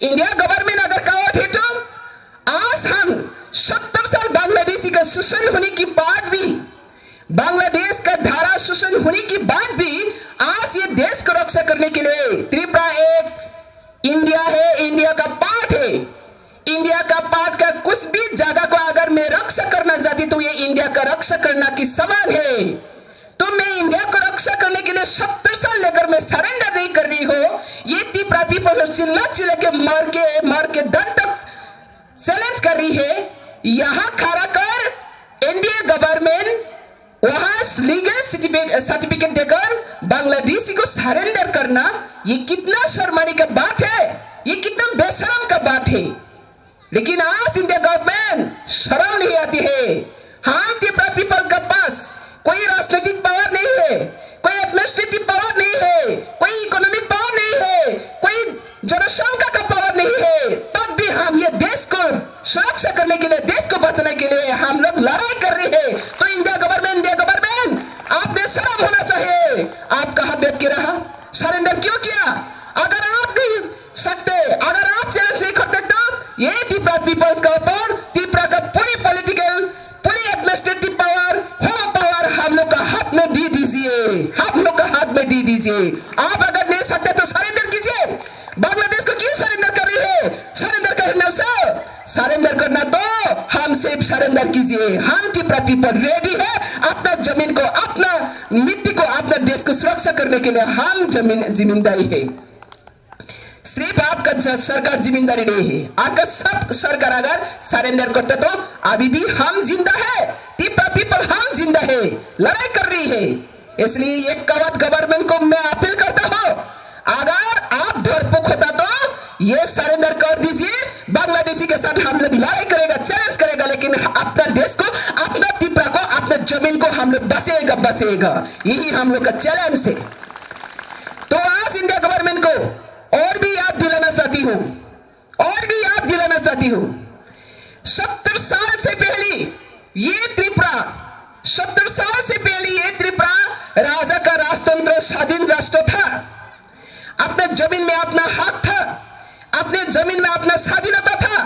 इंडिया गवर्नमेंट अगर कावट है तो आज हम सत्तर साल बांग्लादेशी का शोषण होने के बाद भी, बांग्लादेश का धारा शोषण होने के बाद भी आज ये देश को रक्षा करने के लिए त्रिपुरा एक इंडिया है, इंडिया का पार्ट है। इंडिया का पार्ट का कुछ भी जगह को अगर मैं रक्षा करना चाहती तो ये इंडिया का रक्षा करना की समान है। तो मैं इंडिया को रक्षा करने के लिए सत्तर साल लेकर मैं सरेंडर नहीं कर रही हूँ। ये तिपरा पीपल और चिल्ला चिल्ला के मर के मर के दम तक चैलेंज कर रही है। यहाँ खड़ा कर इंडिया गवर्नमेंट वहां लीगल सर्टिफिकेट देकर बांग्लादेशी को सरेंडर करना, ये कितना शर्माने का बात है, ये कितना बेशरम का बात है। लेकिन आज इंडिया गवर्नमेंट शर्म नहीं आती है। हम तिपरा पीपल के पास कोई राजनीतिक पावर नहीं है, कोई एडमिनिस्ट्रेटिव पावर नहीं है, कोई इकोनॉमिक पावर नहीं है, कोई जनसंख्या का पावर नहीं है, तब भी हम ये देश को सुरक्षा करने के लिए, देश को बचाने के लिए हम लोग लड़ाई कर रहे हैं। तो इंडिया गवर्नमेंट, इंडिया गवर्नमेंट, आपने शर्म होना चाहिए। आप कहाँ बैठ के रहा, सरेंडर क्यों किया? अगर आप नहीं सकते, अगर आप चैलेंज नहीं करते तो ये तिपरा पीपल्स का ऊपर तिपरा का पूरी पॉलिटिकल, पूरी एडमिनिस्ट्रेटिव पावर, होम पावर हम लोग का हाथ में दे दीजिए, हम लोग का हाथ में दे दीजिए। आप अगर नहीं सकते तो सरेंडर कीजिए। बांग्लादेश को क्यों सरेंडर कर रही है? सरेंडर करना सर, सरेंडर करना तो हम सिर्फ सरेंडर कीजिए। हम तिपरा पीपल रेडी है अपना जमीन को, अपना मिट्टी को, अपना देश को सुरक्षा करने के लिए। हम जमीन जिम्मेदारी है। सिर्फ आपका ज-, सरकार जिम्मेदारी नहीं है, आपका सब सरकार अगर सरेंडर करते तो अभी भी हम जिंदा है, तिपरा पीपल हम जिंदा है, लड़ाई कर रही है। इसलिए ये कावट गवर्नमेंट को मैं अपील करता हूँ, अगर आप डरपोक होता तो ये सरेंडर कर दीजिए। बांग्लादेशी के साथ हम लोग लड़ाई करेगा, चैलेंज करेगा, लेकिन अपना देश को, अपना तिपरा को, अपना जमीन को हम लोग बसेगा, बसेगा। यही हम लोग का चैलेंज है। तो आज इंडिया गवर्नमेंट को और भी याद दिलाना चाहती हूँ, और भी याद दिलाना चाहती हूँ, सत्तर साल से पहले ये त्रिपुरा, सत्तर साल से पहले ये त्रिपुरा राजा का राजतंत्र, स्वाधीन राष्ट्र था। अपने जमीन में अपना हक था, अपने जमीन में अपना स्वाधीनता था,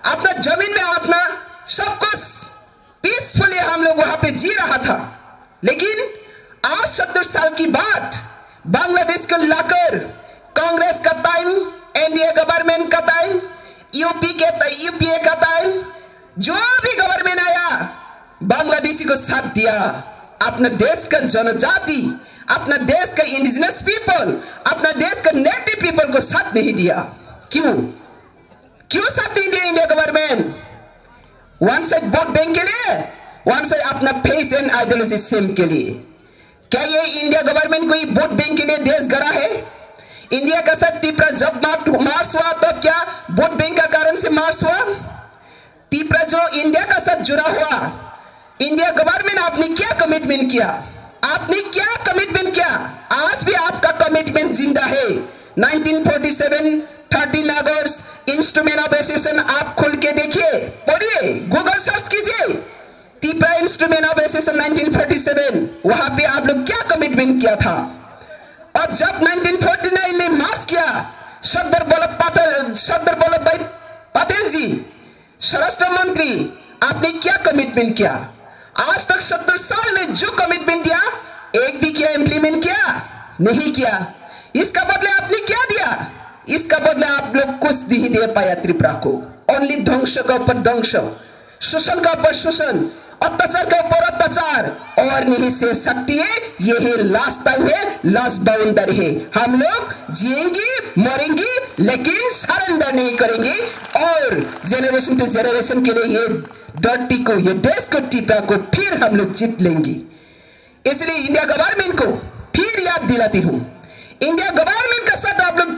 अपना जमीन में अपना सब कुछ पीसफुली हम लोग वहां पे जी रहा था। लेकिन आज सत्तर साल की बात, बांग्लादेश को लाकर कांग्रेस का टाइम, एनडीए गवर्नमेंट का टाइम, यूपी के, यूपीए का टाइम, जो भी गवर्नमेंट आया, बांग्लादेशी को साथ दिया। अपना देश का जनजाति, अपना देश का इंडिजिनस पीपल, अपना देश का नेटिव पीपल को साथ नहीं दिया। क्यों? क्यों साथ नहीं दिया India government? One side vote bank के लिए, वन साइड अपना फेस एंड आइडियोलॉजी सेम के लिए। क्या ये इंडिया गवर्नमेंट कोई वोट बैंक के लिए देश गढ़ा है? इंडिया का साथ तिपरा जब मार्च, मार्च हुआ, तब क्या वोट बैंक का कारण से मार्च हुआ? तिपरा जो इंडिया का साथ जुड़ा हुआ, इंडिया गवर्नमेंट आपने क्या कमिटमेंट किया? आपने क्या कमिटमेंट किया? आज भी आपका कमिटमेंट जिंदा है। Nineteen forty seven, thirteen August, instrument of association आप खोल के देखिए, पढ़िए, गूगल सर्च कीजिए, Tipra instrument of association nineteen forty seven, वहां पे आप लोग क्या कमिटमेंट किया था? और जब नाइनटीन फोर्टी नाइन में मार्च किया, सरदार वल्लभ पटेल, सरदार वल्लभ भाई पटेल जी, स्वराष्ट्र मंत्री, आपने क्या कमिटमेंट किया? आज तक सत्तर साल में जो कमिटमेंट दिया, एक भी किया, इम्प्लीमेंट किया? नहीं किया। इसका बदले आपने क्या दिया? इसका बदले आप लोग कुछ नहीं दे पाया त्रिपुरा को। ओनली ध्वंस के ऊपर ध्वंस, शोषण का ऊपर शोषण, अत्याचार का ऊपर अत्याचार, और नहीं सह सकती है। ये है लास्ट टाइम है, लास्ट बाउंडरी है। हम लोग जिएंगे, मरेंगे, लेकिन सरेंडर नहीं करेंगे। और जनरेशन टू जनरेशन के लिए ये धरती को, ये देश को, त्रिपुरा को फिर हम लोग जीत लेंगे। इसलिए इंडिया गवर्नमेंट को फिर याद दिलाती हूँ, इंडिया गवर्नमेंट का साथ आप लोग,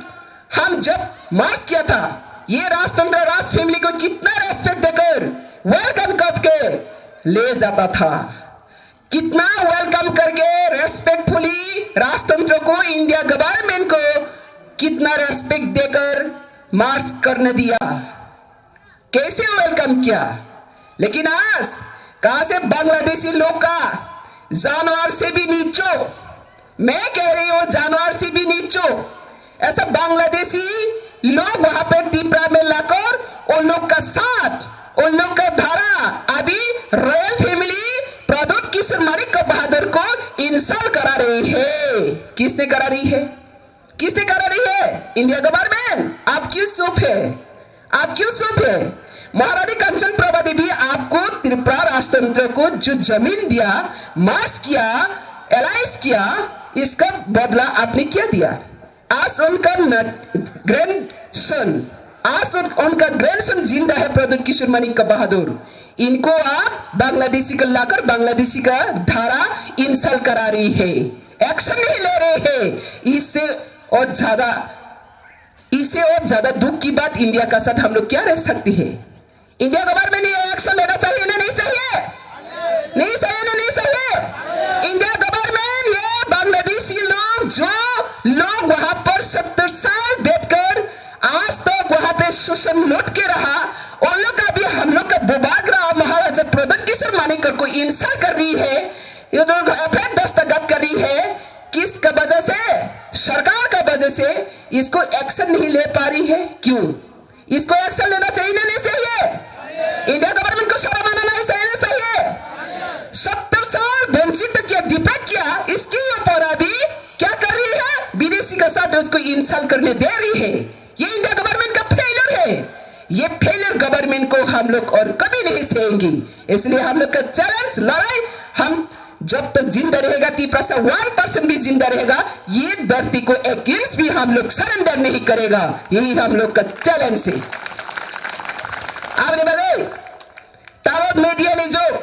हम जब मार्च किया था, ये राजतंत्र, राज फैमिली को कितना रेस्पेक्ट देकर वेलकम करके ले जाता था, कितना वेलकम करके रेस्पेक्टफुली राजतंत्र को, इंडिया गवर्नमेंट को कितना रेस्पेक्ट देकर मार्च करने दिया, कैसे वेलकम किया। लेकिन आज कहाँ से बांग्लादेशी लोग का जानवर से भी नीचो, मैं कह रही हूँ जानवर से भी नीचो, ऐसा बांग्लादेशी लोग वहां पर तिपरा में लाकर उन लोग का साथ, उन लोग का धारा अभी रॉयल फैमिली प्रद्युत किशोर माणिक्य बहादुर को इंसल्ट करा रही है। किसने करा रही है? किसने करा रही है? India government. आप क्यों चुप है? आप क्यों चुप है? महारानी कंचन प्रभा देवी आपको त्रिपुरा राजतंत्र को जो जमीन दिया, मार्च किया, अलायंस किया, इसका बदला आपने क्या दिया? आज उनका ग्रैंडसन, आज उन, उनका ग्रैंडसन जिंदा है प्रद्युत किशोर माणिक्य बहादुर। इनको आप बांग्लादेशी को लाकर बांग्लादेशी का धारा इंसल्ट करा रही है, एक्शन नहीं ले रहे हैं। इससे और ज्यादा, इससे और ज्यादा दुख की बात इंडिया का साथ हम लोग क्या रह सकती है? इंडिया गवर्नमेंट ये एक्शन लेना चाहिए ना नहीं चाहिए? नहीं चाहिए ना नहीं चाहिए? इंडिया गवर्नमेंट ये बांग्लादेशी लोग, जो लोग वहां पर सत्तर साल बैठकर आज तक वहां पे शोषण लुट के रहा, उन लोग का भी हम लोग का बुबागरा महाराजा प्रद्युत किशोर माणिक्य को इंसल्ट कर रही है, ये लोग एफआईआर दस्तखत कर रही है। किसका वजह से? सरकार का वजह से। इसको एक्शन नहीं ले पा रही है, क्यों? इसको एक्शन लेना चाहिए ना नहीं चाहिए? इंडिया गवर्नमेंट को शर्म आना नहीं चाहिए, नहीं चाहिए? सत्तर साल वंचित किया, डिप्रेस किया, इसके ऊपर अभी क्या कर रही है? विदेशी का साथ उसको इंसल्ट करने दे रही है। ये इंडिया गवर्नमेंट का फेलियर है। ये फेलियर गवर्नमेंट को हम लोग और कभी नहीं सहेंगे। इसलिए हम लोग का चैलेंज, लड़ाई, हम जब तक जिंदा रहेगा, तिपरासा वन परसेंट भी जिंदा रहेगा, ये धरती को एक इंच भी हम लोग सरेंडर नहीं करेगा। यही हम लोग का चैलेंज है। Aboni bagwi tabuk media ni jug,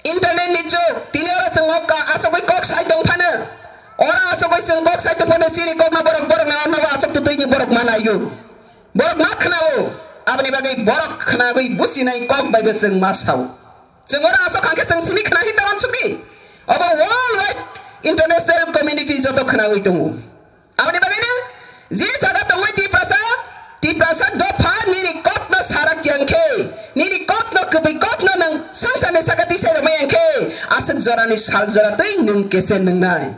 internet ni jug, tini oro chwng o ka-, asugwi kok sai tong phano, oro asugwi chwng kok sai tong phano, chini kokno borok, borokni orno o asuk twtwi ni borok ma naio, borok ma khwnao. Aboni bagwi borok khwnagwi businai kok bai bo chwng ma sao. Chwng oro asuk hwnkhe chwng simi khwna hinwi ta uansukdi. Obo world wide international community joto khwnagwi tongo. Aboni bagwino je jaga tongwi Tiprasa, Tiprasa dopha nini kokno sarak yang khe, nini kokno kwbwi kokno nwng swngcharni saka tisai rwmai yang khe, aswk jorani sal jora twi nwng kese nwngnai.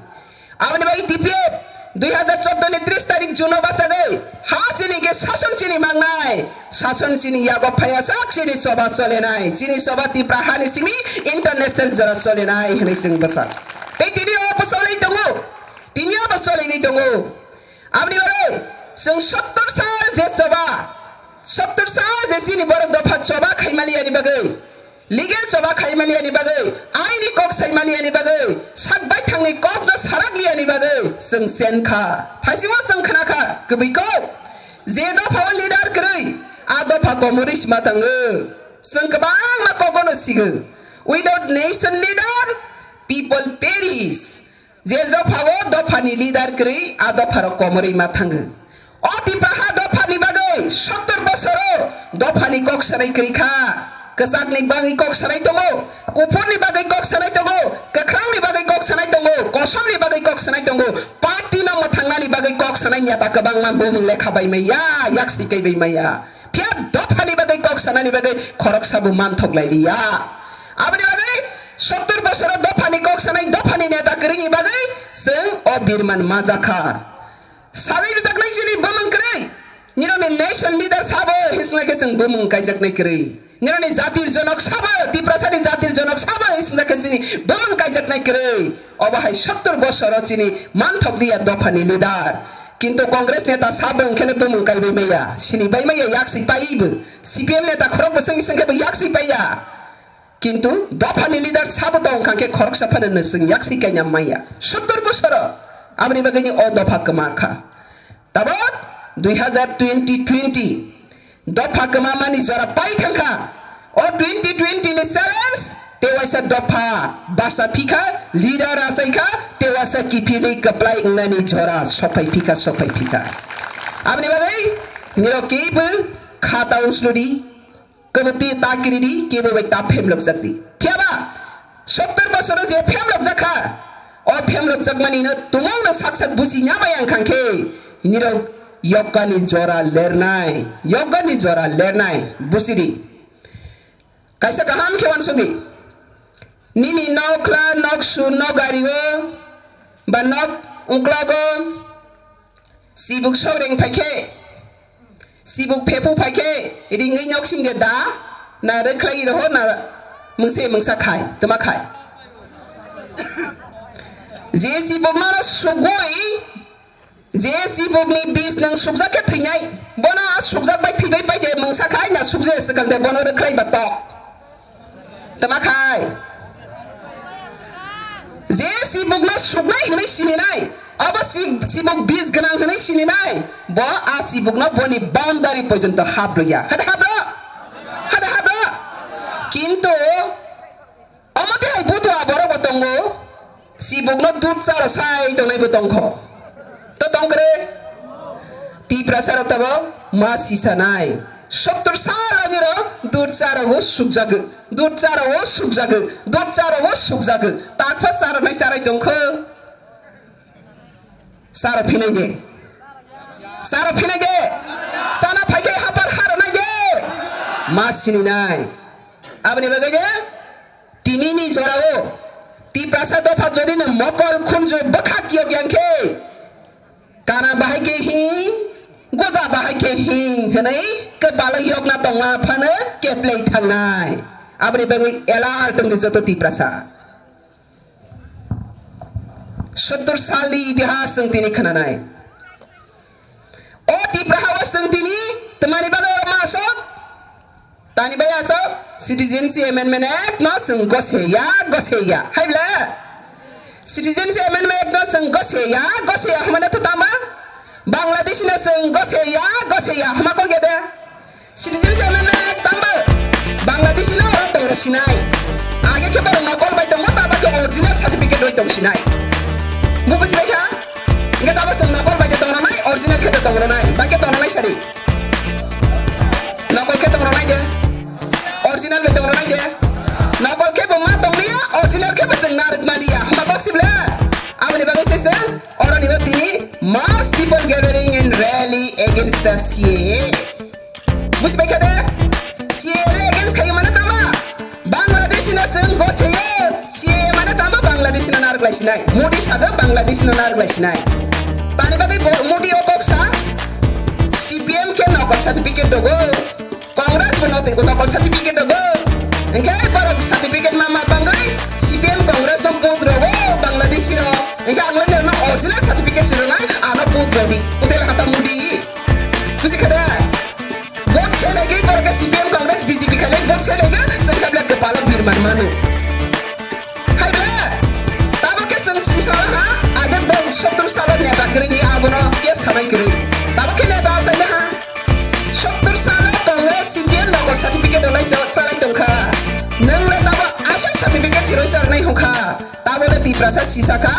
Aboni bagwi T P F dui hazar chordo ni tris tarik June o bachagwi ha chini khe sason chini mangnai, sason chini yago phaiya sak chini choba cholenai, chini choba Tipra hani simi international jora cholenai hwnwi chwng bwchak. Tei tini o bwcholwi tongo, tini o bwcholwi tongo. Aboni bagwi chwng sottor sal je choba, sottor sal je chini borok dopha choba khaimaliani bagwi, legal choba khaimaliani bagwi, aini kok saimaniyani bagwi, sak baithangni kokno sarakliyani bagwi chwng chen kha. Thaisingo chwng khna kha kwbwi kok, je dopha o leader kwrwi, a dopha komorwi sima tango. Chwng kwbangma kogono sigo, without nation leader, people perish. Je dopha o dophani leader kwrwi, a dopharok komorwi ma thango. O Tipraha dophani bagwi sottor bosoro dophani kok sanai kwrwi kha. Kwchakni bagwi kok sanai tongo, kuphurni bagwi kok sanai tongo, kwkhrangni bagwi kok sanai tongo, kosomni bagwi kok sanai tongo, party no mwthangnani bagwi kok sanai neta kwbangma bumung lekha bai maya, yaksi kai bai maya. Phiya dophani bagwi kok sanani bagwi khoroksa bo manthok lai liya. Aboni bagwi sottor bosoro dophani kok sanai, dophani neta kwrwini bagwi chwng o birman majakha. Sabai rwjaknai chini bumung kwrwi. Nirokni nation leader sabo hisnai khe chwng bumung kaijaknai kwrwi. Nirani jatir jonok sabo, Tiprasani jatir jonok sabo, isingjakhe chini bumung kaijaknai kwrwi. Obo hai sottor bosoro chini manthok liya dophani leader. Kintu Congress neta sabo wngkhele bumung kaibai maya, sini bai maya, yaksi paibo. C P M neta khorok bwswng isingkhe bo yaksi paiya. Kintu dophani leader sabo tong kha khe khoroksa phano nwswng yaksi kaina maya. Sottor bosoro. Aboni bagwini o dopha kwma kha. Tabok dui hazar twenty twenty dopha kwmamani jora pai thangkha. O twenty twenty ni challenge, tewaisa dopha basa phikha, leader asai kha, tewaisa kiphilwi kwplai wngnani jora sophai phikha, sophai phikha. Aboni bagwi nirok kebo khata usludi, kwbwtwi ta kiridi, kebo bai ta phemlokjakdi. Phiyaba, sottor bosoro je phemlokjak kha, o phemlokjakmani no tumungno sak sak busi nya bai ang kha khe, nirok yokani jora lernai, yokani jora lernai, busidi. Kaisa kaham khe uansukdi. Nini nokla, noksu, nokgari o, ba nok ungklogo, sibuk sogreng phai khe, sibuk phephu phai khe, ringwi noksing de da, na rwkhlai roho na mungse mungsa khai, tma khai. Je sibuk no sugwi, je sibuk ni bis nang sukjak khe thwinai, bono sukjak bai thwibai pai de mungsa khai na sukje swkang de bono rwkhlai ba tok. Tama khai. Je sibukno suknai hwnwi sininai, abo si-, sibuk bis gwnang hwnwi sininai, bo a sibukno boni boundary porjonto hap rwya. Hade hap rw? Hade hap rw? Kintu omo tei hai butua borok bo tongo, sibukno dud charo sai tongnai bo tongkho. To tongkre? Tiprasa rok tabo ma sisanai. Sottor sal ani rok dud charo o sukjago. Dud charo o sukjago, dud charo o sukjago. Takpha charo nai charai tongkho. Charo phinai de. Charo phinai de. Chana phaikhe hapar haro nai de. Ma sininai. Aboni bagwi de, tinini jorao Tiprasa dopha jodi no mokol khunju bwkhak yok yang khe, kana bahai khe hing, goja bahai khe hing hwnwi kwbalo yokna tongma phano keplai thangnai. Aboni bagwi alert wngdi joto Tiprasa. Sottor salni itihas chwng tini khwnanai. O Tipra ha o chwng tini twmani bagwi oro ma aswk? Tani bai aswk Citizenship Amendment Act no chwng gose ya, gose ya. Hai bla? Citizenship Amendment Act no chwng gose ya, gose ya hwnmano to tama? Bangladeshi no chwng gose ya, gose ya hwnma kok ya de? Citizenship Amendment Act tangbo Bangladeshi no oro tong rw sinai. Age khe borok nokol bai tongo, tabo khe original certificate rwi tong sinai. Bo bujibai kha? Hingke tabo chwng nokol bai de tong rwnai, original khe de tong rwnai. Bai khe tong rwnai sari. Nokol khe tong rwnai de. Original bai tong rwnai de. Nokol khe bo ma tong liya, original khe bo chwng narwk ma liya. Hwnba kok si bla? Aboni bagwi se chwng oro ni o tini mass people gathering and rally against the C A A. Bujibai kha de? C A A against khayo mane tama? Bangladeshi no chwng goseye, C A A mane tama Bangladeshi no narwk lai sinai. Modi sago Bangladeshi no narwk lai sinai. Tani bagwi bo Modi o kok sa, C P M khe nokol certificate dogo, Congress bo nokol certificate dogo. Hingke borok certificate ma ma bangwi C P M Congress no vote rogo Bangladeshi rok. Hingke ang no original certificate si rwnai, ano vote rodi. Hotel hata Modi. Buji kha de? Vote se lagi borok C P M Congress B J P khailai vote se lagi sengkha bla kepala birman manu. Hai bla, tabo ke seng sisa ha, age dol sottor salo neta kwrwi abono ke sanai kwrwi. Tabo ke neta asai ha. Sottor salo Congress C P M nokol certificate olai sa-, salai tongkha. Nang le tabo asai certificate siroi sarnai hokha. Tabole Tiprasa sisakha,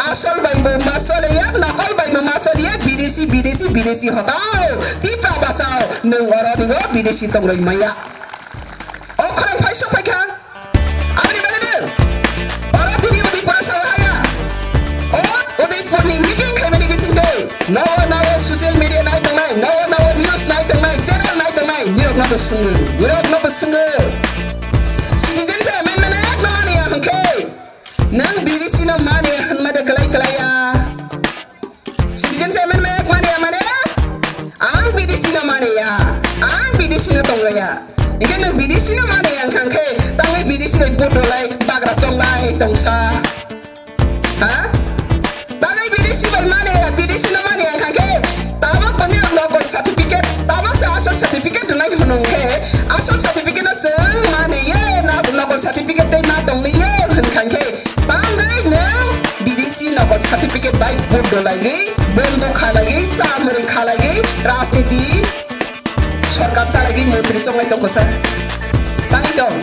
asol bai bo masole ya, nokol bai bo masole ya, bidesi, bidesi, bidesi hotao, Tipra bachao, nwng oro nigo bidesi tongroi maya. O khorang phai sok phaikha, aboni bagwi nwng oro tini Udaipur o sawa haya. O Udaipur ni meeting khaimani bisingtwi, nogo nogo social media nai tongnai, nogo nogo news nai tongnai, channel nai tongnai, nirok no bo swngo, nirok no bo swngo. Citizenship Amendment Act no mani ya hwnkhe, nwng bidesi no mani hwnma de kwlai kwlai ya. Citizenship Amendment Act mani ya mane? Ang bidesi no mani ya. Ang bidesi no tong ya. Hingke nwng B D C no mani ang kha khe, tangwi B D C bai vote rwlai bagra chonglai tongsa. Ha? Tangwi B D C bai mani, B D C no mani ang kha khe, tabok toni ang local certificate, tabok se asol certificate rwnai hwnong khe, asol certificate no chwng mani ye, na local certificate tei ma tongli ye hwn kha khe, tangwi nwng B D C local certificate bai vote rwlai gwi, bondo khalai gwi, chamwrwng khalai gwi, rajniti Sorkar chalai di montri songlai tongkha sa. Tangwi tong.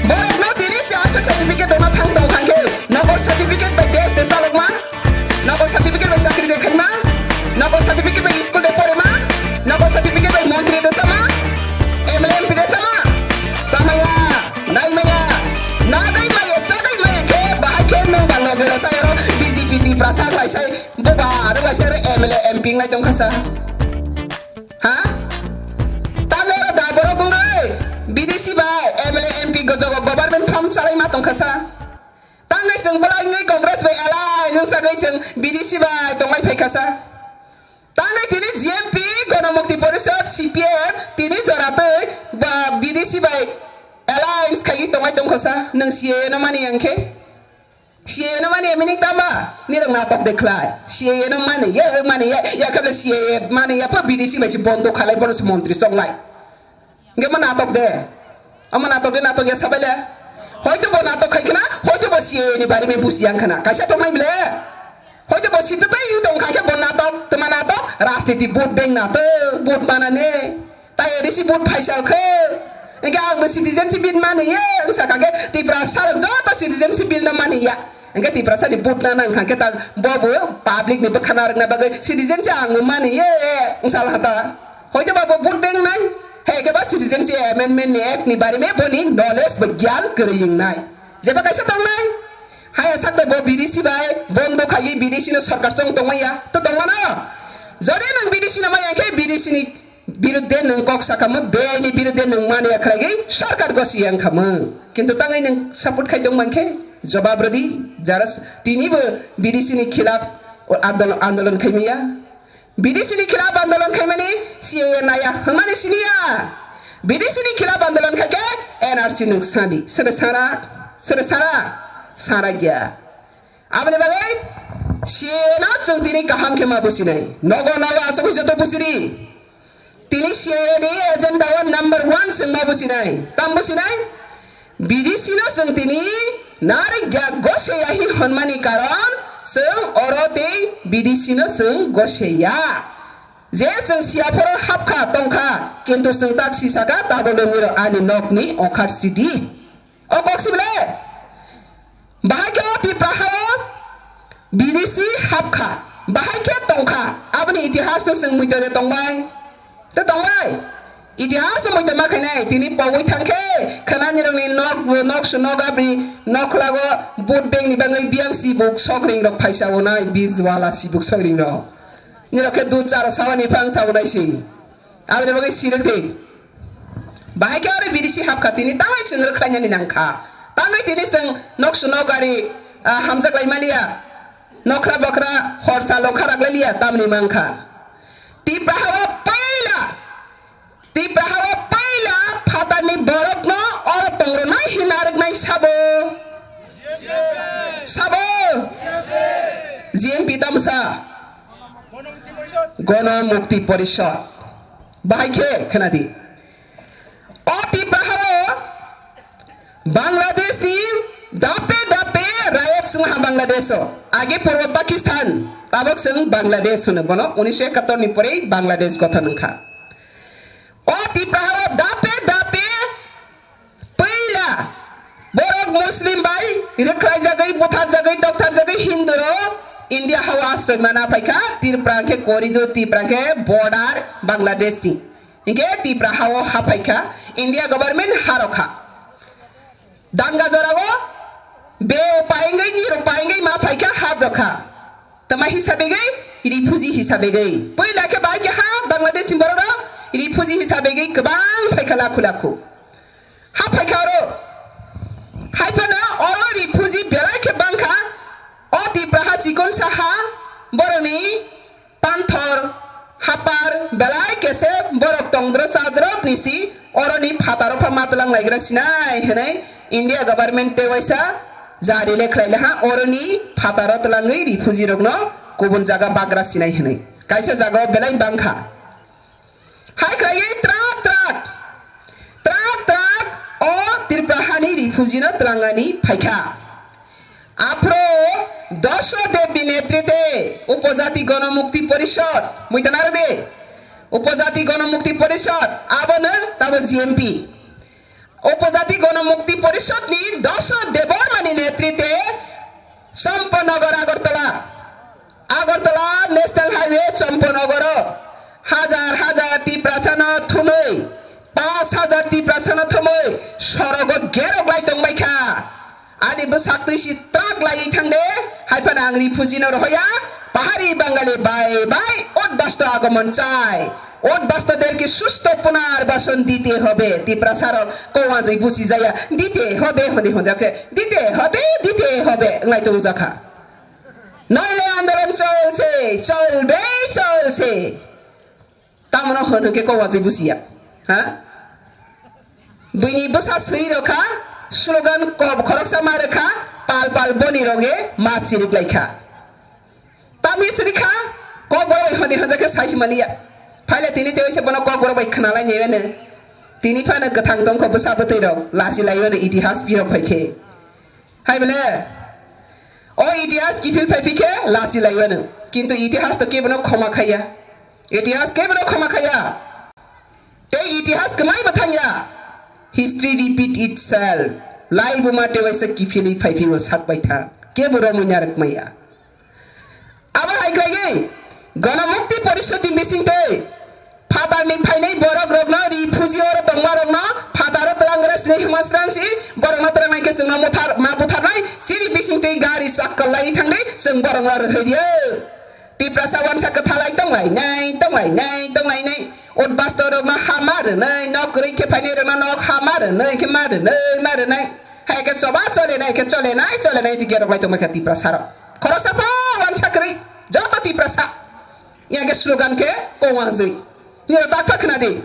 Borok no tini se aswk certificate rwna thang tong thang khe, nokol certificate bai desh de chalokma, nokol certificate bai chakri de khaima, nokol certificate bai school de porema, nokol certificate bai montri de sama, M L A M P de sama. Samaya, naimaya, nagwi maya, chagwi maya khe, bahai khe nwng ba loge rw sai oro B J P Tiprasa khlai sai, buba rw lai sai oro M L A M P wnglai tongkha sa. Ha? Tamo da borok wngwi B D C bai M L A M P gojogo government form chalai ma tongkha sa. Tangwi chwng bolai wngwi Congress bai alai nung sagwi chwng B D C bai tonglai phaikha sa. Tangwi tini G M P Gonomukti Porishad C P M tini jora twi ba B D C bai alliance khaiwi tonglai tongkha sa. Nung C A A no mani yang khe? C A A no mani ya meaning tama? Nirok natok de khlai. C A A no mani ya, mani ya, ya kable C A A mani ya pa B D C bai si bondo khalai bono si montri songlai. Nge ma natok de. Ama natok de natok ya sabai le. Hoito bo natok khai khna, hoito bo C A A ni bari me busi yang khna. Kaisa tongnai bile. Hoito bo si tatai yu tong khai khe bo natok, tma natok, rajniti vote bank natok, vote mana ne. Tai A D C vote phaisa khe. Engke ang bo citizenship bill mani ye, ang saka khe Tiprasa rok joto citizenship bill no mani ya. Engke Tiprasa ni vote na nang kha khe ta bo bo public ni bwkha narwkna bagwi citizenship ang mani ye, ang sal hata. Hoito ba bo vote bank nai. He ke ba citizenship amendment ni act ni bari me boni knowledge bo gyan kwrwi wngnai. Jeba kaisa tongnai. Haya sakto bo B D C bai bondo khaiwi B D C no sorkar chong tongmaya. To tongmano. Jodi nang B D C no maya khe B D C ni birudde nwng kok sakamo, beyai ni birudde nwng mani ya khlaigwi sorkar gosi yang khamo. Kintu tangwi nwng support khai tong mankhe jawab rwdi, jara s-, tinibo B D C ni khilaf andolon, andolon khaimaya. B D C ni khilaf andolon khaimani C A A naya hwnmani siniya. B D C ni khilaf andolon khaikhe N R C nwng sadi. Sere sara, sere sara, sara gya. Aboni bagwi C A A no chwng tini kaham khe ma businai. Nogo nogo aswk joto busidi. Tini C A A ni agenda o number one chwng ma businai. Tam businai? B D C no chwng tini narwkya goseya hi hwnmani karon chwng oro tei B D C no chwng goseya. Je chwng siya phoro hapkha tongkha, kintu chwng tak si saka tabolo niro ani nokni okhar sidi. O kok si bele? Bahai khe o Tipra ha-o B D C hapkha. Bahai khe tongkha. Aboni itihas no chwng muitu de tongbai. Te tongbai. Itihas no muitu ma khainai. Tini pogwi thangkhe khwnani rokni nok, nok su nok abri nok khwlago vote bank ni bagwi biyang sibuk sokring rok phaisa onai, bijwala sibuk sokring rok. Nirok khe dud charo sawani phang sawonai si. Aboni bagwi sirwk di. Bahai khe oro B D C hapkha tini tangwi chwng rwkhlainani nangkha. Tangwi tini chwng nok su nok gari, ah, hamjak lai maliya. Nokra bokra horsa lokha rak lai liya tamni mangkha. Tipra ha-o paila, Tipra ha-o paila phatarni borokno oro tongronai hinna rwknai sabo. Sabo. G M P tamsa. Gono Mukti Porishad. Bahai khe khwnadi. O Tipra ha-o Bangladesh ni dape dape rayok chwng ha Bangladesh o. Age purbo Pakistan, tabok chwng Bangladesh hwno bono, unisho ekattor ni pore Bangladesh gothon wngkha. O Tipra ha-o dape dape puila borok Muslim bai rwkhlaijagwi, butharjagwi, doktharjagwi Hindu rok India ha-o asroi mana phaikha, Tripura khe corridor, Tripura khe border Bangladesh ni. Hinkhe Tipra ha-o haphaikha, India government harokha. Danga jorao beo paingwi, nirok paingwi ma phaikha, habrokha. Tama hisabegwi, refugee hisabegwi. Puila khe bai khe ha Bangladesh ni borok rok refugee hisabegwi kwbang phaikha lakhu lakhu. Haphaikha oro. Haiphano oro refugee belai khe bangkha. O Tipra ha chikon saha borokni panthor, Hapar belai kese borok tongdro chadro nisi oroni phataro pha matwlang laigra sinai hinui India government tei waisa jari le khlai laha oroni phataro twlangwi refugee rokno kubun jaga bagra sinai hinui. Kaisa jagao belai bangkha. Hai khlaiwi trak trak, trak trak o Tripura hani refugee no twlangani phaikha. Aphro Dosro Debni netrite Upojati Gonomukti Porishod, muitanaro de, Upojati Gonomukti Porishod, abono tabo G M P. Upojati Gonomukti Porishod ni Dosro Debbarma ni netrite Champanagar Agartala, Agartala National Highway Champanagar o hajar hajar Tiprasa no thumui, pash hajar Tiprasa no thumui sorogo gerok lai tongbai kha. Ani bwsak twi si trak laiwi thang de, hai phano ang refugee no rohoya, pahari Bangali bai bai utbasto agomon chai. Utbastoderke susto punarbason dite hobe, Tiprasa rok kowajwi busi jaya, dite hobe hwnwi hwnjak khe, dite hobe, dite hobe wnglai tongjak kha. Noile andolon cholse, cholbe cholse. Tamono hwn hwnkhe kok wajwi busiya. Ha? Buini bwsa swi rwkha, slogan kok khoroksa ma rwkha, pal pal boni roge ma chirik laikha. Tamni srikha, kok borok bai hwnwi hwnjakhe sai si maliya. Phaile tini tei se bono kok borok bai khna lai naiwene. Tini phano kwthang tongkho bwsa bwtwi rok, lasi laiwene itihas pirok phaikhe. Hai bole, o itihas kiphil phai phikhe lasi laiwano. Kintu itihas to kebono khoma khaiya. Itihas kebono khoma khaiya. Tei itihas kwmai bo thangya. History repeat itself. Lai buma tewaisa kiphilwi phai phio sak bai tha. Kebo romwi narwk maya. Abo hai khlaigwi Ganamukti Porishod ni bisingtwi phatarni phainai borok rokno, refugee oro tongma rokno phataro twlang gra sini hima sransi borokno twlang nai khe chwngno muthar ma butharnai chini bisingtwi gari chakkal lai thangdi chwng borokno rwhai rio. Tiprasa wansa kwthalai tonglai nai tonglai nai tonglai nai utbasto rokno hama rwnai nok kwrwi khe phainai rokno nok hama rwnai khe ma rwnai ma rwnai. Hai khe choba chole nai khe chole nai chole nai si gerok lai tongma khe Tiprasa rok. Khoroksa pha wansa kwrwi joto Tiprasa. Yang ke slogan ke kowang jui. Ni tak pa khna di.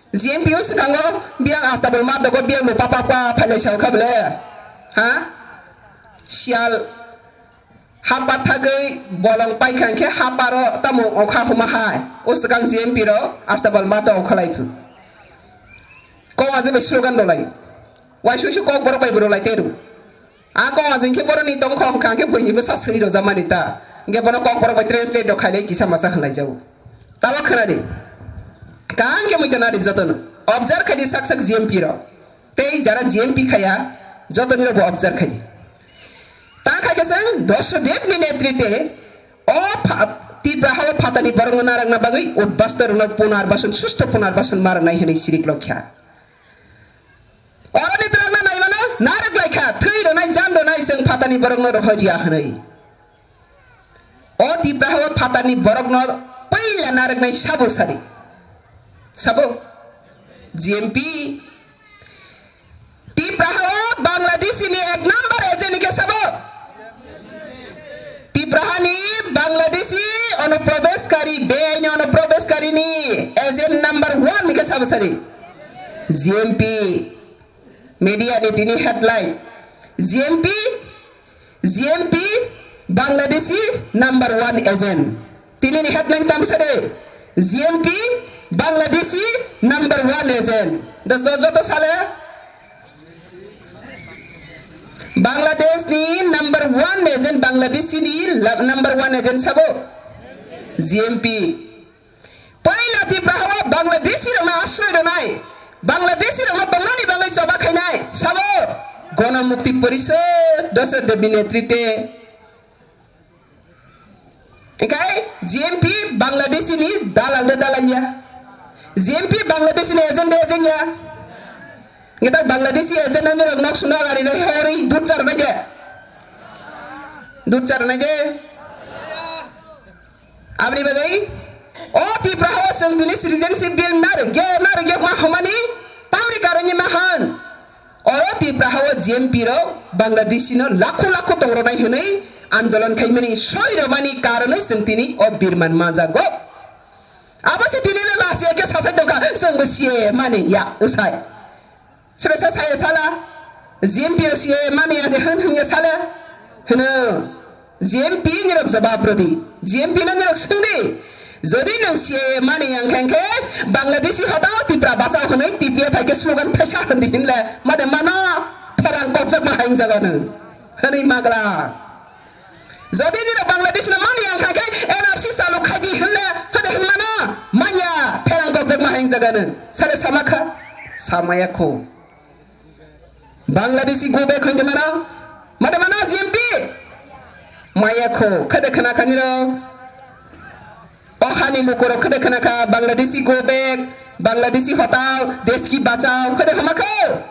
G M P o sekango biang asta bol map dogo biang bo papa pa phalai sao kha bole. Ha? Sial hapar thagwi bolong pai kha khe haparo tamo okha huma hai. O sekang G M P ro asta bol map to okha lai phu. Kowang jui be slogan do lai. Waisuk se kok borok bai borok lai teru. A kok ajing khe borok ni tong khong kha khe buini bwsa swi rojak mani ta. Hingke bono kok borok bai translate rok khailai kisa masa hwnlai jago. Tabo khwna di. Kaham khe muitan nari jotono. Observe khai di sak sak G M P rok. Tei jara G M P khaya jotoni rok bo observe khai di. Ta khai khe chwng Dosro Dev ni netrite o pha-, Tipra hao phatani borok no narakna bagwi utbasto rok no punarbason susto punarbason marnai hwnwi sirik lokya. Oroni twlangna naimano narwk laikha, thwi rwnai, jan rwnai, chwng phatani borokno rohor ya hwnwi. O Tipra hao phatani borokno puila narwknai sabo sari. Sabo? G M P. Tipra hao Bangladeshi ni ek number agent ni khe sabo? Tipra hani Bangladeshi onuprobeshkari, beaini onuprobeshkari ni agent number one ni khe sabo sari? G M P. Media ni tini headline. G M P, G M P, Bangladeshi number one agent. Tini ni headline tam sare. G M P, Bangladeshi number one agent. Dosto joto sale Bangladesh ni number one agent, Bangladeshi ni la-, number one agent sabo? G M P. Poila Tipra hao Bangladeshi rokno asroi rwnai, Bangladeshi rokno tongnani bagwi choba khainai sabo? Ganamukti Porishod, Dosro Dev ni netrite. Hinkhe G M P Bangladeshi ni dalal de dalal ya. G M P Bangladeshi ni agent de agent ya. Ngitak Bangladeshi agent ani rok nok suna gari rok hori dut char bai de. Dut char nai de. Aboni bagwi o Tipra hao chwng tini citizenship bill narwk ge narwk ge ma hwnmani tamni karonwi ma hwn. Oro Tipra hao G M P rok Bangladeshi no lakho lakho tong rwnai hwnwi andolon khaimani soi rwmani karonwi chwng tini o birman majago. Abo se tini le last year khe sasai tongkha, chwng bo C A A mani ya, wsai. Sobe sa saya sala, G M P rok C A A mani ya de hwn hwn ya sala, hwno. G M P ni rok jawab rodi, G M P no ni rok swngdi. Jodi nwng C A A mani yang khe, khe Bangladeshi hotao Tipra bachao hwnwi T P F hai khe slogan thaisa hwndi hinle, made mano pherang kokjak ma haing jago nwng. Hwnwi magla. Jodi nini Bangladesh no mani yang kha khe N R C chalu khaidi hinle hode hinmano manya pherang kokjak ma haing jaga nwng. Sale sama kha? Samaya kho. Bangladeshi go back hingke mano? Mate mano G M P? Maya kho. Khade khana kha nirok? O hani lukurok khade khana kha Bangladeshi go back, Bangladeshi hotao, desh ki bachao. Khade hama kho?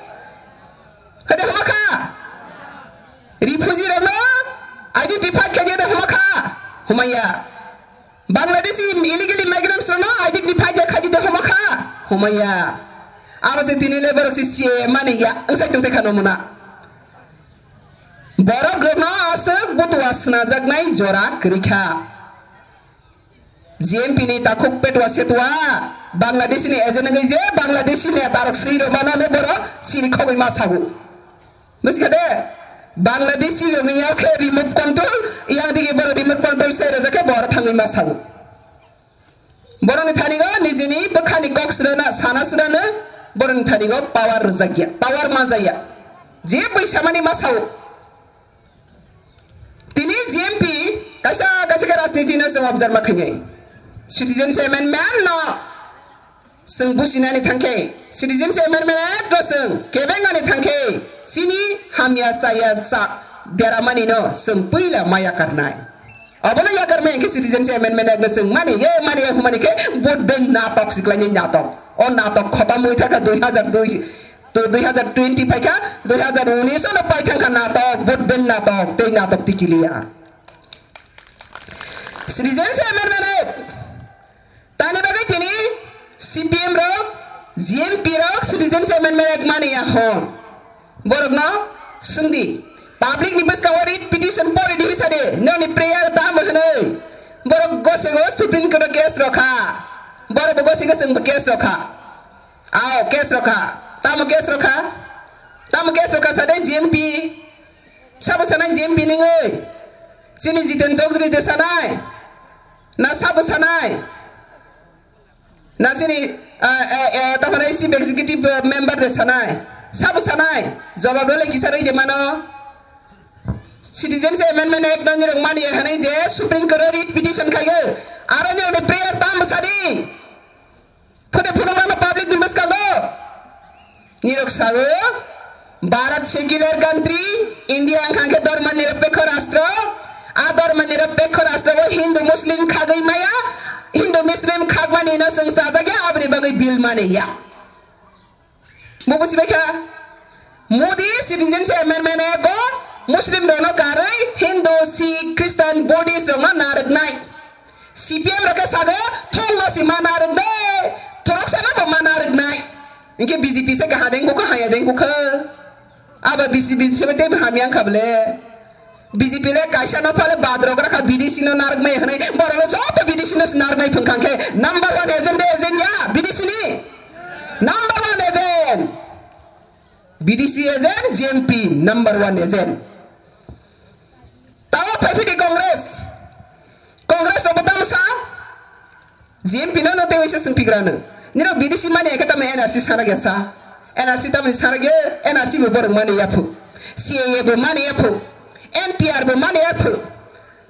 Hede homa kha? Refugee rokno identify khaidi hede homa kha? Homaya. Bangladeshi illegal immigrants rokno identify je khaidi de homa kha? Homaya. Abo se tini le borok si C A A mani ya, wngsai tongte kha nomuna. Borok rokno aswk butua swnajaknai jora kwrwi kha. G M P ni takhuk petwa setwa Bangladeshi ni agent wngwi je Bangladeshi ni tarok swi rwmano le borok siri khogwi ma sago. Busikha de? Bangladeshi rok ni yak khe remote control, yang digi borok remote control se rwjak khe borok thangwi ma sago. Borok ni thani go nijini bwkha ni kok srana sana srana borok ni thani go power rwjak ya, power ma jaya. Je bwi samani ma sao. Tini G M P kaisa kaisa khe rajniti no chwng observe ma khainai. Citizens Amendment no chwng businani thangkhe, Citizens Amendment Act no chwng kebengani thangkhe, chini hamya chaya cha deramani no chwng puila ma yakarnai. Abono yakarmani khe Citizens Amendment Act no chwng mani ye mani ye humani khe vote bank natok siklaini natok. O natok khotamwi thakha dui hazar dui. To dui hazar twenty phaikha, dui hazar unis ono paithangkha natok, vote bank natok, tei natok tikiliya. Citizens Amendment Act. Tani bagwi tini C P M rok, G M P rok Citizens Amendment Act mani ya hon. Borokno swngdi. Public ni bwskango writ petition pori di hisade, noni prayer tamo hwnwi. Borok gosego Supreme Court o case rokha. Borok bo gosego chwngbo case rokha. Ao, case rokha. Tamo case rokha? Tamo case rokha sade G M P. Sabo sanai G M P ningoi. Chini Jiten Chowdhury de sanai. Na sabo sanai. Na chini, ah, eh, eh, tamo na chief executive, eh, member de sanai. Sabo sanai. Jawab role kisaroi de mano. Citizens Amendment Act no nirok mani hanai je Supreme Court o writ petition khayo. Aro nirok ni prayer tam sadi. Khode phunukmano public ni bwskango. Nirok sago, Bharat secular country, India wngkha khe dharma nirapekho rastro. A dharma nirapekho rastro o Hindu Muslim khagwi maya, Hindu Muslim khagmani no chwng chajakya, aboni bagwi bill mani ya. Bo busi baikha, Modi Citizens Amendment Act o Muslim rokno karwi Hindu, Sikh, Christian, Buddhist rokno narwknai. C P M rok khe sago, thongno si mana rwk de, thoroksano bo mana rwknai. Hinkhe B J P se kaha dengkukha, haya dengkukha. Abo B J P se tei hamya wngkha bole. B J P le kaisa no phale badrok rakha, B D C no narwkmai hwnwi, borok no joto B D C no narwkmai phwngkha khe number one agent de agent ya B D C ni? Number one agent. B D C agent, G M P number one agent. Tawa phaiphidi Congress. Congress rok bo tamsa G M P no no tewi se sengpigra no. Nino B D C mani ekhe tamni N R C sana gesa. N R C tamni sana ge N R C bo borok mani yaphu. C A A bo mani yaphu. N P R bo mani yaphu.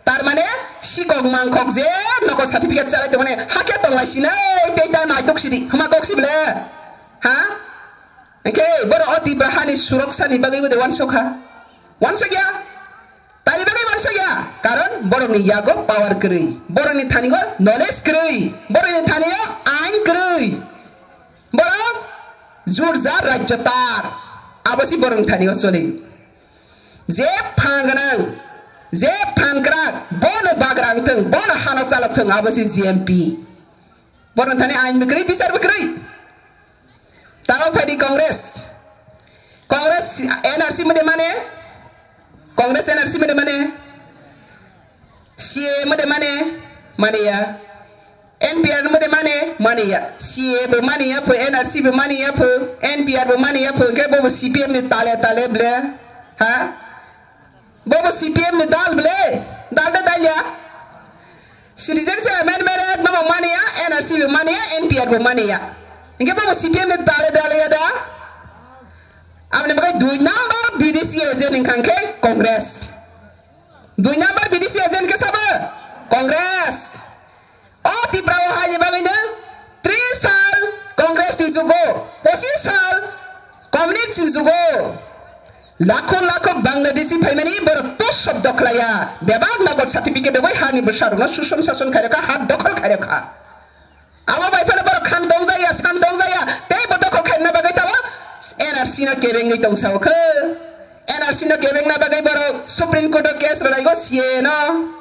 Tar mane sikok mangkok je nokol certificate chalai tongmani hakhe tonglai sinai tei ta naitok sidi. Hama kok sibole. Ha? Hingke borok o Tipra hani suroksa ni bagwi bo de wansokha. Wansokya. Tani bagwi wansokya. Karon borok ni yago power kwrwi. Borok ni thani go knowledge kwrwi. Borok ni thani go ain kwrwi. Borok jurja rajyo tar. Abo si borok ni thani go choli. Je phan gwnang, je phan kwrak, bono bagra wngthung, bono hano chalok thung, abo si G M P. Borok ni thani ain bwkrwi, bisar bwkrwi. Tamo phaidi Congress. Congress N R C mode mane? Congress N R C mode mane? C A A mode mane? Mane ya. P R no de mane, mane ya. C A A bo mane ya pho, N R C bo mane ya pho, N P R bo mane ya pho, hwnkhe bo bo C P M ni tale tale ble. Ha? Bo bo C P M ni dal ble. Dal de dal ya. Citizenship Amendment Act no bo mane ya, N R C bo mane ya, N P R bo mane ya. Hwnkhe bo bo C P M ni dal de dal ya da. Aboni bagwi dui number B D C agent hwnkha khe Congress. Dui number B D C agent khe sabo Congress. O Tipra o haini bagwi no tris sal Congress ni jugo, pochis sal Communist ni jugo. Lakho lakho Bangladeshi phaimani borok to sob dokhlaya. Bebak nogor certificate rogwi hani bwsarokno suson sason khairokha, ha dokhol khairokha. Abo bai phano borok khan tongjaya, san tongjaya, tei bo dokhol khaina bagwi tabo N R C no kebengwi tongsa o khe. N R C no kebengna bagwi borok Supreme Court o case rwlaigo C A A no.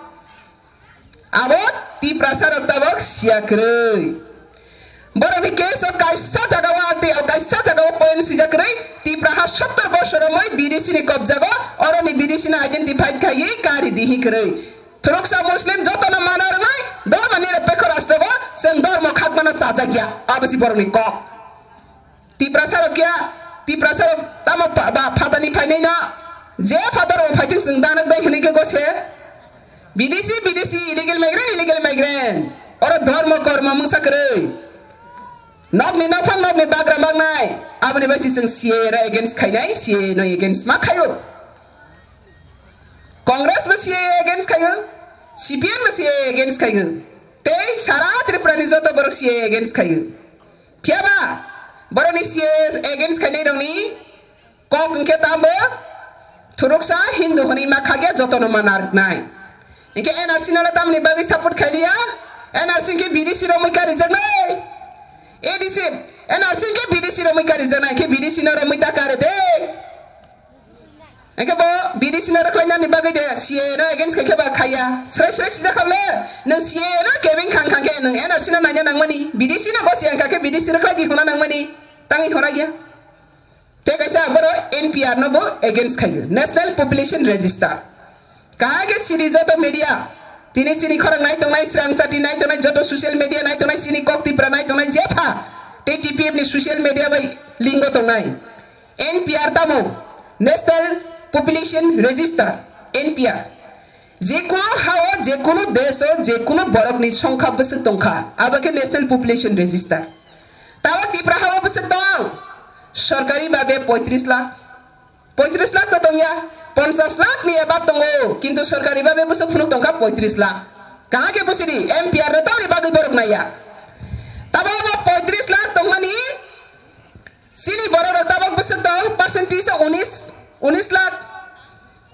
Abo Tiprasa rok tabok siya kwrwi. Borokni case o kaisa jaga o R T I o kaisa jaga o point swijak kwrwi, Tipra ha sottor bosor romwi B D C ni kobjago, oroni B D C no identify khaiwi kari dihi kwrwi. Thuruksa Muslim jotono mana rwnai, dormo ni repeko rastro go, chwng dormo khakmano chajak ya, abo si borokni kok. Tiprasa rok ya, Tiprasa rok tamo pa-, ba phatani phainai no, je phatar o phaiting chwng danak bai hinwi khe gose. B D C, B D C, illegal migrant, illegal migrant. Oro dhormo kormo mungsa kwrwi. Nokni nokphang nokni bagra mangnai. Aboni bai si chwng C A A no against khainai, C A A no against ma khaio. Congress bo C A A against khaio, C P M bo C A A against khaio. Tei sara Tripura ni joto borok C A A against khaio. Phiyaba, borokni C A A against khainai rokni kok hwnkhe tamo thuruksa Hindu hwnwi ma khakya jotono ma narwknai. Hwnkhe N R C no tamni bagwi support khailiya, N R C hwnkhe B D C romwi karijaknai. A D C, N R C hwnkhe B D C romwi karijaknai, hwnkhe B D C no romwi ta kare de. Hwnkhe bo B D C no rwkhlainani bagwi de C A A no against khaikhe ba khaiya. Srai srai sijak kha bole. Nwng C A A no kebeng khang khang khe nwng N R C no naina nangmani. B D C no gosi ang kha khe B D C rwkhlai di hona nangmani. Tangwi hona ya. Tei kaisa ang bono N P R no bo against khaio. National Population Register. Kahai khe sini joto media. Tini sini khorang nai tongnai, srang sati nai tongnai, joto social media nai tongnai, sini kok Tipra nai tongnai, jepha. Tei T P F ni social media bai lingo tongnai. N P R tamo, National Population Register, N P R. Jekunu hao, jekunu deso, jekunu borokni songkha bwswk tongkha, abo khe National Population Register. Tabok Tipra hao bwswk tong? Sorkari babe poitris lakh. Poitris lakh to tongya, ponchas lakh ni ebak tongo, kintu sorkari babe bwswk phunuk tongkha poitris lakh. Kaham khe bwsidi, N P R no tamni bagwi borok naiya. Tabok bo poitris lakh tongmani, Chini borok rok tabok bwswk tong, percentage o unis, unis lakh.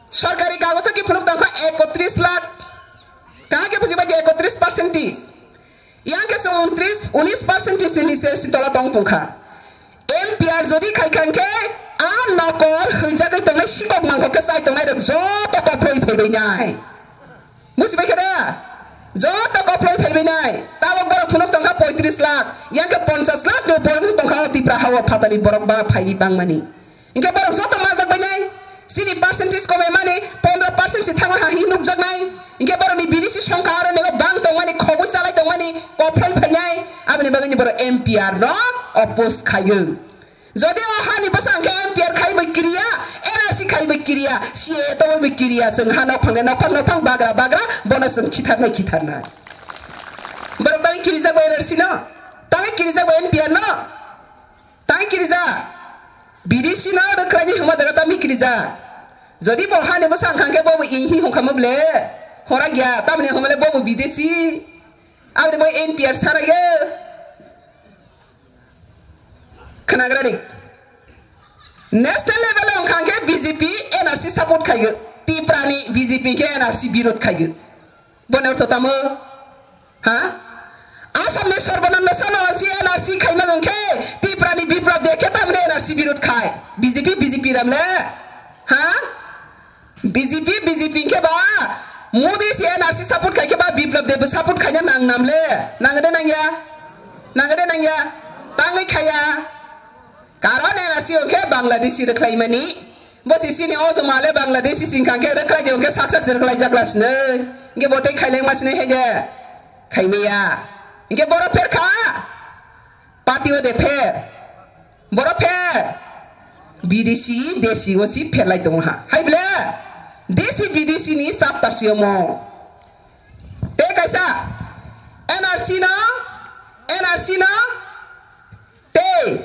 Sorkari kagojo ki phunuk tongkha ekotris lakh. Kaham khe bujiba di ekotris percentage. Yang khe chwng untris, unis percentage ni niche si tola tong tongkha. N P R jodi khai kha hwnkhe, a nokol hwnjagwi tongnai sikok mangkok khe chai tongnai rok joto koploi phaibai nai. Bujibai khe da? Joto koploi phaibai nai. Tabok borok phunuk tongkha poitris lakh. Yang khe ponchas lakh ni borok tongkha o Tipra hao phatani borok ba phaiwi bangmani. Hingke borok joto majak bai nai. Chini percentage komai mani pondro percent si thangma ha hi nukjak nai. Hingke borok ni B D C songkha aro nego bang tongmani, khogwi chalai tongmani, koploi phai nai. Aboni bagwi ni borok N P R no oppose khaio. Jodi o hani bwsa hwnkhe N P R khai bai kiriya, N R C khai bai kiriya, C A A tongwi bai kiriya, chwng ha nokphang de nokphang, nokphang bagra bagra, bono chwng khitharnai khitharnai. Borok tangwi kirijak bai N R C no, tangwi kirijak bai N P R no, tangwi kirijak. B D C no rwkhlaini hwnma jaga tamni kirijak. Jodi bo hani bwsa hwnkha hwnkhe bo bo ing hi hwnkha mo ble, hora gya, tamni hwnma le bo bo bidesi, aboni bo N P R sara ye. Khwnagrani. National level o wngkha hwnkhe B J P N R C support khaio. Tiprani B J P khe N R C birod khaio. Boni ortho tamo? Ha? Asamni Sarbananda Sonowal si N R C khaima wngkhe Tiprani Biplab Deb khe tamni N R C birod khai. B J P, B J P ramle? Ha? B J P, B J P hwnkhe ba Modi se N R C support khai khe ba Biplab Deb bo support khaina nang nam le? Nang de nang ya? Nang de nang ya? Tangwi khaya. Karon N R C hwnkhe Bangladeshi rwkhlai mani. Bo se chini o joma le Bangladeshi sing kha hwnkhe rwkhlai de hwnkhe sak sak se rwkhlai jak la sini. Hwnkhe bo tei khaileng ma sini hai je. Khai maya. Hingke boro pher kha? Party o de pher? Boro pher? B D C, D C o si pher lai tongo ha. Hai ble? D C, B D C ni chapter si omo. Tei kaisa N R C no, N R C no tei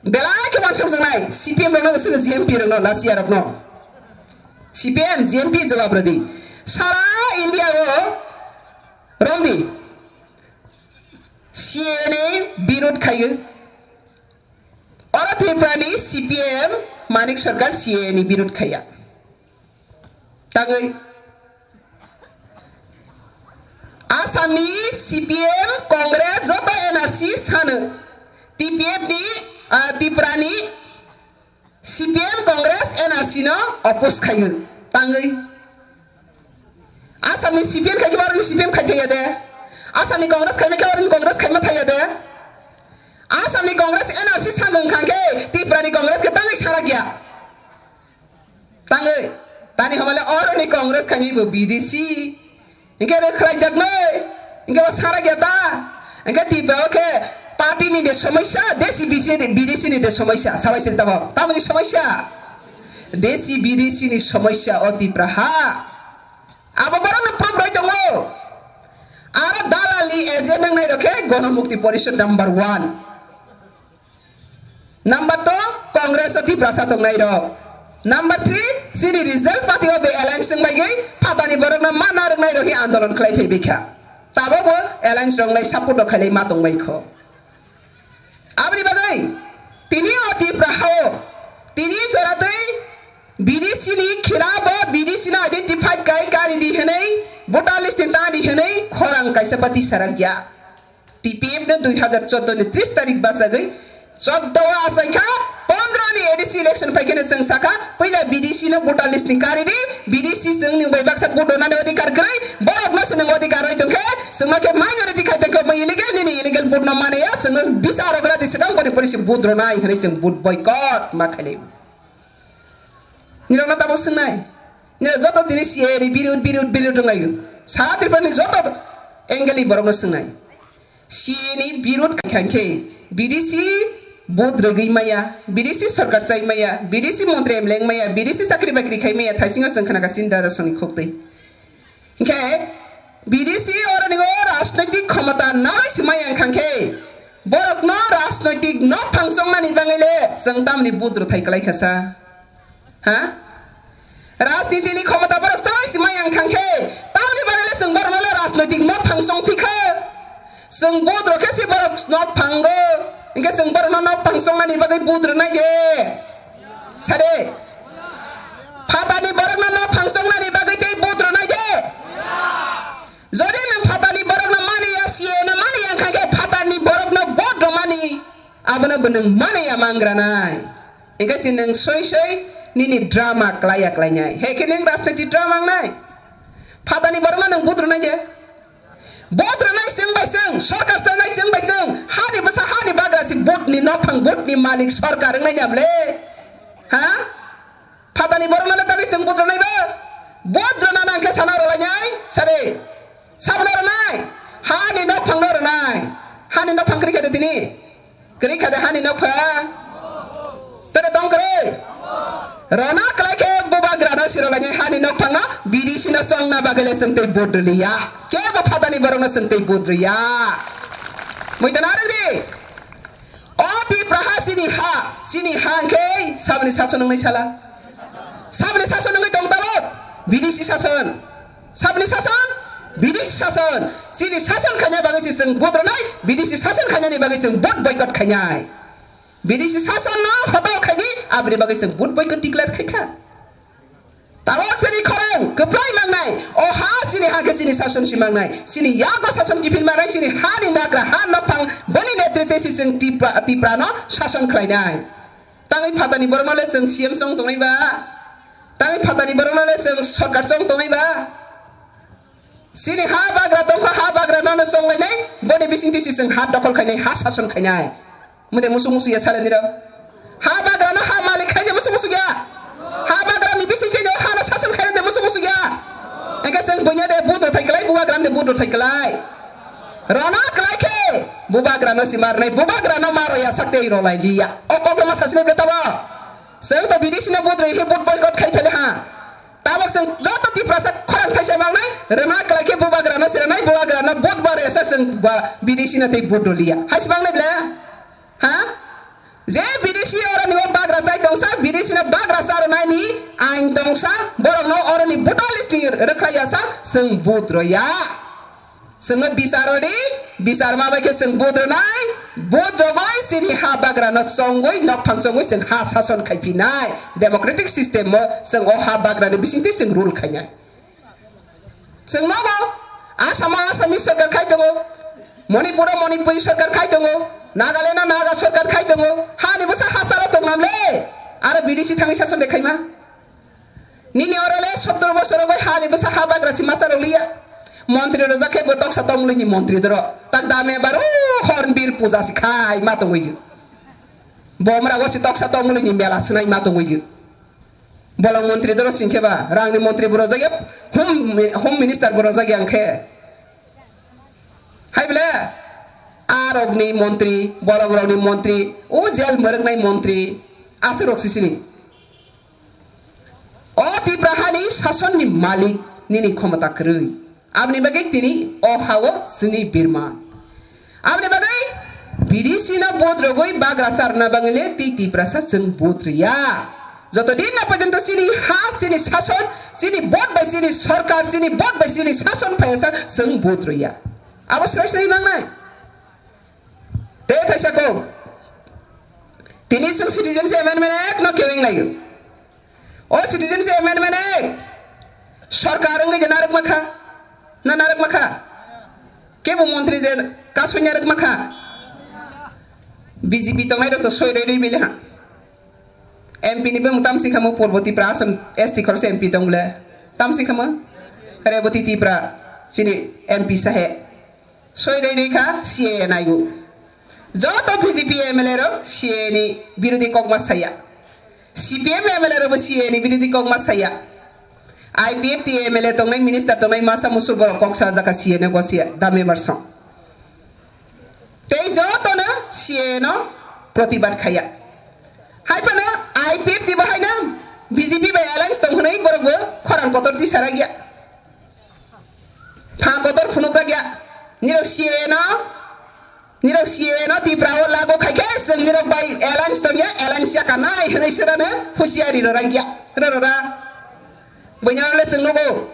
belai khe wansuk jaknai C P M rokno, bwswk G M P rokno, last year rokno. C P M, G M P jawab rwdi. Sara India o romdi C A A ni birud khaio. Oro Tripura ni C P M Manik Sarkar C A A ni birud khaiya. Tangwi Assam ni C P M, Congress joto N R C sano. T P F ni, ah, Tripura ni C P M, Congress, N R C no oppose khaio. Tangwi Assam ni C P M khai khe ba oro ni C P M khai thaiya de. Assam ni Congress khai ma khe oro ni Congress khai ma thaiya de. Assam ni Congress N R C sano wngkha khe Tripura ni Congress khe tangwi sarak ya. Tangwi, tani hamale oro ni Congress khaini bo B D C. Hingke rwkhlai jaknai, hingke bo sara geta. Hingke Tripura o khe party ni de somosya, desi B C, B D C ni de somosya, sabai siri tamo. Tamoni somosya? Desi B D C ni somosya o Tripura ha. Abo borok no proof roi tongo. Aro dalali agent nang nai rokhe Gonomukti Porishod number one. Number two, Congress o Tiprasa tongnai rok. Number three, chini regional party o be alliance wng bai gwi phatani borok no mana rwngnai rok hi andolon khlai phai bikha. Tabok bo alliance rok nai support rok khailai ma tong bai kho. Aboni bagwi tini o Tipra hao tini joratwi B D C ni khilaf o B D C no identify kai kari di hwnwi voter list ni ta di hwnwi khorang kaisa pati sarak ya. T P F no dui hazar chordo ni tris tarik bachagwi chordo o achai kha, pondro ni A D C election phai kheno chwng sakha, puila B D C no voter list ni kari di, B D C chwng ni bai baksa vote rwnani odhikar kwrwi, borok no se nwng odhikar rwi tongkhe, chwng no khe minority khai tongkhe, omo illegal, nini illegal vote no mane ya, chwng no bisa rok radi swkang boni pori se vote rwnai hwnwi chwng vote boycott ma khailai. Nirok no tamo swngnai? Nirok joto tini C A A ni birud, birud, birud wnglaio. Sara Tripura ni joto angle ni borok no swngnai. C A A ni birud khai kha khe B D C vote rwgwi maya, B D C sorkar chai maya, B D C montri M L A wng maya, B D C chakri bakri khai maya, thaisingo chwng khna kha Sinda Dasoni khuk twi. Hinkhe B D C oroni o rajnoitik khomota naui se maya wngkha khe borokno rajnoitik nophang chongnani bagwi le chwng tamni vote rwthai kwlai kha sa? Ha? Rajniti ni khomota borok saui se maya wngkha khe tamni bagwi le chwng borokno le rajnoitik nophang chong phi kha? Chwng vote rw khe se borok nophango, hinkhe chwng borokno nophang chongnani bagwi vote rwnai de. Sade. Phatani borokno nophang chongnani bagwi tei vote rwnai de. Jodi nwng phatani borokno maniya, C A A no maniya wngkha khe phatani borokno vote rwmani abono bo nwng maniya mangranai. Hinkhe se nwng soi soi nini drama klaiya klainai. He khe nwng rajniti drama wngnai. Phatani borokno nwng vote rwnai de. Vote rwnai chwng bai chwng, sorkar chanai chwng bai chwng, hani bwsa hani bagra si vote ni nophang, vote ni malik sorkar wngnai ni amle. Ha? Phatani borok no le tangwi chwng vote rwnai ba? Vote rwna nang khe sana rwlainai, sari. Sabno rwnai? Hani nophang no rwnai. Hani nophang kwrwi kha de tini? Kwrwi kha de hani nophang? Tore tong kwrwi? Rwna kwlai khe bubagra no siro lainai hani nophang no B D C no chongna bagwi le chwng tei vote rwliya. Kebo phatani borok no chwng tei vote rwya. Muitan arwk di. O Tipraha chini ha, chini ha hwnkhe saboni sason wngwi sala? Saboni sason wngwi tong tabok? B D C sason. Saboni sason? B D C sason. Chini sason khaina bagwi se chwng vote rwnai, B D C sason khainani bagwi chwng vote boycott khainai. B D C sason no hoto khaidi, aboni bagwi chwng vote boycott declare khaikha. Tabok chini khorang kwplai mangnai, o ha chini ha khe chini sason si mangnai, chini yago sason kiphil mangnai, chini ha ni nagra ha nophang boni netrite si chwng Tipra, Tipra no sason khlainai. Tangwi phatani borok no le chwng C M chong tongnai ba? Tangwi phatani borok no le chwng sorkar chong tongnai ba? Chini ha bagra tongkha, ha bagra no no chonglainai, boni bisingtwi si chwng ha dokhol khainai, ha sason khainai. Mode musuk musuk ya sale niro. Ha bagra no ha malik khainai musuk musuk ya. Ha bagra ni bisingtwi no ha no sason khainai de musuk musuk ya. Engke chwng bunya de vote rwthai kwlai, bubagra de vote rwthai kwlai. Rona kwlai khe bubagra no si marnai, bubagra no maro ya sak tei rolai liya. O kok ma sasini beta ba. Seng to bidesi no budre he bud boycott khai phele ha. Tabok seng joto Tiprasa khorang thaisa mangnai, rona kwlai khe bubagra no si ranai, bubagra no bud bar ya sak seng ba bidesi no tei bud roliya. Hai si mangnai ble? Ha? Je bidesi oro ni o bagra chai tongsa, bidesi no bagra cha rwnai ni ain tongsa, borok no oro ni voter list ni rwkhlai ya sa, seng bud roya. Seng no bichar odi, bichar ma bai khe seng bud rwnai, bud rogoi sini ha bagra no songoi, nok phang songoi seng ha sason khai phinai. Democratic system o seng o ha bagra ni bising twi seng rule khainai. Chwng nogo Assam o Assamese sorkar khai tongo, Manipur o Manipuri sorkar khai tongo, Nagaland o Naga sorkar khai tongo, hani bwsa ha chalo tong nam le, aro bidesi thangwi sason de khaima. Nini oro le sottor bosor rogoi hani bwsa ha bagra si masa rok liya. Montri rojak khe bo toksa tongmuli ni montri doro. Tak dame baro Hornbill puja si khai ma tongwi. Bomra go si toksa tongmuli ni mela sinai ma tongwi. Bolong montri doro singkhe ba, rangni montri bo rojak ya, home, home minister bo rojak ya hwnkhe. Hai bole, a rokni montri, bolong rokni montri, o jail mwrwknai montri, aswk rok sisini. O Tipra hani sasonni malik nini khomota kwrwi. Aboni bagwi tini o ha-o chini birma. Aboni bagwi bidesi no vote rogwi bagra charna bagwi le tei Tiprasa chwng vote riya. Joto din na porjonto chini ha, chini sason, chini vote bai chini sorkar, chini vote bai chini sason phaiya sa chwng vote riya. Abo srai srai mangnai. Tei thaisa kok. Tini chwng Citizenship Amendment Act no keweng laio. O Citizenship Amendment Act sorkar wngwi je narwkma kha, na narwkma kha? Kebo montri je kasui narwkma kha? B J P tongnai rok to soi roi roi bile ha. M P ni bwmung tamsi kha mo Purbo Tipra Ason S T khoroksa M P tong bole. Tamsi kha mo Reboti Tipra chini M P sahe. Soi dai dai kha C A A naigo. Joto B J P M L A rok C A A ni birodhi kokma saya. C P M M L A rok bo C A A ni birodhi kokma saya. I P F T M L A tongnai, minister tongnai, masa musu borok kok sajak kha C A A ni gosiya, da member song. Tei jotono C A A no protibad khaya. Hai phano I P F T bo haino B J P bai alliance tong hwnwi borok bo khorang kotor tisa rakya. Pha kotor phunuk rakya. Nirok C A A no, nirok C A A no Tipra o lago khai khe chwng nirok bai alliance tongya, alliance ya kanai hwnwi swnano husiari rw rakya. Rw rw ra. Buino le chwng nugo.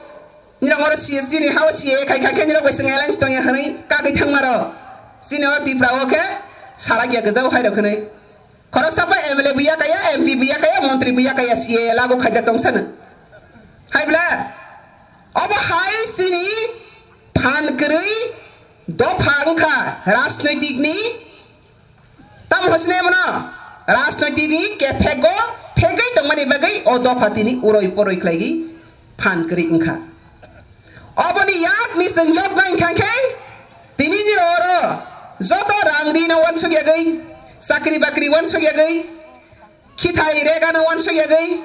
Nirok oro C A A ni hao C A A khai khai khe nirok bai chwng alliance tongya hwnwi kagwi thangma rw. Chini o Tipra o khe sarakya gwjao hai rok hwnwi. Khoroksa pha M L A buya kaya, M P buya kaya, montri buya kaya, C A A lago khaijak tong sano. Hai bla, obo hai chini phan kwrwi dopha wngkha rajnoitik ni. Tamo hosne mano rajnoitik ni kephego phegwi tongmani bagwi o dopha tini uroi poroi khlaigwi phan kwrwi wngkha. Oboni yakni chwng yokna wngkha khe tini nirok oro joto rang rino uansuk yagwi, chakri bakri uansuk yagwi, khithai regano uansuk yagwi,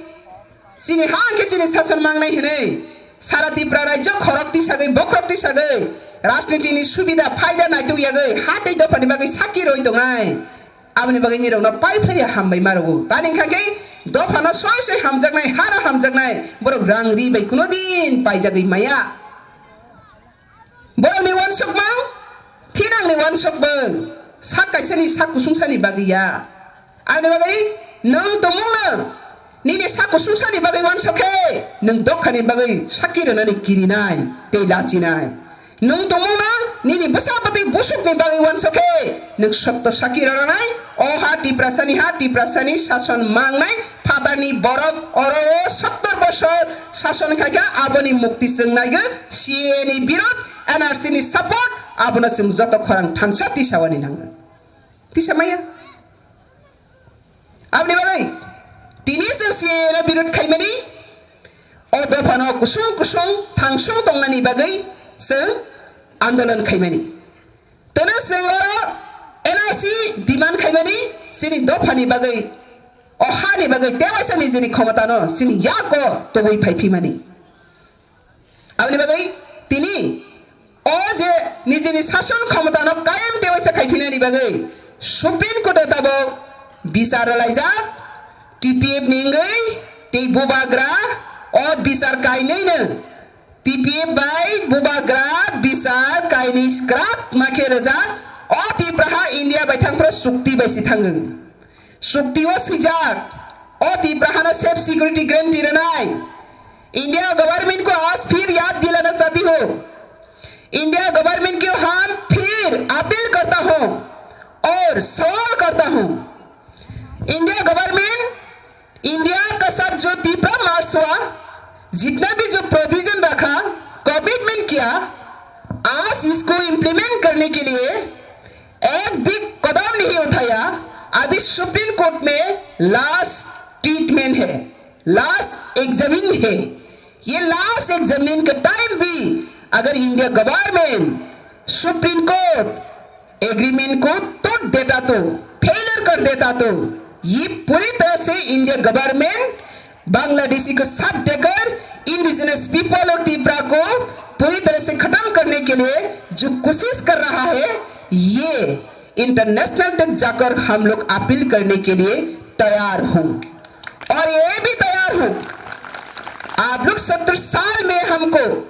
chini ha hwnkhe chini sason mangnai hwnwi sara Tipra rajyo khorok tisagwi bokhorok tisagwi rajniti ni subida phaida naituk yagwi ha tei dophani bagwi sakki roi tongnai. Aboni bagwi nirokno pai phaiya hambai ma rwo. Tani wngkha khe dophano soi soi hamjaknai, hano hamjaknai, borok rang ri bai kuno din paijagwi maya. Borokni uansukmung thinangni uansukmung sak kaisani sak kusungsani bagwi ya. Aboni bagwi nwng tongmungno nini sak kusungsani bagwi uansuk khe nwng dokhani bagwi sakki rwnani kirinai tei lachinai. Nwng tongmungno nini bwsa bwtwi busukni bagwi uansuk khe nwng sotto sakki rwnanai. O ha Tiprasani ha, Tiprasani sason mangnai. Phatarni borok oro o sottor bosor sason khaikha, aboni mukti chwng naigo, C A A ni birod, N R C ni support, abono chwng joto khorang thansa tisawani nango. Tisa maya? Aboni bagwi tini chwng C A A no birod khaimani, o dophano kusung kusung thangsung tongnani bagwi chwng andolon khaimani. Teno chwng oro N R C demand khaimani chini dophani bagwi, o hani bagwi tewaisa nijini khomotano chini yago tubui phaiphimani. Aboni bagwi tini o je nijini sason khomotano kayam tewaisa khaiphinani bagwi Supreme Court o tabok bichar rwlaijak. T P F ni wngwi tei bubagra o bichar kainwino T P F bai bubagra bichar kainwi kwrak ma khe rwjak. O Tipraha India bai thangphro chukti bai se thangwi. Chukti o swijak, o Tiprahano safe security guarantee rwnai. India government ko aaj phir yaad dilana chahti hu, India government ko hum phir appeal karta hu aur sawal karta hu, India government, India ka sab jo Tipra march hua, jitna bhi jo provision rakha, commitment kiya, aaj isko implement karne ke liye ek bhi kadam nahi uthaya. Abhi Supreme Court mein last treatment hai, last examine hai. Ye last examine ka time bhi agar India government Supreme Court agreement ko tod deta to, failure kar deta to, ye puri tarah se India government Bangladeshi ko saath dekar indigenous people of Tipra ko puri tarah se khatam karne ke liye jo koshish kar raha hai, ye international tak jakar hum log appeal karne ke liye taiyar hu aur ye bhi taiyar hu. Aap log sattar saal mein humko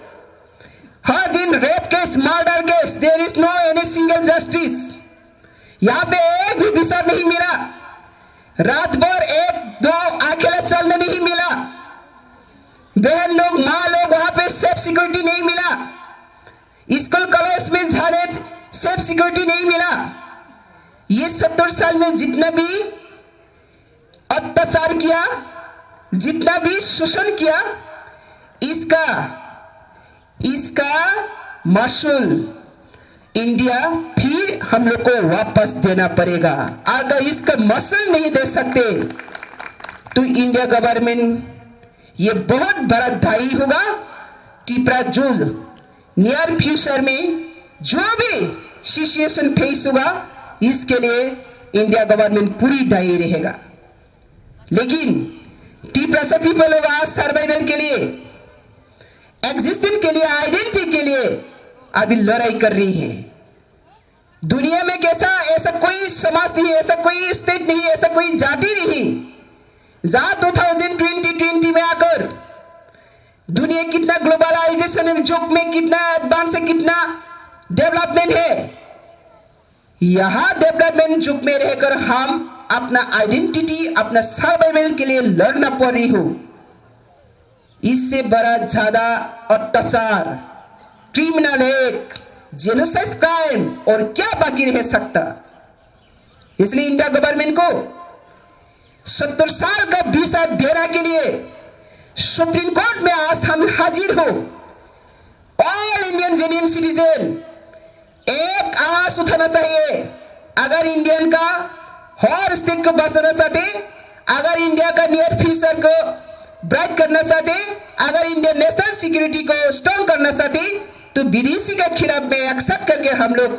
har din rape case, murder case, there is no any single justice. Yahan pe ek bhi bichar nahi mila. Raat bhar ek do akela chalne nahi mila. Behan log, maa log, wahan pe safe security nahi mila. School college mein jane safe security nahi mila. Ye sattar saal mein jitna bhi अत्याचार किया, जितना भी शोषण किया, इसका, इसका मासूल इंडिया फिर हम लोग को वापस देना पड़ेगा। अगर इसका मासूल नहीं दे सकते तो इंडिया गवर्नमेंट ये बहुत बड़ा दाई होगा। टिपरा जो नियर फ्यूचर में जो भी सिचुएशन फेस होगा, इसके लिए इंडिया गवर्नमेंट पूरी दाई रहेगा। लेकिन टिपरासा पीपल होगा सर्वाइवल के लिए, एग्जिस्टेंस के लिए, आइडेंटिटी के लिए अभी लड़ाई कर रही है। दुनिया में कैसा, ऐसा कोई समाज नहीं, ऐसा कोई स्टेट नहीं, ऐसा कोई जाति नहीं, जहाँ टू थाउजेंड ट्वेंटी ट्वेंटी में आकर दुनिया कितना ग्लोबलाइजेशन है, युग में कितना एडवांस है, कितना डेवलपमेंट है, यहाँ डेवलपमेंट युग में रहकर हम अपना आइडेंटिटी, अपना सर्वाइवल के लिए लड़ना पड़ रही हो। इससे बड़ा ज्यादा अत्याचार, क्रिमिनल एक्ट, जेनोसाइड क्राइम और क्या बाकी रह सकता? इसलिए इंडिया गवर्नमेंट को सत्तर साल का वीसा देना के लिए सुप्रीम कोर्ट में आज हम हाजिर हो। ऑल इंडियन जेन्युइन सिटीजन एक आवाज उठाना चाहिए। अगर इंडियन का हर स्टेट को बचाना चाहते, अगर इंडिया का नियर फ्यूचर को ब्राइट करना चाहते, अगर इंडियन नेशनल सिक्योरिटी को स्ट्रॉन्ग करना चाहते, तो विदेशी के खिलाफ में एक्सेप्ट करके हम लोग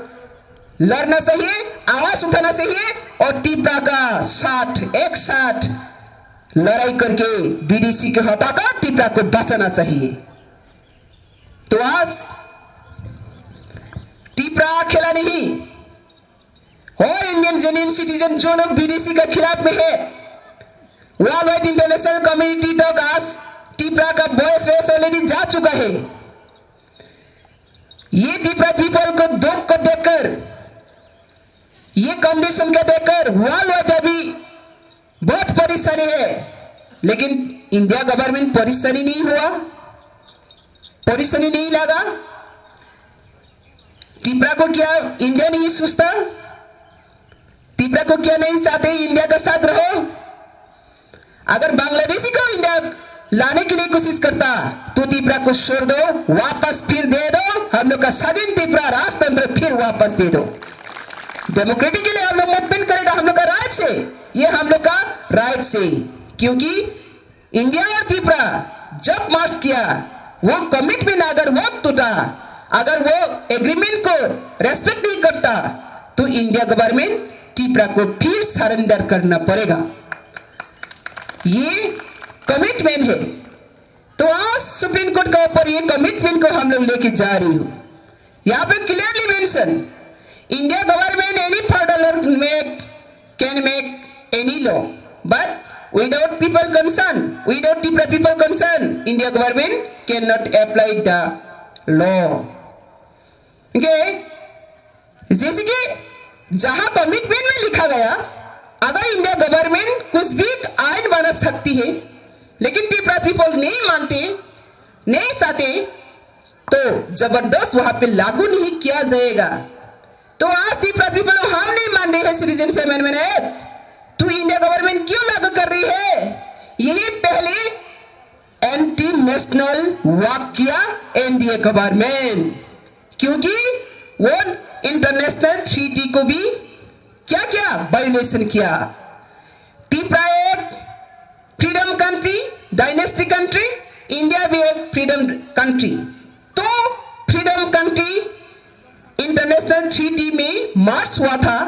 लड़ना चाहिए, आवाज उठाना चाहिए और तिपरा का साथ, एक साथ लड़ाई करके विदेशी के हटाकर तिपरा को बचाना चाहिए। तो आज तिपरा अकेला नहीं, और इंडियन जेन्युइन सिटीजन जो लोग विदेशी के खिलाफ में है, वर्ल्ड वाइड इंटरनेशनल कम्युनिटी तक आज तिपरा का वॉइस रेस ऑलरेडी जा चुका है। ये तिपरा पीपल को दुख को देखकर, ये कंडीशन को देखकर वर्ल्ड वाइड अभी बहुत परेशानी है, लेकिन इंडिया गवर्नमेंट परेशानी नहीं हुआ, परेशानी नहीं लगा। तिपरा को क्या इंडिया नहीं सोचता? तिपरा को क्या नहीं चाहते इंडिया का साथ रहो? अगर बांग्लादेशी को इंडिया लाने के लिए कोशिश करता, तो तिपरा को छोड़ दो, वापस फिर दे दो हम लोग का स्वाधीन तिपरा राजतंत्र, फिर वापस दे दो। डेमोक्रेटिकली हम लोग मूवमेंट करेगा, हम लोग का राइट्स है, ये हम लोग का राइट्स है, क्योंकि इंडिया और तिपरा जब मार्च किया, वो कमिटमेंट अगर वो टूटा, अगर वो एग्रीमेंट को रेस्पेक्ट नहीं करता, तो इंडिया गवर्नमेंट तिपरा को फिर सरेंडर करना पड़ेगा। ये कमिटमेंट है। तो आज सुप्रीम कोर्ट का ऊपर ये कमिटमेंट को हम लोग लेके जा रही हूँ। यहाँ पे clearly mention, India government any further law make, can make any law, but without people concern, without Tipra people concern, India government cannot apply the law. Okay? जैसे कि जहां कमिटमेंट में लिखा गया, अगर इंडिया गवर्नमेंट कुछ भी आइन बना सकती है, लेकिन तिपरा पीपल नहीं मानते, नहीं चाहते, तो जबरदस्त वहां पे लागू नहीं किया जाएगा। तो आज तिपरा पीपल, हम नहीं मान रहे हैं सिटीजनशिप अमेंडमेंट एक्ट, तो इंडिया गवर्नमेंट क्यों लागू कर रही है? यही पहले एंटी नेशनल वॉक किया एनडीए गवर्नमेंट, क्योंकि वो इंटरनेशनल ट्रीटी को भी क्या किया, वायोलेशन किया। तिपरा एक freedom country, dynasty country, India भी एक फ्रीडम कंट्री। तो फ्रीडम कंट्री इंटरनेशनल ट्रीटी में मर्ज हुआ था।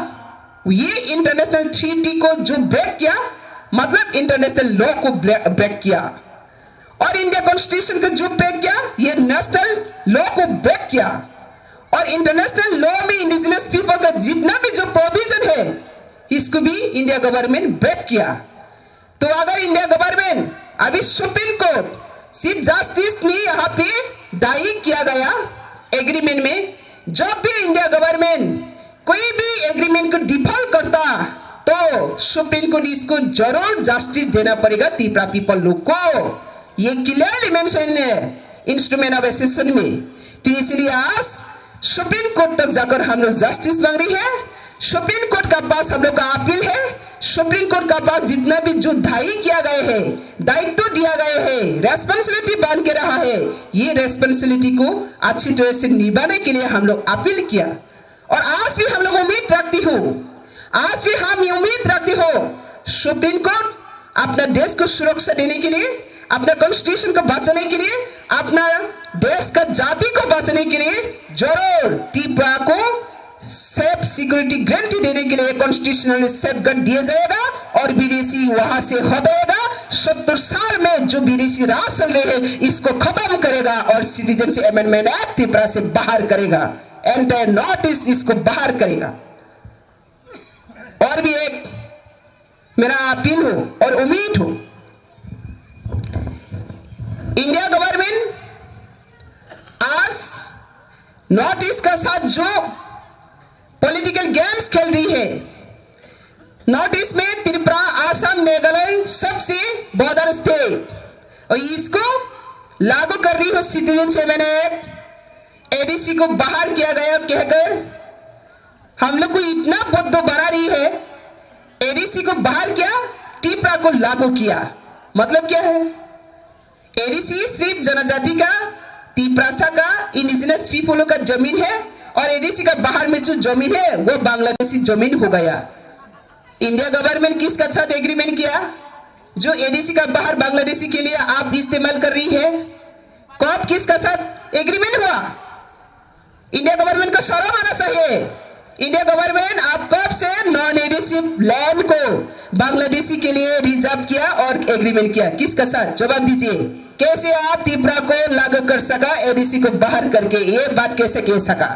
ये इंटरनेशनल ट्रीटी को जो ब्रेक किया, मतलब इंटरनेशनल लॉ को ब्रेक किया। और इंडिया कॉन्स्टिट्यूशन को जो ब्रेक किया, ये नेशनल लॉ को ब्रेक किया। और इंटरनेशनल लॉ में इंडिजिनस पीपल का जितना भी जो प्रोविजन है, इसको भी इंडिया गवर्नमेंट ब्रेक किया। तो अगर इंडिया गवर्नमेंट अभी सुप्रीम कोर्ट चीफ जस्टिस ने यहाँ पे दायी किया गया एग्रीमेंट में, जब भी इंडिया गवर्नमेंट कोई भी एग्रीमेंट को डिफॉल्ट करता, तो सुप्रीम कोर्ट इसको जरूर जस्टिस देना पड़ेगा तिपरा पीपल लोग को। ये क्लियरली मेंशन है इंस्ट्रूमेंट ऑफ एसेशन में। तो इसलिए आज सुप्रीम कोर्ट तक जाकर हम लोग जस्टिस मांग रही है। सुप्रीम कोर्ट का पास हम लोग का अपील है। सुप्रीम कोर्ट का पास जितना भी जो दायी किया गया है, दायित्व दिया गया है, रेस्पॉन्सिबिलिटी बन के रहा है, ये रेस्पॉन्सिबिलिटी को अच्छी तरह से निभाने के लिए हम लोग अपील किया। और आज भी हम लोग उम्मीद रखती हूँ, आज भी हम ये उम्मीद रखती हो, सुप्रीम कोर्ट अपना देश को सुरक्षा देने के लिए, अपना कॉन्स्टिट्यूशन को बचाने के लिए, अपना देश का जाति को बचाने के लिए जरूर तिपरा को सेफ सिक्योरिटी गारंटी देने के लिए कॉन्स्टिट्यूशनल सेफगार्ड दिया जाएगा और विदेशी वहां से हटेगा। सत्तर साल में जो विदेशी राज चल रहे हैं, इसको खत्म करेगा और सिटीजनशिप अमेंडमेंट एक्ट तिपरा से बाहर करेगा, एंटायर नॉर्थ ईस्ट इसको बाहर करेगा। और भी एक मेरा अपील हो और उम्मीद हो, इंडिया गवर्नमेंट आज नॉर्थ ईस्ट का साथ जो पॉलिटिकल गेम्स खेल रही है, नॉर्थ ईस्ट में त्रिपुरा, आसाम, मेघालय सबसे बॉर्डर स्टेट, और इसको लागू कर रही हो सिटीजनशिप अमेंडमेंट एक्ट, एडीसी को बाहर किया गया कहकर हम लोग को इतना बुद्धू बना रही है। एडीसी को बाहर किया, तिपरा को लागू किया, मतलब क्या है? एडीसी सिर्फ जनजाति का, तिपरासा का, इंडिजिनस पीपल का जमीन है, और एडीसी का बाहर में जो जमीन है वो बांग्लादेशी जमीन हो गया। इंडिया गवर्नमेंट किसका साथ एग्रीमेंट किया जो एडीसी का बाहर बांग्लादेशी के लिए आप इस्तेमाल कर रही है? कब किसका साथ एग्रीमेंट हुआ? इंडिया गवर्नमेंट को शर्म आना चाहिए। इंडिया गवर्नमेंट आप कब से नॉन एडीसी लैंड को बांग्लादेशी के लिए रिजर्व किया और एग्रीमेंट किया? किसका साथ? जवाब दीजिए। कैसे आप तिपरा को लागू कर सका, एडीसी को बाहर करके? ये बात कैसे कह सका?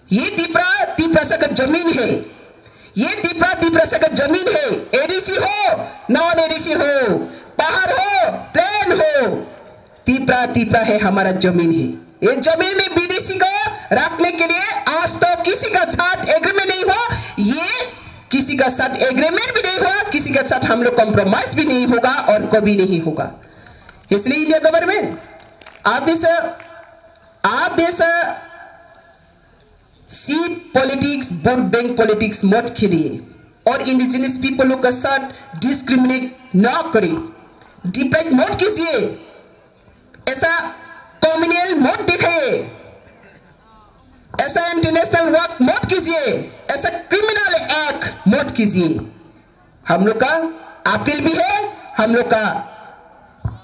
ये तिपरा तिपरासा का जमीन है, ये तिपरा तिपरासा का जमीन है। एडीसी हो, नॉन एडीसी हो, पहाड़ हो, प्लेन हो, तिपरा तिपरा है, हमारा जमीन है। ये जमीन में विदेशी को रखने के लिए आज तो किसी का साथ एग्रीमेंट नहीं हुआ, ये किसी का साथ एग्रीमेंट भी नहीं हुआ, किसी का साथ हम लोग कॉम्प्रोमाइज भी नहीं होगा और कभी नहीं होगा। इसलिए इंडिया गवर्नमेंट आप इस, आप इस seat politics, vote bank politics मत खेलिए और इंडिजिनस पीपलों का साथ डिस्क्रिमिनेट ना करें, डिप्राइव मत कीजिए, ऐसा कम्युनल मत दिखाइए, ऐसा इंटरनेशनल वर्क मत कीजिए, ऐसा क्रिमिनल एक्ट मत कीजिए। हम लोग का अपील भी है, हम लोग का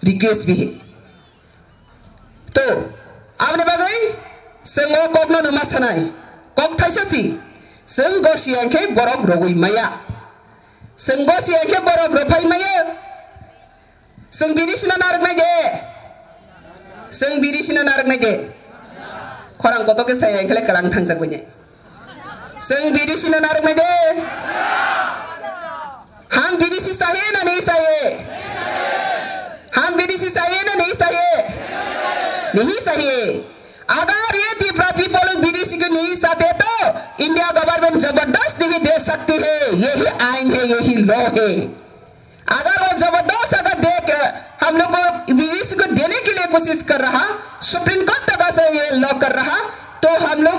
रिक्वेस्ट भी है। To, aboni bagwi chwng o kokno numa sanai. Kok thaisa si, chwng gosi ya khe borok rogwi maya. Chwng gosi ya khe borok rophai maya. Chwng biri sino narwknai de. Chwng biri sino narwknai de. Khorang kotor khe saya, enkhele kwlang thangjak bai nai. Chwng B D C no narwknai de. Hum B D C chahiye na nahi chahiye? Hum B D C chahiye na nahi chahiye? Nahi chahiye. अगर ये Tripura people BDC को नहीं चाहते तो India government जबरदस्ती ही दे सकती है। यही आइन है, यही लॉ है। अगर वो जबरदस्त अगर दे के हम लोग को बीडीसी को देने के लिए कोशिश कर रहा, सुप्रीम कोर्ट तक ऐसे ये लॉ कर रहा, तो हम लोग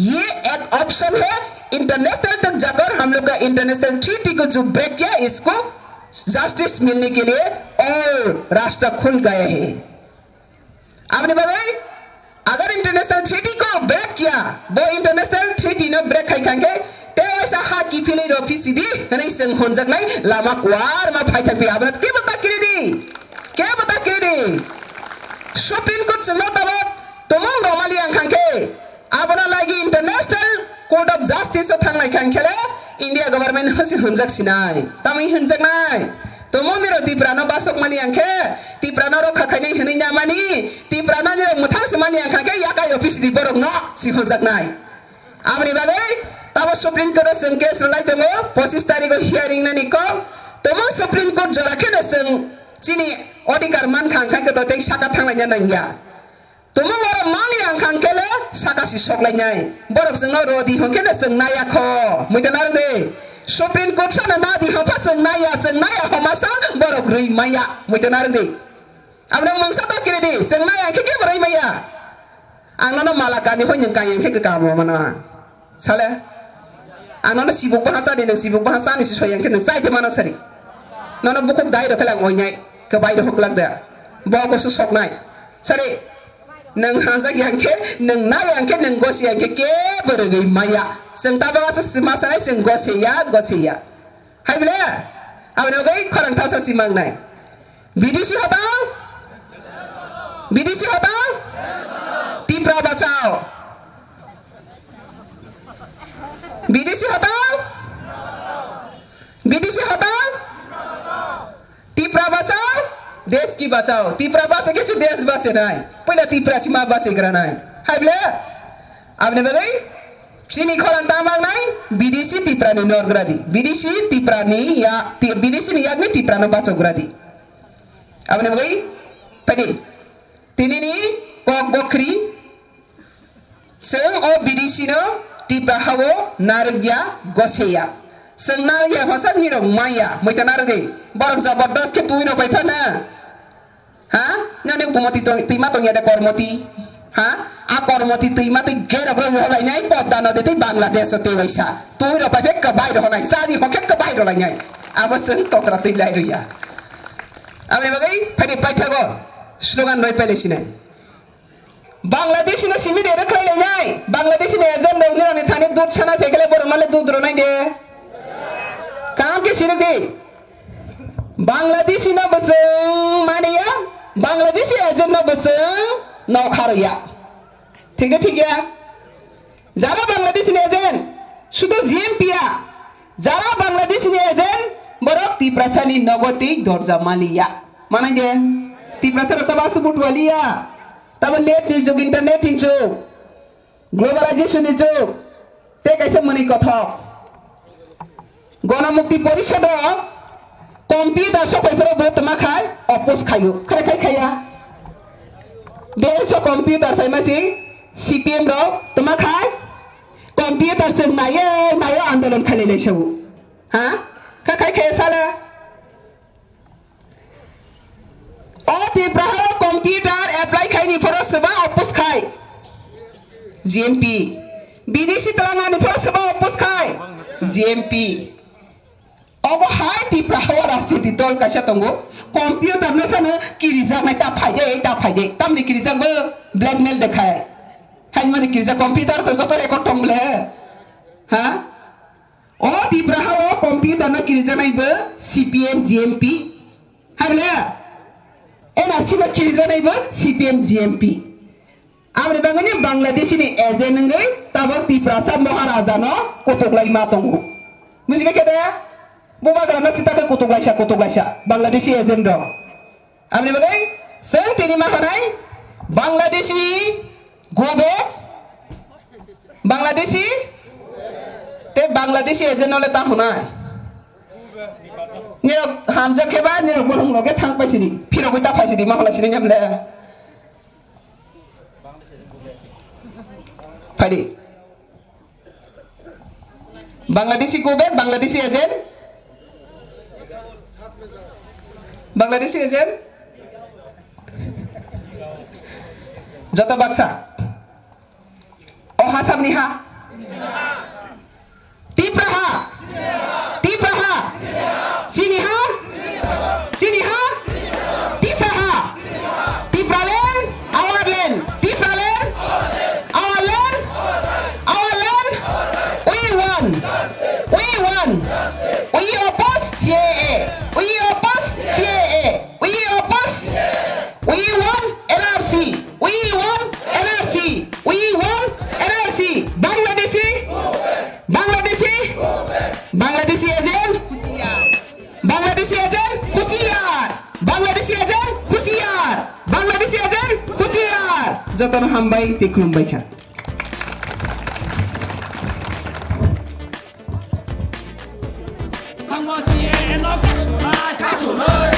ये एक ऑप्शन है, इंटरनेशनल तक जाकर हम लोग का इंटरनेशनल ट्रीटी को जो ब्रेक किया, इसको जस्टिस मिलने के लिए और रास्ता खुल गए हैं। Aboni bagwi, agar international treaty ko break ya, bo international treaty no break khai khangkhe, te waisa ha kiphilwi rw phisidi hwnwi chwng hwnjaknai lama kuar ma phai thangphi. Abono kebo ta kiridi, kebo ta kiridi. Supreme Court chwngno tabok tumung rwmali ang khangkhe, abono lagi International Court of Justice o thangnai khangkhele India government hwnsi hwnjak sinai. Tamwi hwnjaknai. Tumung niro Tipra no basok mali ang khe, Tipra no rokha khainai hwnwi namani, Tipra no niro mwthang se mali ang kha khe yakai office di borok no si hwnjaknai. Aboni bagwi tabo Supreme Court o chwng case rwlai tongo, pochis tarikh o hearing nani kok. Tumung Supreme Court jora khe no chwng chini odhikar man kha ang kha khe to tei saka thanglaina nangya. Tumung oro mali ang khang kele saka si sok lai nai. Borok chwng no rodi hon khe no chwng naya kho. Muitu narwk de. Supreme Court sana nadi hon pha chwng naya, chwng naya homa sa borok rwi maya. Muitu narwk de. Abno mungsa to kiri di, chwng naya khe kebo rwi maya. Ang nono mala kani hoi nwng kaya khe kamo mano. Sale. Ang nono sibuk bahasa de, nwng sibuk bahasa ni si soyang khe nwng chai de mano sari. Nono bukuk dai rok khe lang oinai, kwbai rok hok lak da. Bo ko su sok nai. Sari. Nwng hajak yang khe, nwng nai yang khe, nwng gosi yang khe, kebo rwgwi maya. Chwng tabok asa sima sanai, chwng gosi ya, gosi ya. Hai bile? Aboni bagwi khorang thasa si mangnai. B D C hotao? B D C hotao? Tipra bachao. B D C hotao? B D C hotao? Tipra bachao? Desh ki bachao. Tipra bache khe se desh bache nai. Puila Tipra si ma bache gra nai. Hai bile? Aboni bagwi chini khorang ta mangnai, B D C Tipra ni norgradi. B D C Tipra ni ya, ti-, B D C ni yakni Tipra no bachokradi. Aboni bagwi, phaidi. Tini ni kok bokri, chwng o B D C no Tipra hao narwkya, goseya. Chwng narwkya hwsa nirok maya, muita narwk di. Borok jabardast khe twi rok bai phana. Ha? Nani kumoti twi-, twima tongya de kormoti. Ha? A kormoti twima twi gerok rok rohor lainai, podda nodi twi Bangladesh o twi waisa. Twi rok bai phek kwbai rohor nai, chari hokhe kwbai rok lainai. Abo chwng totra twi lai rwya. Aboni bagwi phaidi paithago slogan roi pailai sinai. Bangladesh no simi de rwkhlai lainai. Bangladesh ni agent rok nirok ni thani dud sana phekele borok male dud rwnai de. Kaham khe sinuk di. Bangladeshi no bwswng maniya, Bangladeshi agent no bwswng nokha rwya. Thik de thik ya. Jara Bangladeshi ni agent, sudu G M P ya. Jara Bangladeshi ni agent, borok Tiprasa ni nogo tei dorja maliya. Manai de, Tiprasa rok tabo aswk butwaliya. Tabo net ni jug, internet ni jug. Globalization ni jug, tei kaisa mwnwi kothok. Ganamukti Porishad o computer sok phai phuru bo tma khai oppose khaio. Khai khai khaiya. Desh o computer phaima si C P M rok tma khai computer chwng naiyo naiyo andolon khailai lai sao. Ha? Kha khai khaiya sala. O Tipra hao computer apply khai ni phoro swba oppose khai G M P. B D C twlangani phoro swba oppose khai G M P. Obo hai Tipra hao rajniti dol kaisa tongo. Computer no sano kirijaknai ta phaide, ta phaide. Tamni kirijak bo blackmail de khai. Hai mani kirijak computer to joto record tong le. Ha? O Tipra hao computer no kirijaknai bo C P M G M P. Hai bole? N R C no kirijaknai bo C P M G M P. Aboni bagwi ni Bangladeshi ni agent wngwi tabok Tiprasa Maharaja no kutuk lai ma tongo. Bujibai khe de? Bubagra no sita khe kutuk laisa, kutuk laisa. Bangladeshi agent rok. Aboni bagwi chwng tini ma hwnai Bangladeshi go back, Bangladeshi? Te Bangladeshi agent no le ta hwnai. Nirok hamjak khe ba, nirok bolong loge thang pai sidi. Phirogwi ta phai sidi, ma hola sidi nyam le. Phai di. Bangladeshi go back, Bangladeshi agent. Bangladeshi agent. Joto baksa. O ha sabni ha. Tipra ha. Tipra ha. Sini ha. Sini ha. Tipra ha. Tipraland, our land. Tipraland, our land. Our land. We want. We want. We oppose C A A. We oppose C A A. We oppose. We want N R C. We want N R C. We want N R C. Bangladeshi. Bangladeshi. Bangladeshi agent. Bangladeshi agent. Husiar. Bangladeshi agent. Husiar. Bangladeshi agent. Husiar. Jotono hambai tei khulumbai kha. Tangma C A A no kasunai, kasunai.